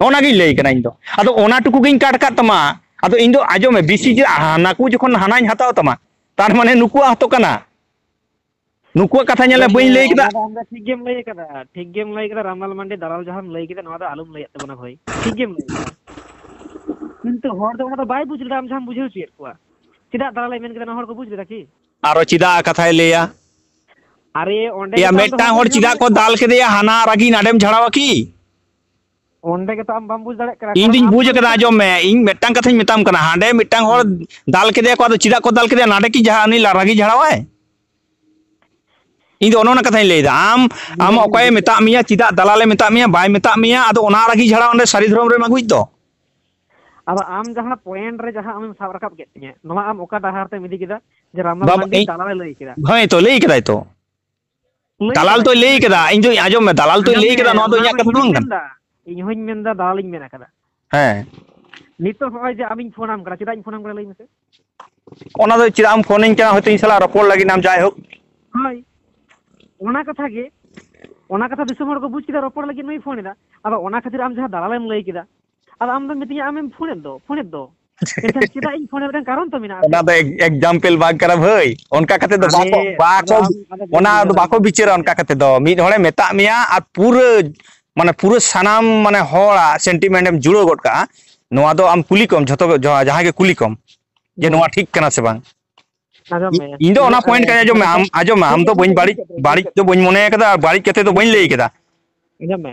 ᱱᱚᱜᱼᱚ ᱱᱟ ᱜᱤᱧ ᱞᱟᱹᱭ ᱠᱟᱱᱟ ᱤᱧ ᱫᱚ᱾ ᱟᱫᱚ ᱚᱱᱟ ᱴᱩᱠᱩ ᱜᱤᱧ ᱠᱟᱴ ᱠᱟᱫ ᱛᱟᱢᱟ᱾ ᱟᱫᱚ ᱤᱧ ᱫᱚ ᱟᱸᱡᱚᱢ ᱢᱮ, ᱵᱮᱥᱤ ᱡᱮ ᱦᱟᱱᱟ ᱠᱚ ᱡᱚᱠᱷᱚᱱ ᱦᱟᱱᱟᱧ ᱦᱟᱛᱟᱣ ᱛᱟᱢᱟ, ᱛᱟᱨ ᱢᱟᱱᱮ ᱱᱩᱠᱩᱣᱟᱜ ᱦᱚᱸᱛᱚ ᱠᱟᱱᱟ᱾ ᱱᱩᱠᱩᱣᱟᱜ ᱠᱟᱛᱷᱟ ᱧᱮᱞ ᱢᱮ, ᱵᱟᱹᱧ ᱞᱟᱹᱭ ᱠᱮᱫᱟ᱾ ᱚᱱᱟ ᱫᱚ ᱟᱢ ᱫᱚ ᱴᱷᱤᱠ ᱜᱮᱢ ᱞᱟᱹᱭ ᱠᱟᱫᱟ, ᱴᱷᱤᱠ ᱜᱮᱢ ᱞᱟᱹᱭ ᱠᱮᱫᱟ᱾ ᱨᱟᱢᱞᱟᱞ ᱢᱟᱱᱰᱤ ᱫᱟᱞᱟᱞ ᱡᱟᱦᱟᱸᱢ ᱞᱟᱹᱭ ᱠᱮᱫᱟ, ᱱᱚᱣᱟ ᱫᱚ ᱟᱞᱚᱢ ᱞᱟᱹᱭᱟᱜ ᱛᱟᱵᱚᱱᱟ ᱵᱷᱟᱹᱭ, ᱴᱷᱤᱠ ᱜᱮᱢ ᱞᱟᱹᱭ ᱠᱮᱫᱟ᱾ ᱠᱤᱱᱛᱩ ᱦᱚᱲ ᱫᱚ ᱚᱱᱟ ᱫᱚ ᱵᱟᱭ ᱵᱩᱡᱽ ᱞᱮᱫᱟ ᱟᱢ ᱡᱟᱦᱟᱸᱢ ᱵᱩᱡᱷᱟᱹᱣ ᱦᱚᱪᱚᱭᱮᱫ ᱠᱚᱣᱟ᱾ ᱪᱮᱫᱟᱜ ᱫᱟᱞᱟᱞᱮ ᱢᱮᱱ ᱠᱮᱫᱟ, ᱱᱚᱣᱟ ᱦᱚᱲ ᱠᱚ ᱵᱩᱡᱽ ᱞᱮᱫᱟ ᱠᱤ? ᱟᱨᱚ ᱪᱮᱫᱟᱜ ᱠᱟᱛᱷᱟᱭ ᱞᱟᱹᱭᱟ? ᱟᱨᱮ, ᱚᱸᱰᱮ ᱮᱭᱟ, ᱜᱮᱛᱚ ᱟᱢ ᱫᱚ ᱢᱤᱫᱴᱟᱝ ᱦᱚᱲ ᱵᱟᱢ ᱵᱩᱡᱷᱟᱹᱣ ᱪᱮᱫᱟᱜ ᱫᱟᱲᱮᱭᱟᱜ ᱠᱚ ᱠᱟᱱᱟ᱾ ᱫᱟᱞ ᱠᱮᱫᱮᱭᱟ, ᱦᱟᱱᱟ ᱨᱟᱹᱜᱤ ᱱᱟᱰᱮᱢ ᱡᱷᱟᱲᱟᱣᱟ ᱠᱤ? ᱚᱸᱰᱮ ᱜᱮᱛᱚ ᱟᱢ ᱵᱟᱢ ᱵᱩᱡᱽ ᱫᱟᱲᱮᱭᱟᱜ ᱠᱟᱱᱟ, ᱤᱧ ᱠᱟᱨᱚᱱ ᱫᱩᱧ ᱟᱢ ᱵᱩᱡᱽ ᱫᱚ ᱠᱟᱫᱟ, ᱟᱸᱡᱚᱢ ᱢᱮ, ᱤᱧ ᱢᱤᱫᱴᱟᱝ ᱠᱟᱛᱷᱟᱧ ᱢᱮᱛᱟᱢ ᱠᱟᱱᱟ, ᱦᱟᱸᱰᱮ ᱢᱤᱫᱴᱟᱝ ᱦᱚᱲ ᱦᱩᱸ᱾ ᱫᱟᱞ ᱠᱮᱫᱮᱭᱟ ᱠᱚ, ᱟᱫᱚ ᱪᱮᱫᱟᱜ ᱠᱚ ᱫᱟᱞ ᱠᱮᱫᱮᱭᱟ? ᱱᱟᱰᱮ ᱠᱤ ᱡᱟᱦᱟᱸ ᱩᱱᱤ ᱞᱟ-, ᱨᱟᱹᱜᱤ ᱡᱷᱟᱲᱟᱣᱟᱭ? ᱤᱧ ᱫᱚ ᱚᱱᱮ ᱚᱱᱟ ᱠᱟᱛᱷᱟᱧ ᱞᱟᱹᱭᱫᱟ᱾ ᱟᱢ, ᱟᱢ ᱚᱱᱟᱜᱤᱧ ᱚᱠᱚᱭᱮ ᱞᱟᱹᱭᱫᱟ᱾ ᱢᱮᱛᱟᱜ ᱢᱮᱭᱟ, ᱪᱮᱫᱟᱜ ᱫᱟᱞᱟᱞᱮ ᱢᱮᱛᱟᱜ ᱢᱮᱭᱟ, ᱵᱟᱭ ᱢᱮᱛᱟᱜ ᱢᱮᱭᱟ, ᱟᱫᱚ ᱚᱱᱟ ᱨᱟᱹᱜᱤ ᱡᱷᱟᱲᱟ ᱚᱸᱰᱮ ᱥᱟᱹᱨᱤ ᱫᱷᱚᱨᱚᱢ ᱨᱮᱢ ᱟᱹᱜᱩᱭᱮᱫ ᱫᱚ᱾ ᱟᱫᱚ ᱟᱢ ᱡᱟᱦᱟᱸ point ᱨᱮ ᱡᱟᱦᱟᱸ ᱟᱢᱮᱢ ᱥᱟᱵ ᱨᱟᱠᱟᱵ ᱠᱮᱫ ᱛᱤᱧᱟᱹ, ᱱᱚᱣᱟ ᱟᱢ ᱚᱠᱟ ᱰᱟᱦᱟᱨ ᱛᱮᱢ ᱤᱫᱤ ᱠᱮᱫᱟ ᱡᱮ ᱨᱟᱢᱞᱟᱞ ᱵᱟᱵᱟ, ᱢᱟᱱᱰᱤ ᱤᱧ, ᱫᱟᱞᱟᱞᱮ ᱞᱟᱹᱭ ᱠᱮᱫᱟ? ᱦᱳᱭ ᱛᱚ, ᱞᱟᱹᱭ ᱠᱟᱫᱟᱭ ᱛᱚ᱾ ᱞᱟᱹᱭ ᱫᱟᱞᱟᱞ ᱠᱟᱫᱟᱭ, ᱛᱚᱭ ᱞᱟᱹᱭ ᱤᱧ ᱠᱟᱫᱟ, ᱤᱧ ᱫᱚᱧ ᱟᱸᱡᱚᱢ ᱢᱮ, ᱫᱟᱞᱟᱞ ᱛᱚᱭ ᱟᱸᱡᱚᱢ ᱞᱟᱹᱭ ᱢᱮ, ᱠᱟᱫᱟ, ᱱᱚᱣᱟ ᱫᱚ ᱚᱱᱟ ᱤᱧᱟᱹᱜ ᱫᱚ ᱠᱟᱛᱷᱟ ᱫᱚ ᱤᱧ ᱵᱟᱝ ᱦᱚᱧ ᱠᱟᱱᱟ᱾ ᱢᱮᱱᱫᱟ, ᱤᱧ ᱦᱚᱧ ᱢᱮᱱᱫᱟ, ᱫᱟᱞᱟᱞᱤᱧ ᱢᱮᱱ ᱟᱠᱟᱫᱟ᱾ ᱦᱮᱸ᱾ ᱱᱤᱛᱚᱜ ᱦᱚᱸᱜᱼᱚᱭ ᱡᱮ ᱟᱢᱤᱧ ᱯᱷᱳᱱ ᱟᱢ ᱠᱟᱱᱟ, ᱪᱮᱫᱟᱜ ᱤᱧ ᱯᱷᱳᱱ ᱟᱢ ᱠᱟᱱᱟ ᱞᱟᱹᱭ ᱢᱮᱥᱮ? ᱚᱱᱟ ᱫᱚ ᱪᱮᱫᱟᱜ ᱮᱢ ᱯᱷᱳᱱᱟᱹᱧ ᱠᱟᱱᱟ? ᱦᱚᱭᱛᱳ ᱤᱧ ᱥᱟᱞᱟᱜ ᱨᱚᱯᱚᱲ ᱞᱟᱹᱜᱤᱫ ᱟᱢ, ᱡᱟᱭᱦᱳᱠ᱾ ᱦᱳᱭ, ᱚᱱᱟ ᱠᱟᱛᱷᱟ ᱜᱮ, ᱚᱱᱟ ᱠᱟᱛᱷᱟ ᱫᱤᱥᱚᱢ ᱦᱚᱲ ᱠᱚ ᱵᱩᱡᱽ ᱠᱮᱫᱟ, ᱨᱚᱯᱚᱲ ᱞᱟᱹᱜᱤᱫ ᱱᱩᱭ ᱯᱷᱳᱱ ᱮᱫᱟ᱾ ᱟᱫᱚ ᱚᱱᱟ ᱠᱷᱟᱹᱛᱤᱨ ᱟᱢ ᱡᱟᱦᱟᱸ ᱫᱟᱞᱟᱞᱮᱢ ᱞᱟᱹᱭ ᱠᱮᱫᱟ, ᱟᱫᱚ ᱟᱢ ᱫᱚᱢ ᱢᱤᱛᱟᱹᱧᱟ ᱟᱢᱮᱢ ᱯᱷᱳᱱᱮᱫ ᱫᱚ, ᱯᱷᱳᱱᱮᱫ ᱫᱚ᱾ ᱮᱱᱠᱷᱟᱱ ᱪᱮᱫᱟᱜ ᱤᱧ ᱯᱷᱳᱱᱟ? ᱢᱤᱫᱴᱟᱝ ᱠᱟᱨᱚᱱ ᱛᱚ ᱢᱮᱱᱟᱜᱼᱟ᱾ ᱚᱱᱟ ᱫᱚ ᱮᱠ- ᱮᱠᱡᱟᱢᱯᱮᱞ ᱵᱟᱝ ᱠᱟᱱᱟ ᱵᱷᱟᱹᱭ, ᱚᱱᱠᱟ ᱠᱟᱛᱮ ᱫᱚ ᱟᱨᱮ, ᱵᱟᱠᱚ ᱵᱟᱠᱚ ᱟᱫᱚ ᱟᱢ, ᱟᱫᱚ ᱚᱱᱟ ᱫᱚ ᱵᱩᱡᱷᱟᱹᱣ ᱵᱟᱠᱚ ᱫᱟᱲᱮᱭᱟᱜ ᱵᱤᱪᱟᱹᱨᱟ᱾ ᱚᱱᱠᱟ ᱠᱟᱛᱮ ᱫᱚ ᱢᱤᱫ ᱦᱚᱲᱮ ᱢᱮᱛᱟᱜ ᱢᱮᱭᱟ ᱟᱨ ᱯᱩᱨᱟᱹ ᱢᱟᱱᱮ ᱯᱩᱨᱟᱹ ᱥᱟᱱᱟᱢ ᱢᱟᱱᱮ ᱦᱚᱲᱟᱜ ᱥᱮᱱᱴᱤᱢᱮᱱᱴ ᱮᱢ ᱡᱩᱲᱟᱹᱣ ᱜᱚᱫ ᱠᱟᱜᱼᱟ᱾ ᱱᱚᱣᱟ ᱫᱚ ᱟᱢ ᱠᱩᱞᱤ ᱠᱚᱢ, ᱡᱷᱚᱛᱚ ᱡᱟᱦᱟᱸ- ᱡᱟᱦᱟᱸᱭ ᱜᱮ ᱠᱩᱞᱤ ᱠᱚᱢ ᱡᱮ ᱦᱩᱸ᱾ ᱱᱚᱣᱟ ᱴᱷᱤᱠ ᱠᱟᱱᱟ ᱥᱮ ᱵᱟᱝ᱾ ᱟᱸᱡᱚᱢ ᱢᱮ᱾ ᱤᱧ ᱫᱚ ᱚᱱᱟ ᱤᱧᱟᱹᱜ, ᱯᱚᱭᱮᱱᱴ ᱠᱟᱱᱟ᱾ ᱟᱸᱡᱚᱢ ᱢᱮ, ᱟᱢ ᱟᱸᱡᱚᱢ ᱢᱮ, ᱟᱢ ᱫᱚ ᱵᱟᱹᱧ ᱵᱟᱹᱲᱤᱡ ᱵᱟᱹᱲᱤᱡ ᱫᱚ ᱵᱟᱹᱧ ᱢᱚᱱᱮ ᱠᱟᱫᱟ ᱟᱨ ᱵᱟᱹᱲᱤᱡ ᱠᱟᱛᱮ ᱫᱚ ᱵᱟᱹᱧ ᱞᱟᱹᱭ ᱠᱟᱫᱟ᱾ ᱟᱸᱡᱚᱢ ᱢᱮ,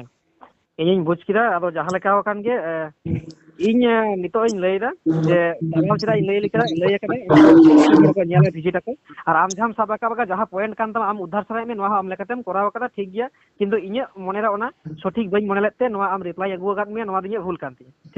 ᱤᱧᱤᱧ ᱵᱩᱡᱽ ᱠᱮᱫᱟ᱾ ᱟᱫᱚ ᱡᱟᱦᱟᱸ ᱞᱮᱠᱟ ᱟᱠᱟᱱ ᱜᱮ, ᱮ, ᱤᱧ, ᱮ, ᱱᱤᱛᱚᱜ ᱤᱧ ᱞᱟᱹᱭ ᱮᱫᱟ ᱡᱮ ᱪᱟᱞᱟᱣ ᱪᱮᱫᱟᱜ ᱤᱧ ᱞᱟᱹᱭ ᱞᱮ ᱠᱟᱱᱟ, ᱞᱟᱹᱭ ᱟᱠᱟᱫᱟ, ᱦᱚᱲ ᱠᱚ ᱧᱮᱞᱟ, ᱵᱷᱤᱡᱤᱴ ᱟᱠᱚ᱾ ᱟᱨ ᱟᱢ ᱡᱟᱦᱟᱸᱢ ᱥᱟᱵ ᱨᱟᱠᱟᱵ ᱟᱠᱟᱫ, ᱡᱟᱦᱟᱸ ᱯᱚᱭᱮᱱᱴ ᱠᱟᱱ ᱛᱟᱢᱟ, ᱟᱢ ᱩᱫᱽᱫᱷᱟᱨ ᱥᱟᱱᱟᱭᱮᱫ ᱢᱮ, ᱱᱚᱣᱟ ᱦᱚᱸ ᱟᱢ ᱞᱮᱠᱟᱛᱮᱢ ᱠᱚᱨᱟᱣ ᱟᱠᱟᱫᱟ, ᱴᱷᱤᱠ ᱜᱮᱭᱟ᱾ ᱠᱤᱱᱛᱩ ᱤᱧᱟᱹᱜ ᱢᱚᱱᱮᱨᱮ ᱚᱱᱟ ᱥᱚᱴᱷᱤᱠ ᱵᱟᱹᱧ ᱢᱚᱱᱮ ᱞᱮᱫ ᱛᱮ ᱱᱚᱣᱟ ᱟᱢ ᱨᱤᱯᱞᱟᱭ ᱟᱹᱜᱩ ᱟᱠᱟᱫ ᱢᱮᱭᱟ, ᱱᱚᱣᱟ ᱫᱚ ᱤᱧᱟᱹᱜ ᱵᱷᱩᱞ ᱠᱟᱱ ᱛᱤᱧᱟᱹ᱾ ᱴᱷᱤᱠ